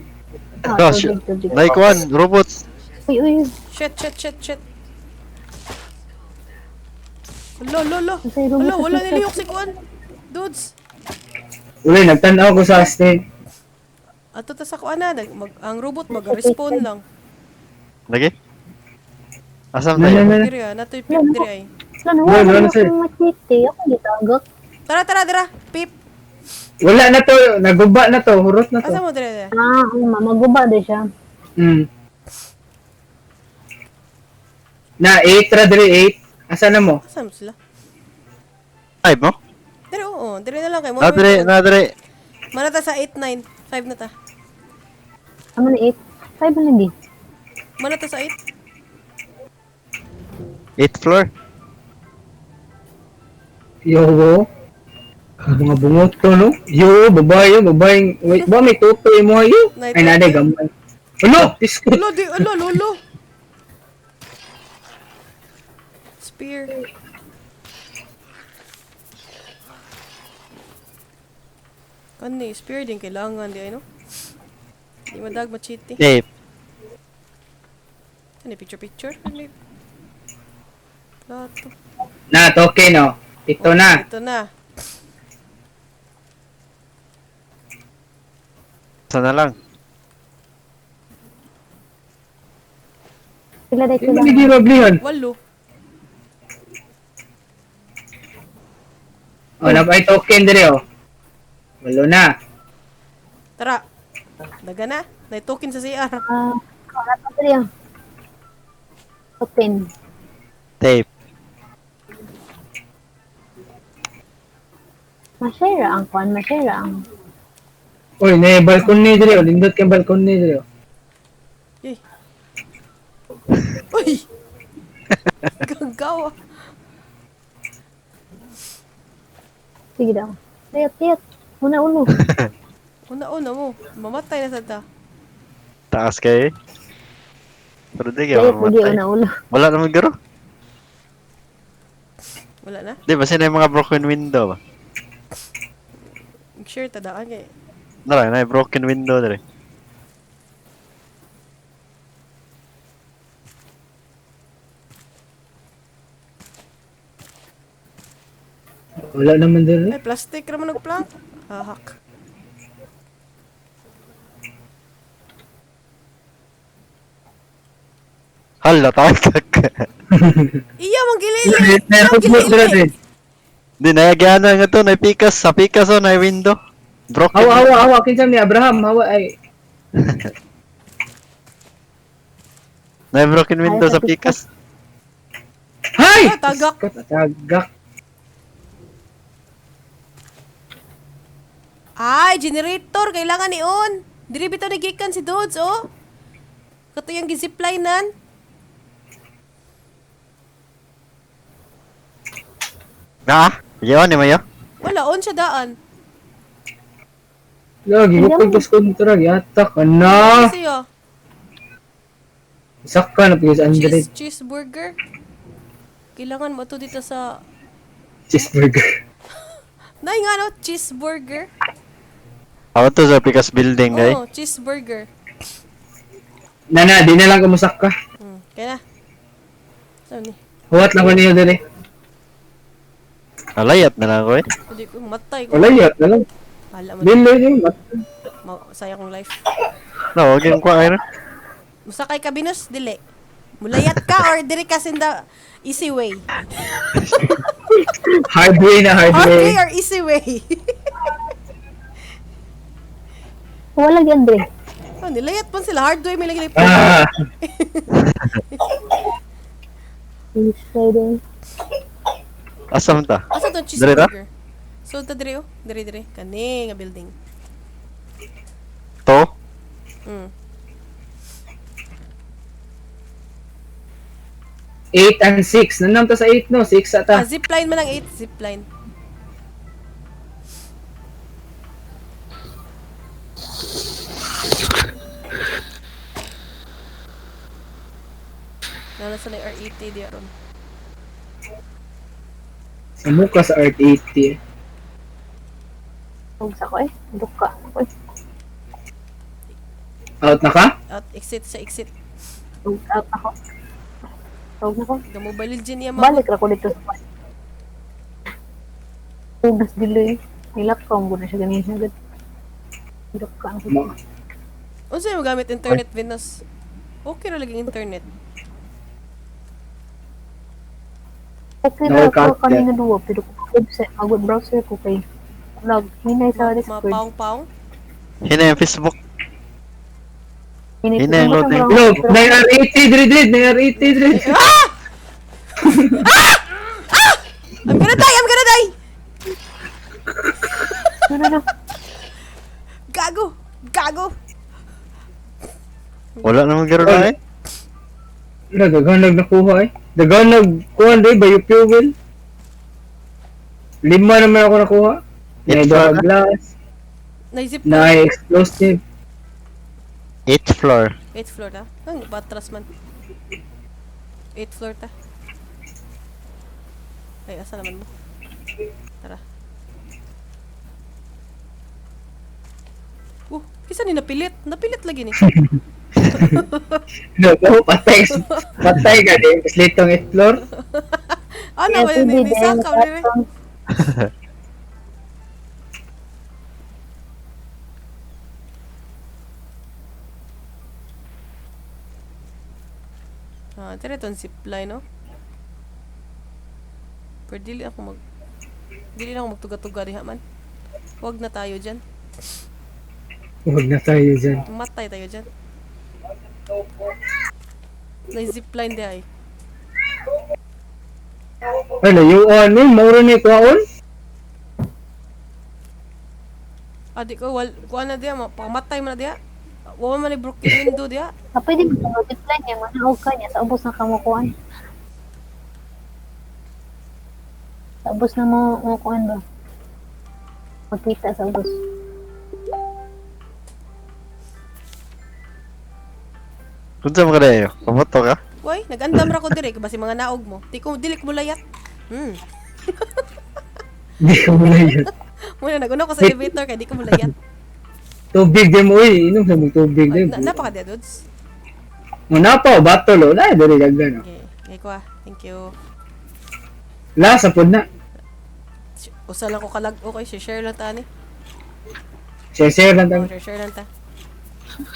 Ah, Gosh. tubig, tubig. Like one, robots. Uy, uy, Shit, shit, shit, shit. Alo, alo, alo. Masay robot Alo, sa wala pikas. niliyok si kuan. Dudes. Uy, nagtan-aw ko sa snake. Ato ta sa kuan na, ang robot mag-respawn lang. Lagi? Asam Na tayo? na na. Diri ah, natoy pip diri ay. Wala na, Wala, wala wala, na sir. akong machete. Ako gitagak. Tara, tara, dira. Pip. Wala na to, naguba na to, hurot na to. Asa mo diri diri? Ah, ang mamaguba de siya. Na 8 ra diri 8. Asa na mo? Asa mo sila? Five mo? Diri oo, diri na lang kay mo. Na dire, na dire. Mana ta sa 8 9, 5 na ta. Amo na 8. 5 na di. Mana ta sa 8. Eighth floor. Yo. Mga bungot to no. Yo, babae, babae. Wait, ba may tutoy mo ayo? Nay, Ay nanay gamay. Ano? Isko. Ulo, di, ulo, lolo. Spear. Kani, spear din kailangan di ay no? Di madag machiti. Tape. Ano picture picture? Ano Plato. Na, token no. Ito na. Ito na. Sana lang. Sila dahil Hindi sila. mo giroblihan. Walo. Oh, na ay token dire oh. Walo na. Tara. Daga na. Naitokin sa CR. Ah, wala pa dali ah. Open. Tape. Masira ang kwan, masira ang. Uy, na balkon ni dire oh. Lindot kay balkon ni dire oh. Yay. Uy! Gagawa. Sige daw. Tiyat, tiyat. Una ulo. Una-una mo. Mamatay na sa ta. Taas kayo eh. Pero di kayo Tiyat, lagi mamatay. una ulo. Wala naman garo. Wala na. Di ba sino yung mga broken window ba? Sure, tadaan kay. Nara, na broken window dire. Wala naman dire. Ay, plastic raman nagplank. Hahak. Hala, tagak. Iya, manggilili! Meron po dire dire. Di nayagana nga to, na pikas sa pikas oh, na window. Broken. Hawa hawa hawa kinsa ni Abraham hawa ay. Na broken window Ayaw sa sa pikas. Hay! Ah, tagak. Tagak. Ay, generator! Kailangan ni-on! Diri bitaw ni gikan si Dudes, oh! Kato yung gizipline-nan. Na? Yun, ni mayo. Wala, on siya daan. Lagi ko pag kontra yata ka na. Kasi oh, Saka na pag Andre cheese, cheeseburger. Kailangan mo to dito sa... cheeseburger. Nay nga no, cheeseburger. Ako to sa pikas building, day. Oh, cheeseburger. Na na, di na lang kumusak ka. Kaya na. Saan ni? Huwat lang ko niyo dire. Alayat na lang ako eh. Hindi ko matay ko. Wala yat na lang. Hala mo. Dili yun. Sayang kong life. No, wag yung kwa kayo. Musakay ka Binus, dili. Mulayat ka or dili ka sinda easy way. Hard way na hard Hard way. way or easy way. Wala gi Andre. Oh, nilayat pa sila. Hard way may lagi. Ah, Please, pwede. Asam ta? Asa to Dili ta? cheeseburger? So ta dire oh, dire dire kani nga building. To? Mm. 8 and 6. Nanam ta sa 8 no, 6 sa Ah, ta. zipline man ang 8, zipline. Nana sa R80 di aron. Sa muka sa Earth 80. Huwag sa ko eh. Duka. Ako eh. Out na ka? Out exit sa exit. Huwag out ako. Huwag na ko. Ga Mobile Legend niya ma. Balik ra ko dito sa Hugas dili. Nilakaw mo na siya ganyan siya agad. Duka ang Ma. Unsa yung gamit internet Venus? Okay ra lagi ang internet. Okay No, ra ko cut kanina duwa pero kung website mag web browser ko kay lag hinay sa Discord. Mapaong-paong. Hina yung Facebook. Hinay Hinay ang loading. No, 9R80 dre dre, 9R80 dre. Ah! Ah! Ah! I'm gonna die! I'm gonna die! No, no, no. Gago! Gago! Wala namang garo na eh. Wala, daghan nakuha eh. Daghan kuha dre, biofuel. Lima naman ako nakuha. May Eight floor na? glass, Naisip na explosive. 8th floor. 8th floor ta? Ang patras man. 8th floor ta. Ay, asa naman mo? Tara. Kisa ni napilit. Napilit lagi ni. No, go, patay. Patay ka din. Litong 8th floor. Ano ba yun? Ni sakaw ni. Ah, tara itong zipline, no? Pero dili ako dili na ako magtuga-tuga diha man. Huwag na tayo dyan. Huwag na tayo dyan. Matay tayo dyan. Na zipline di ay. Ay, layuan eh. Mauro na ikuhaon. Ah, di ko, kuha na diha, pamatay mo na diha. Wa man ni broken window diha. Ah, pwede mo sa zipline niya, manaog ka niya sa ubos ng kamukuan. Sa ubos na mo mukuan ba? Magkita sa ubos. Kung saan mo ka na Pamoto ka? Uy, nag-andam ra ko dire basi mga naog mo. Di ko dili ko mulayat. Hindi ko mulayat. Muna naguna ko sa elevator kay di ko mulayat. Tubig din mo eh. Inom sa mong tubig din. Na, napaka diha dudes. Muna pa, battle oh. Na, dali gagano. Okay, okay ko ah. Thank you. Lasa po na. Usa lang ko kalag okay, share lang ta ni. Share lang Oh, tayo. share lang ta.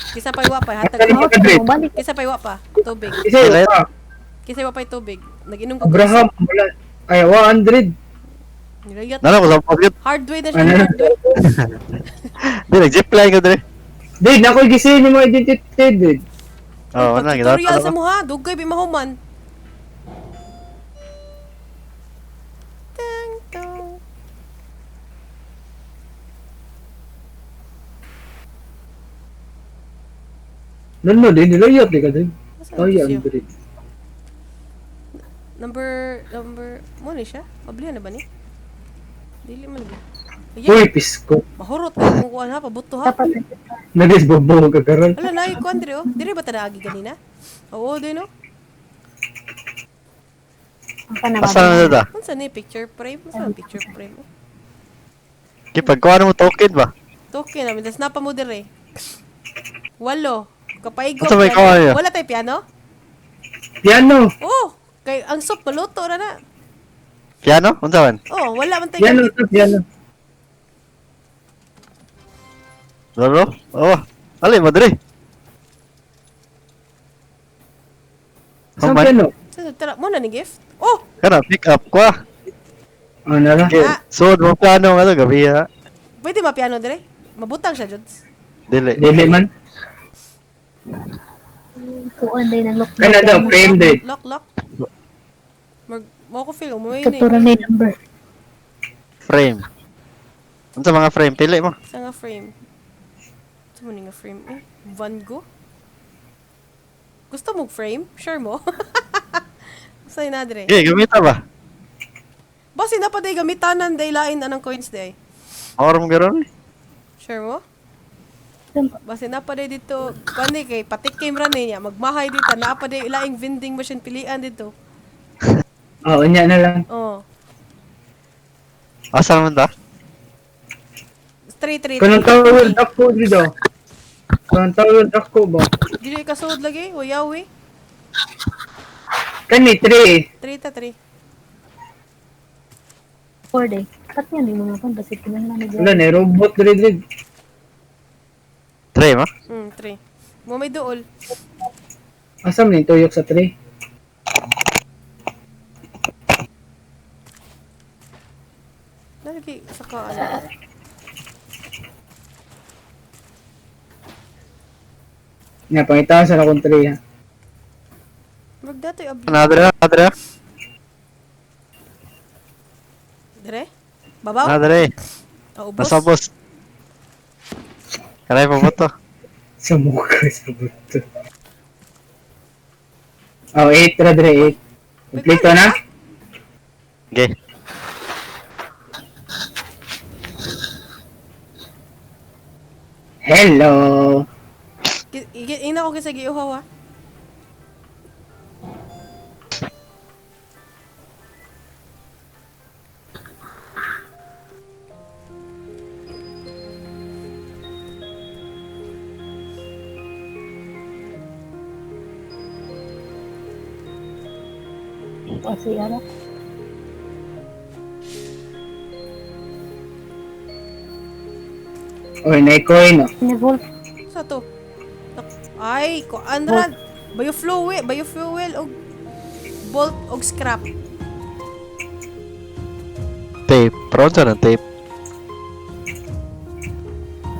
Kisa pa iwa pa hatag. Dali ka dre. Balik. Kisa pa iwa pa tubig. Isa Ilan? pa. Kisa iwa pa tubig. Nag-inom ko. Abraham, wala. Ay, 100. Nilayat. Nala ko sa pocket. Hard way na siya. Ano? Hard way. Di, nag-zipline ko dire. Dude, nakoy gising ni mo identity, dude. Oo, wala. Tutorial Ginawa sa mo ha. Dugay bi mahuman. Tang tong. No, no, dude. Nilayot, di ka, dude. Asa Ay, na siya? 100. Number mo ni siya? Pablihan na ba ni? Dili man ba? Uy, Ayan, pisko. mahurot ka kung kuan ha, pabuto ha. Dapat Nagis bobo ka karon. Ala na kuan dire oh. Dire ba ta naagi ganina? Oo, di no. ang ka na Asa na ta? Unsa ni picture frame? Unsa ang picture frame? Kipag kuha mo token ba? Token namin das napa mo dire. Walo. Kapaigo. Unsa may piano. kuha niya? Wala tay piano? Piano. Oh, kay ang soup maluto ra na. Piano? Unsa man? Oh, wala man tay Piano, gamit. to, piano. Lolo? Oo. Ali mo dire. Saan Human. piano? Sa tara mo na ni gift. Oh, Kana pick up ko. ah. Ano na lang? Okay. Ah. Suod mo piano nga to gabi ha. pwede ma piano dire? Mabutang siya, Jods. Dili. Dili man. Kuan day na look. Kana daw, frame, dude. Lock, lock. Mag mo ko feel mo yun eh. Katura na yung number. Frame. Unsa mga frame pili mo? Sa nga frame. Sa mo ni nga frame eh? Van Gogh? Gusto mo frame? Sure mo? Sa'yo na, Dre. Okay, gamita ba? Basta na pa day gamitanan day lain anang coins day. Or mo garon eh. Sure mo? Basta na pa day dito, kani kay patikim ra niya, magmahay dito, naa pa day laing vending machine pilian dito. Oh, unya na lang. Oh, Asa man ta? 3 3. Kanang tower dako dito. Kanang tower dako ba? Dili ka suod lagi, wayaw eh. Kani 3. 3 ta 3. 4 day. Pat yan yung mga pan basit kinahanglan na Wala na robot diri diri. Three mo? 3. Mo may duol. Asa man ni tuyok sa 3? Nalagi sa ka ano. Nga pangita sa akong 3 ha. Murag datoy abli. Nadre, nadre. Dire? Babaw? Nadre. Oh, ubos. Nasa boss. Kanay pa to. Sa mukha sa buto. Oh, 8 ra dire 8. Kompleto na? Okay. Hello. Ina ko kasi giuhaw ha. Kasi ara. Oy, na coin oh. Ni-volt Sa to? Ay, ko anra biofuel, biofuel og bolt og scrap. Tape. Pero unsa nang tape?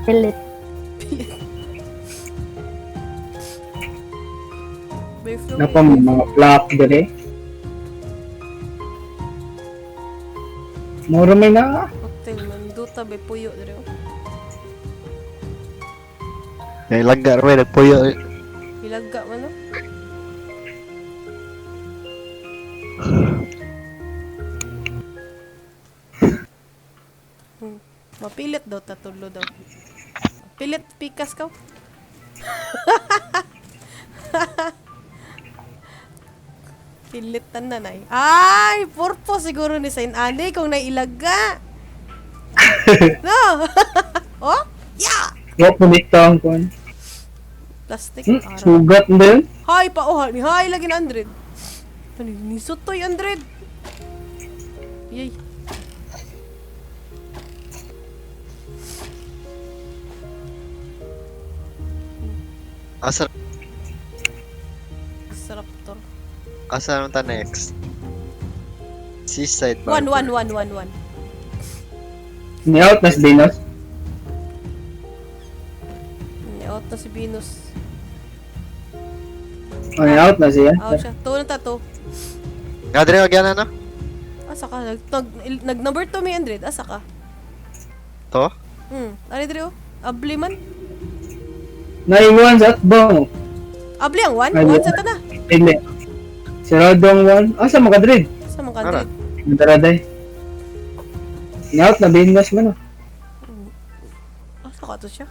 pilit. Biofuel. Napa may mga block dire. Mura may na. Hotel manduta bay puyo dire. Oh. Kay lagga ra nagpuyo. Ilagga man no. Mapilit daw tatulo daw. Pilit pikas ka. Pilit tanan ay. Ay, purpose siguro ni Saint Anne kung nailaga. No. Oh? Yeah. Wa punito ang kon. Plastic. Araw. Sugat din. Hi pa oh, ni hi lagi na 100. Ano ni sutoy 100. Yay. Asa Disruptor. asa naman ta next? Seaside 1 bar. 1 1 1 1. Ni out nas Venus. Ni out na si Venus. Oh, ni out na siya. Out siya. To na ta to. Nga dire wag na no? Asa ka? Nag number 2 may 100. Asa ka? To? Ari dire oh. Abli man. Naiwan sa atbang. Abli ang 1? Ay, 1 sa ta na. Dili. Sarado ang 1. Asa mo kadrid? Sa mga Ara. 100. Tara day. Ni out na Venus man. Oh. Asa ka to siya?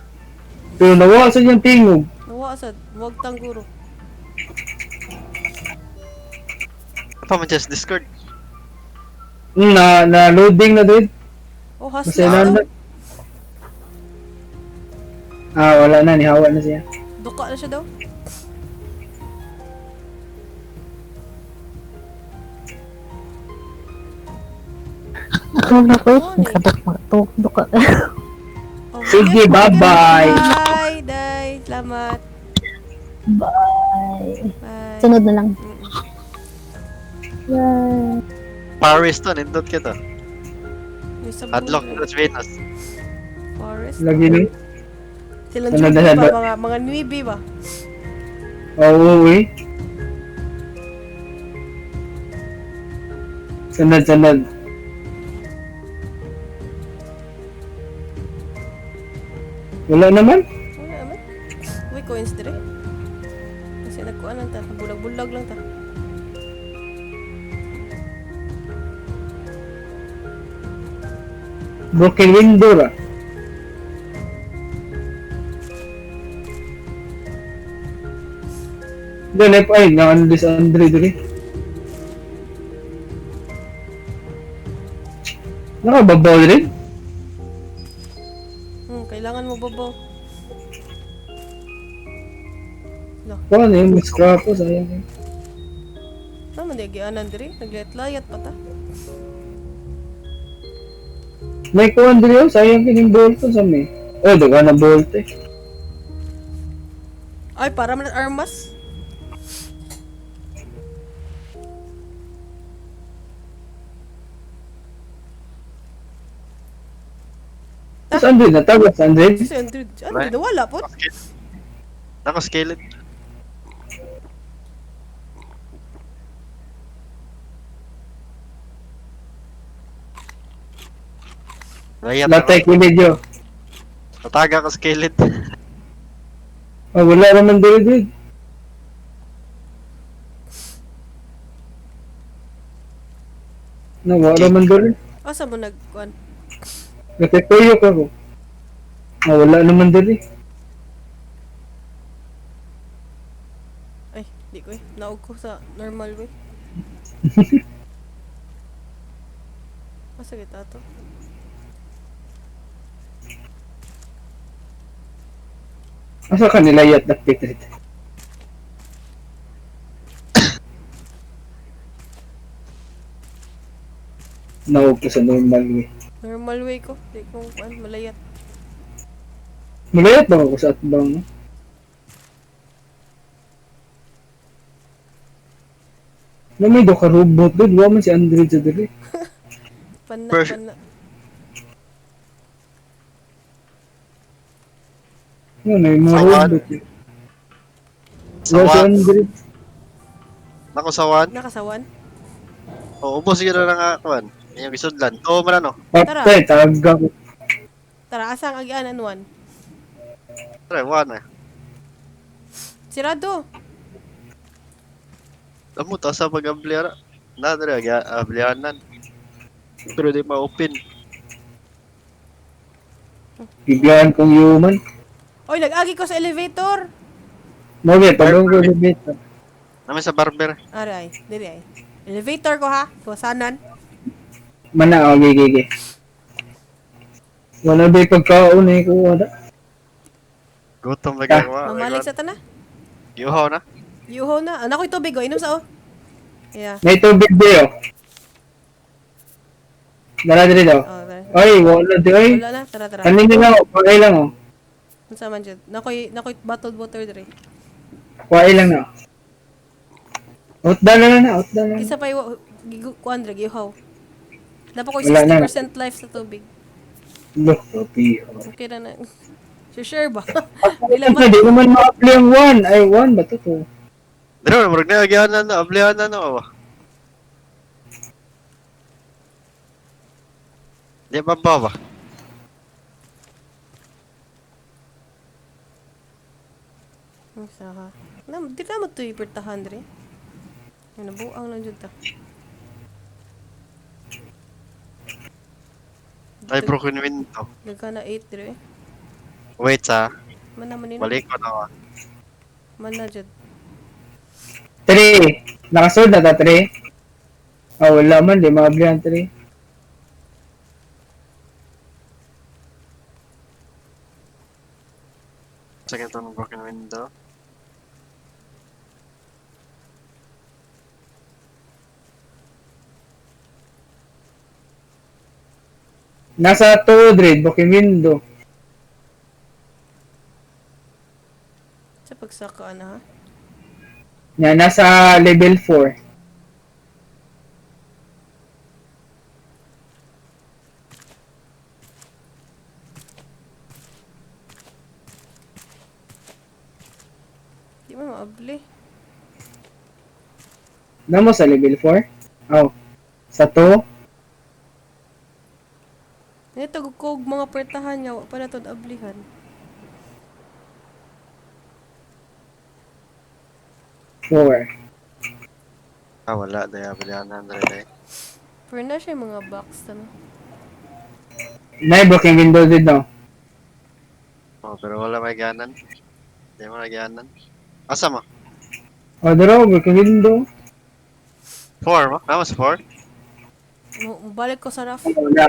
Pero nawa sa niyang tingog. Nawa sa wag tangguro. Pa man just Discord. Na loading na dude. Oh, Masaya hasla. na. Ah, wala na nihawa na siya. Duka na siya daw. Ako na ko. Oh, ni. Kadok duka. Oh, Sige, bye-bye. Bye, day. Salamat. Bye. Bye. Sunod na lang. Bye. Paris to nindot kita. May sabon Adlock eh. na Venus. Forest. Lagi ni. Silang Ano Judy na- ba? Mga newbie ba? Oo, eh. Sunod, sunod. Wala naman. Wala naman. Uy, coins dire. Kasi nagkuan lang ta. Bulag-bulag lang ta. Broken window ra. Doon ay ay na ano si Andre diri. Nakababaw rin. Kailangan mo babaw. Lo, Kuha na yung scrap ko sayang. naman di agianan dire. Naglayat-layat pa ta. May kuha diri oh, sayang kining bolt sa may. Oh, duga na bolt eh. Ay, para man armas. Sa Andre na tawag sa Andre. Si Andre, Andre nawala po. Nako skeleton. Layat Latay ako. kilid yo. Nataga ko skeleton. Oh, wala naman diri diri. No, wala naman diri. Asa mo nagkuan? Nakikuyok ako. Ah, wala naman diri. Ay, di ko eh. Naog ko sa normal way. Asa kita to? Asa ka nilayat dapit dito? Naog ko sa normal way. Normal way ko. Di ko kuan malayat. Malayat ba ako sa atbang? No? Na may do ka robot dude, wa man si Andre sa diri. Pana, Perfect. pana. No, na yung mga Sa one. robot. Eh. Sa Wa si one. Andre. Nako sa one. Nakasawan? O, ubos yun na nga kuan. Yung isudlan. Oo man ano. Tara. Patay, taga ko. Tara, asa ang agianan one? Try one eh. Sirado. Amo ta sa pag-abliara. Na diri ag ablianan. Pero di ma-open. Biglaan kong human. Oy, nag-agi ko sa elevator. Mawit, pagong ko elevator. Naman sa barber. Aray, diri ay. Elevator ko ha. Tuwasanan. Mana, oh, gigi, gigi. Wala ba yung pagkaon eh, kuha na. Gutom lagi ako. Mamalik sa tana. Yuhaw na. Yuho na. Anak ko'y tubig oh. Inom sa oh. Yeah. May tubig di oh. Dara diri daw. Oh, tara. Oy, wala di oy. Wala na. Tara, tara. Kanin na lang, oh. Kuha lang oh. Unsa man jud? Nakoy bottled water diri. Kuha lang na. Outda na lang na, outda na. Kisa pa kuan diri gihaw. Napa ko'y Wala na. 60% life sa tubig. Look, kapi. Okay na na. Sure, sure ba? Di Dila ma. naman ma-apply ang one. Ay, one ba to to? Diri murag na agianan na ablianan na ba. Di ba ba ba? Unsa ka? Na, di na mo to ipertahan diri. Ano buang lang jud ta. Ay broken window. Nagka na 8 diri. eh. Wait sa. Man na man nino. Balik ko na ako. Man na jud. 3. Nakasold na ta, 3. Ah, wala man. Di ma-apply ang 3. Second ng broken window. Nasa 2, Dred. Booking window. Sa pagsaka na ha. Nya, nasa level 4. Di man maabli. Namo sa level 4? Oh. Sa 2? Nito kog mga pertahan niya, wa pa na to ablihan. 4. Ah, wala. Daya, ablianan. Dere, dere. Pero na siya yung mga box ano. Nay broken window did no. Oh, pero wala may ganan. Di mo na ganan. Asa mo? Oh, dara broken window. 4 mo? Tama sa 4? Mubalik ko sa raft. Wala.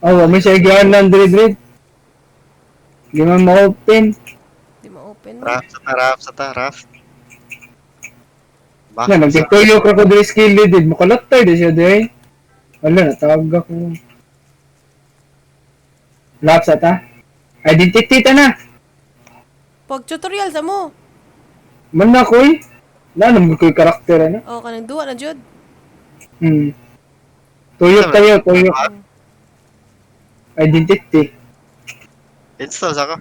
Oh, wa man siya gianan diri diri. Di man ma-open. Di ma-open. Raft sa ta, raft sa ta, raft. Na nagtituyo ka ko diri skill did makalatay di siya diri. Wala natawag ako. Lapsa ta. Identity ta na. Pag tutorial sa mo. Man na koy. Na nang koy karakter ana. Oh, kanang duwa na jud. Tuyok tayo, tuyok. Identity. Install sa ako.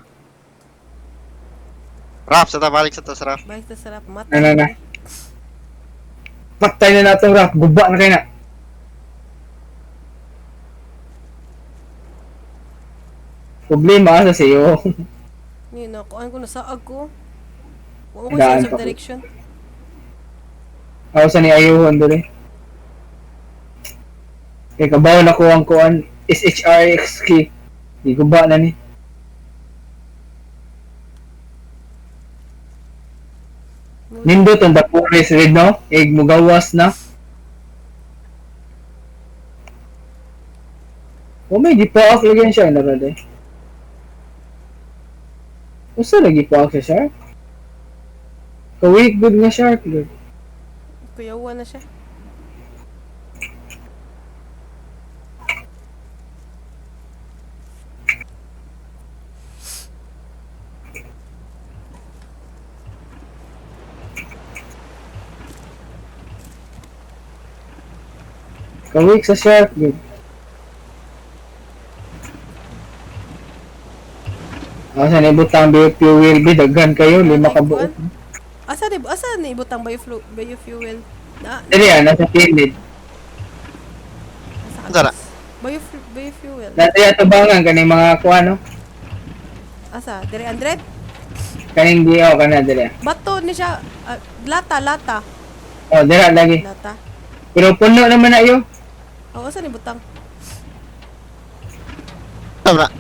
Raft sa ta, balik sa ta sa raft. Balik ta sa raft. Matay. Na na na. Patay na natong rap. Guba na kayo na. Problema sa iyo. Ni na kuan ko nasaag ko. Wa ko Daan sense of pa ko. direction. Ako sa ni ayuhon dali. Kay kabaw na ko ang kuan SHRXK. Di guba na ni. Nindot ang Dapores red no? Eg mugawas na. Oh may gipaak lagi siya na rade. Usa lagi paak siya shark? Kawik good nga shark lord. Kuyawa na siya. Kawik sa shark good. Asa ni butang biofuel bi daghan kayo lima ka buok. Asa di asa ni ibutang biofuel? Na Dili ah nasa kilid. asa Asa na? Biofuel. Dati atubangan kaning mga kuan no. Asa dire Andred? Kaning di oh kana dili. Bato ni siya lata lata. Oh dira lagi. Lata. Pero puno naman na iyo. Oh, asa ni butang? Tama.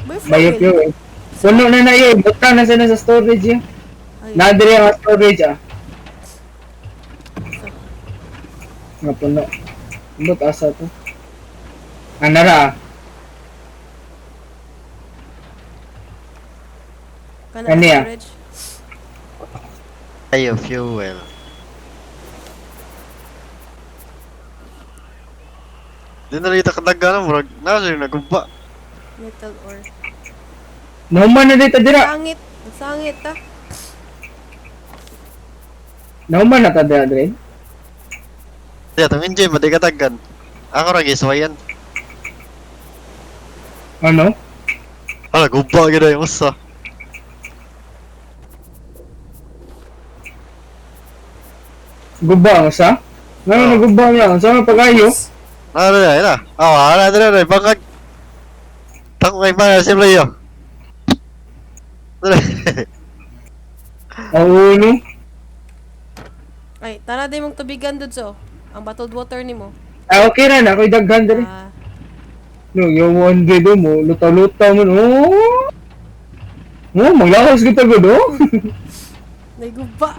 Biofuel. Biofuel. Puno na na iyo, butang na sa nasa storage iyo. Ay, Na diri ang storage ah. asa? Nga puno. But asa to? Anara ah. Kana Kani, ah. storage. Biofuel. Di na rito kadaghan murag na siya nagumba. Metal ore. Nahuman na dito dira. Sangit. Sangit ta. Nahuman na ta dira dre. Di atong engine ba di kadaghan. Ako ra giswayan. Ano? Hala gumba gyud yung usa. Guba ang usa? Ngano Oh. naguba niya? Unsa man pag-ayo? Ano na ina? Oh, ala dire dire bangag. Tako kay ba simple yo. Dire. Oo no. Ay, tara di mong tubigan dudso. Ang bottled water nimo. Ah, okay ra na ako'y daghan diri. Ah, No, yung one do mo, lutaw-lutaw mo no. Oh, maglaos kita gud oh. naiguba.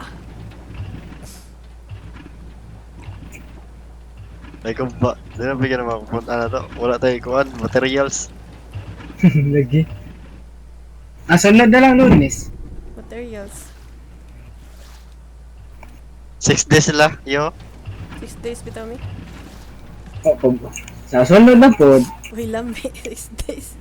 Nagumba. Di na bigyan naman kung ano to. Wala tayo kuan materials. Lagi. Ah, sunod na lang Lunes. Materials. 6 days sila, yo. 6 days bitaw mi. Oh, sa sunod na po, Uy, lami. 6 days.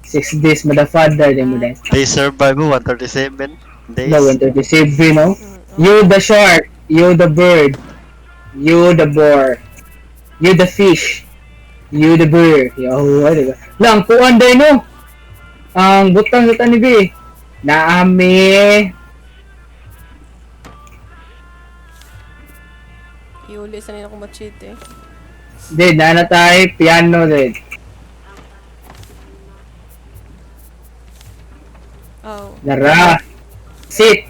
6 days motherfather din mo dahil. They survive mo 137 days. No, 137, no? Mm, oh. You the shark, you the bird, you the boar, you the fish, you the bird. Yo, ano ba? Lang, kuan day no? Ang butang sa tanibi. Naami. Iuli sa nila kung machete. Di, na tayo, piano din. Oh. Nara. Sit.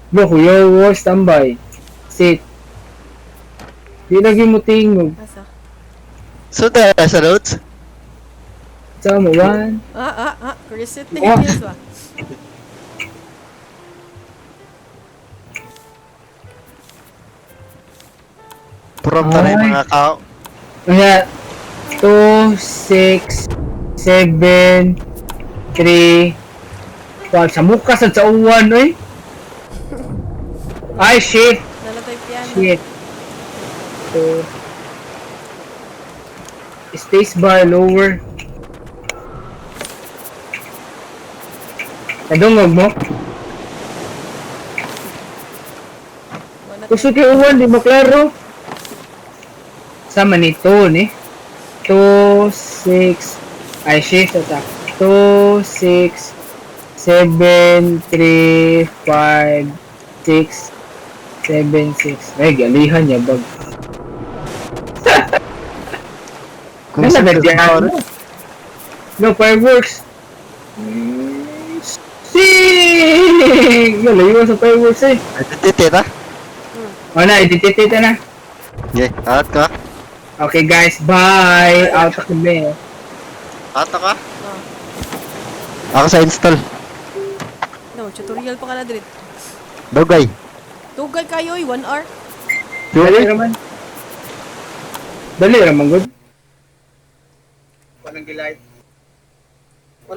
Bo, kuya, standby. Sit. Di lagi mo tingog. Asa? So, tayo sa notes? Sa mo, one. Ah. Reset na Ah. yung ba? Prompt na yung Ay. mga kao. Kaya, 2, 6, 7, 3, 5. Sa mukha sa uwan, oy. Ay, shit. Nalatay piano. Shit. 2. Space bar lower. Nadungog mo? Wala Gusto kay uwan, di ba klaro? Sama nito, ni? 2, 6, ay, shift attack. 2, 6, 7, 3, 5, 6, 7, 6. Ay, galihan niya, bag. Kung Nasa sa ganyan. No, fireworks. Sing! Galayo sa fireworks eh. Titi na? O na, itititita na. Yeah, out ka. Okay guys, bye! Out of kami. Out ka? Ah. Ako sa install. No, tutorial pa ka na drit. Dugay. Tugay kayo, 1 hour. Dali raman. Dali raman, good.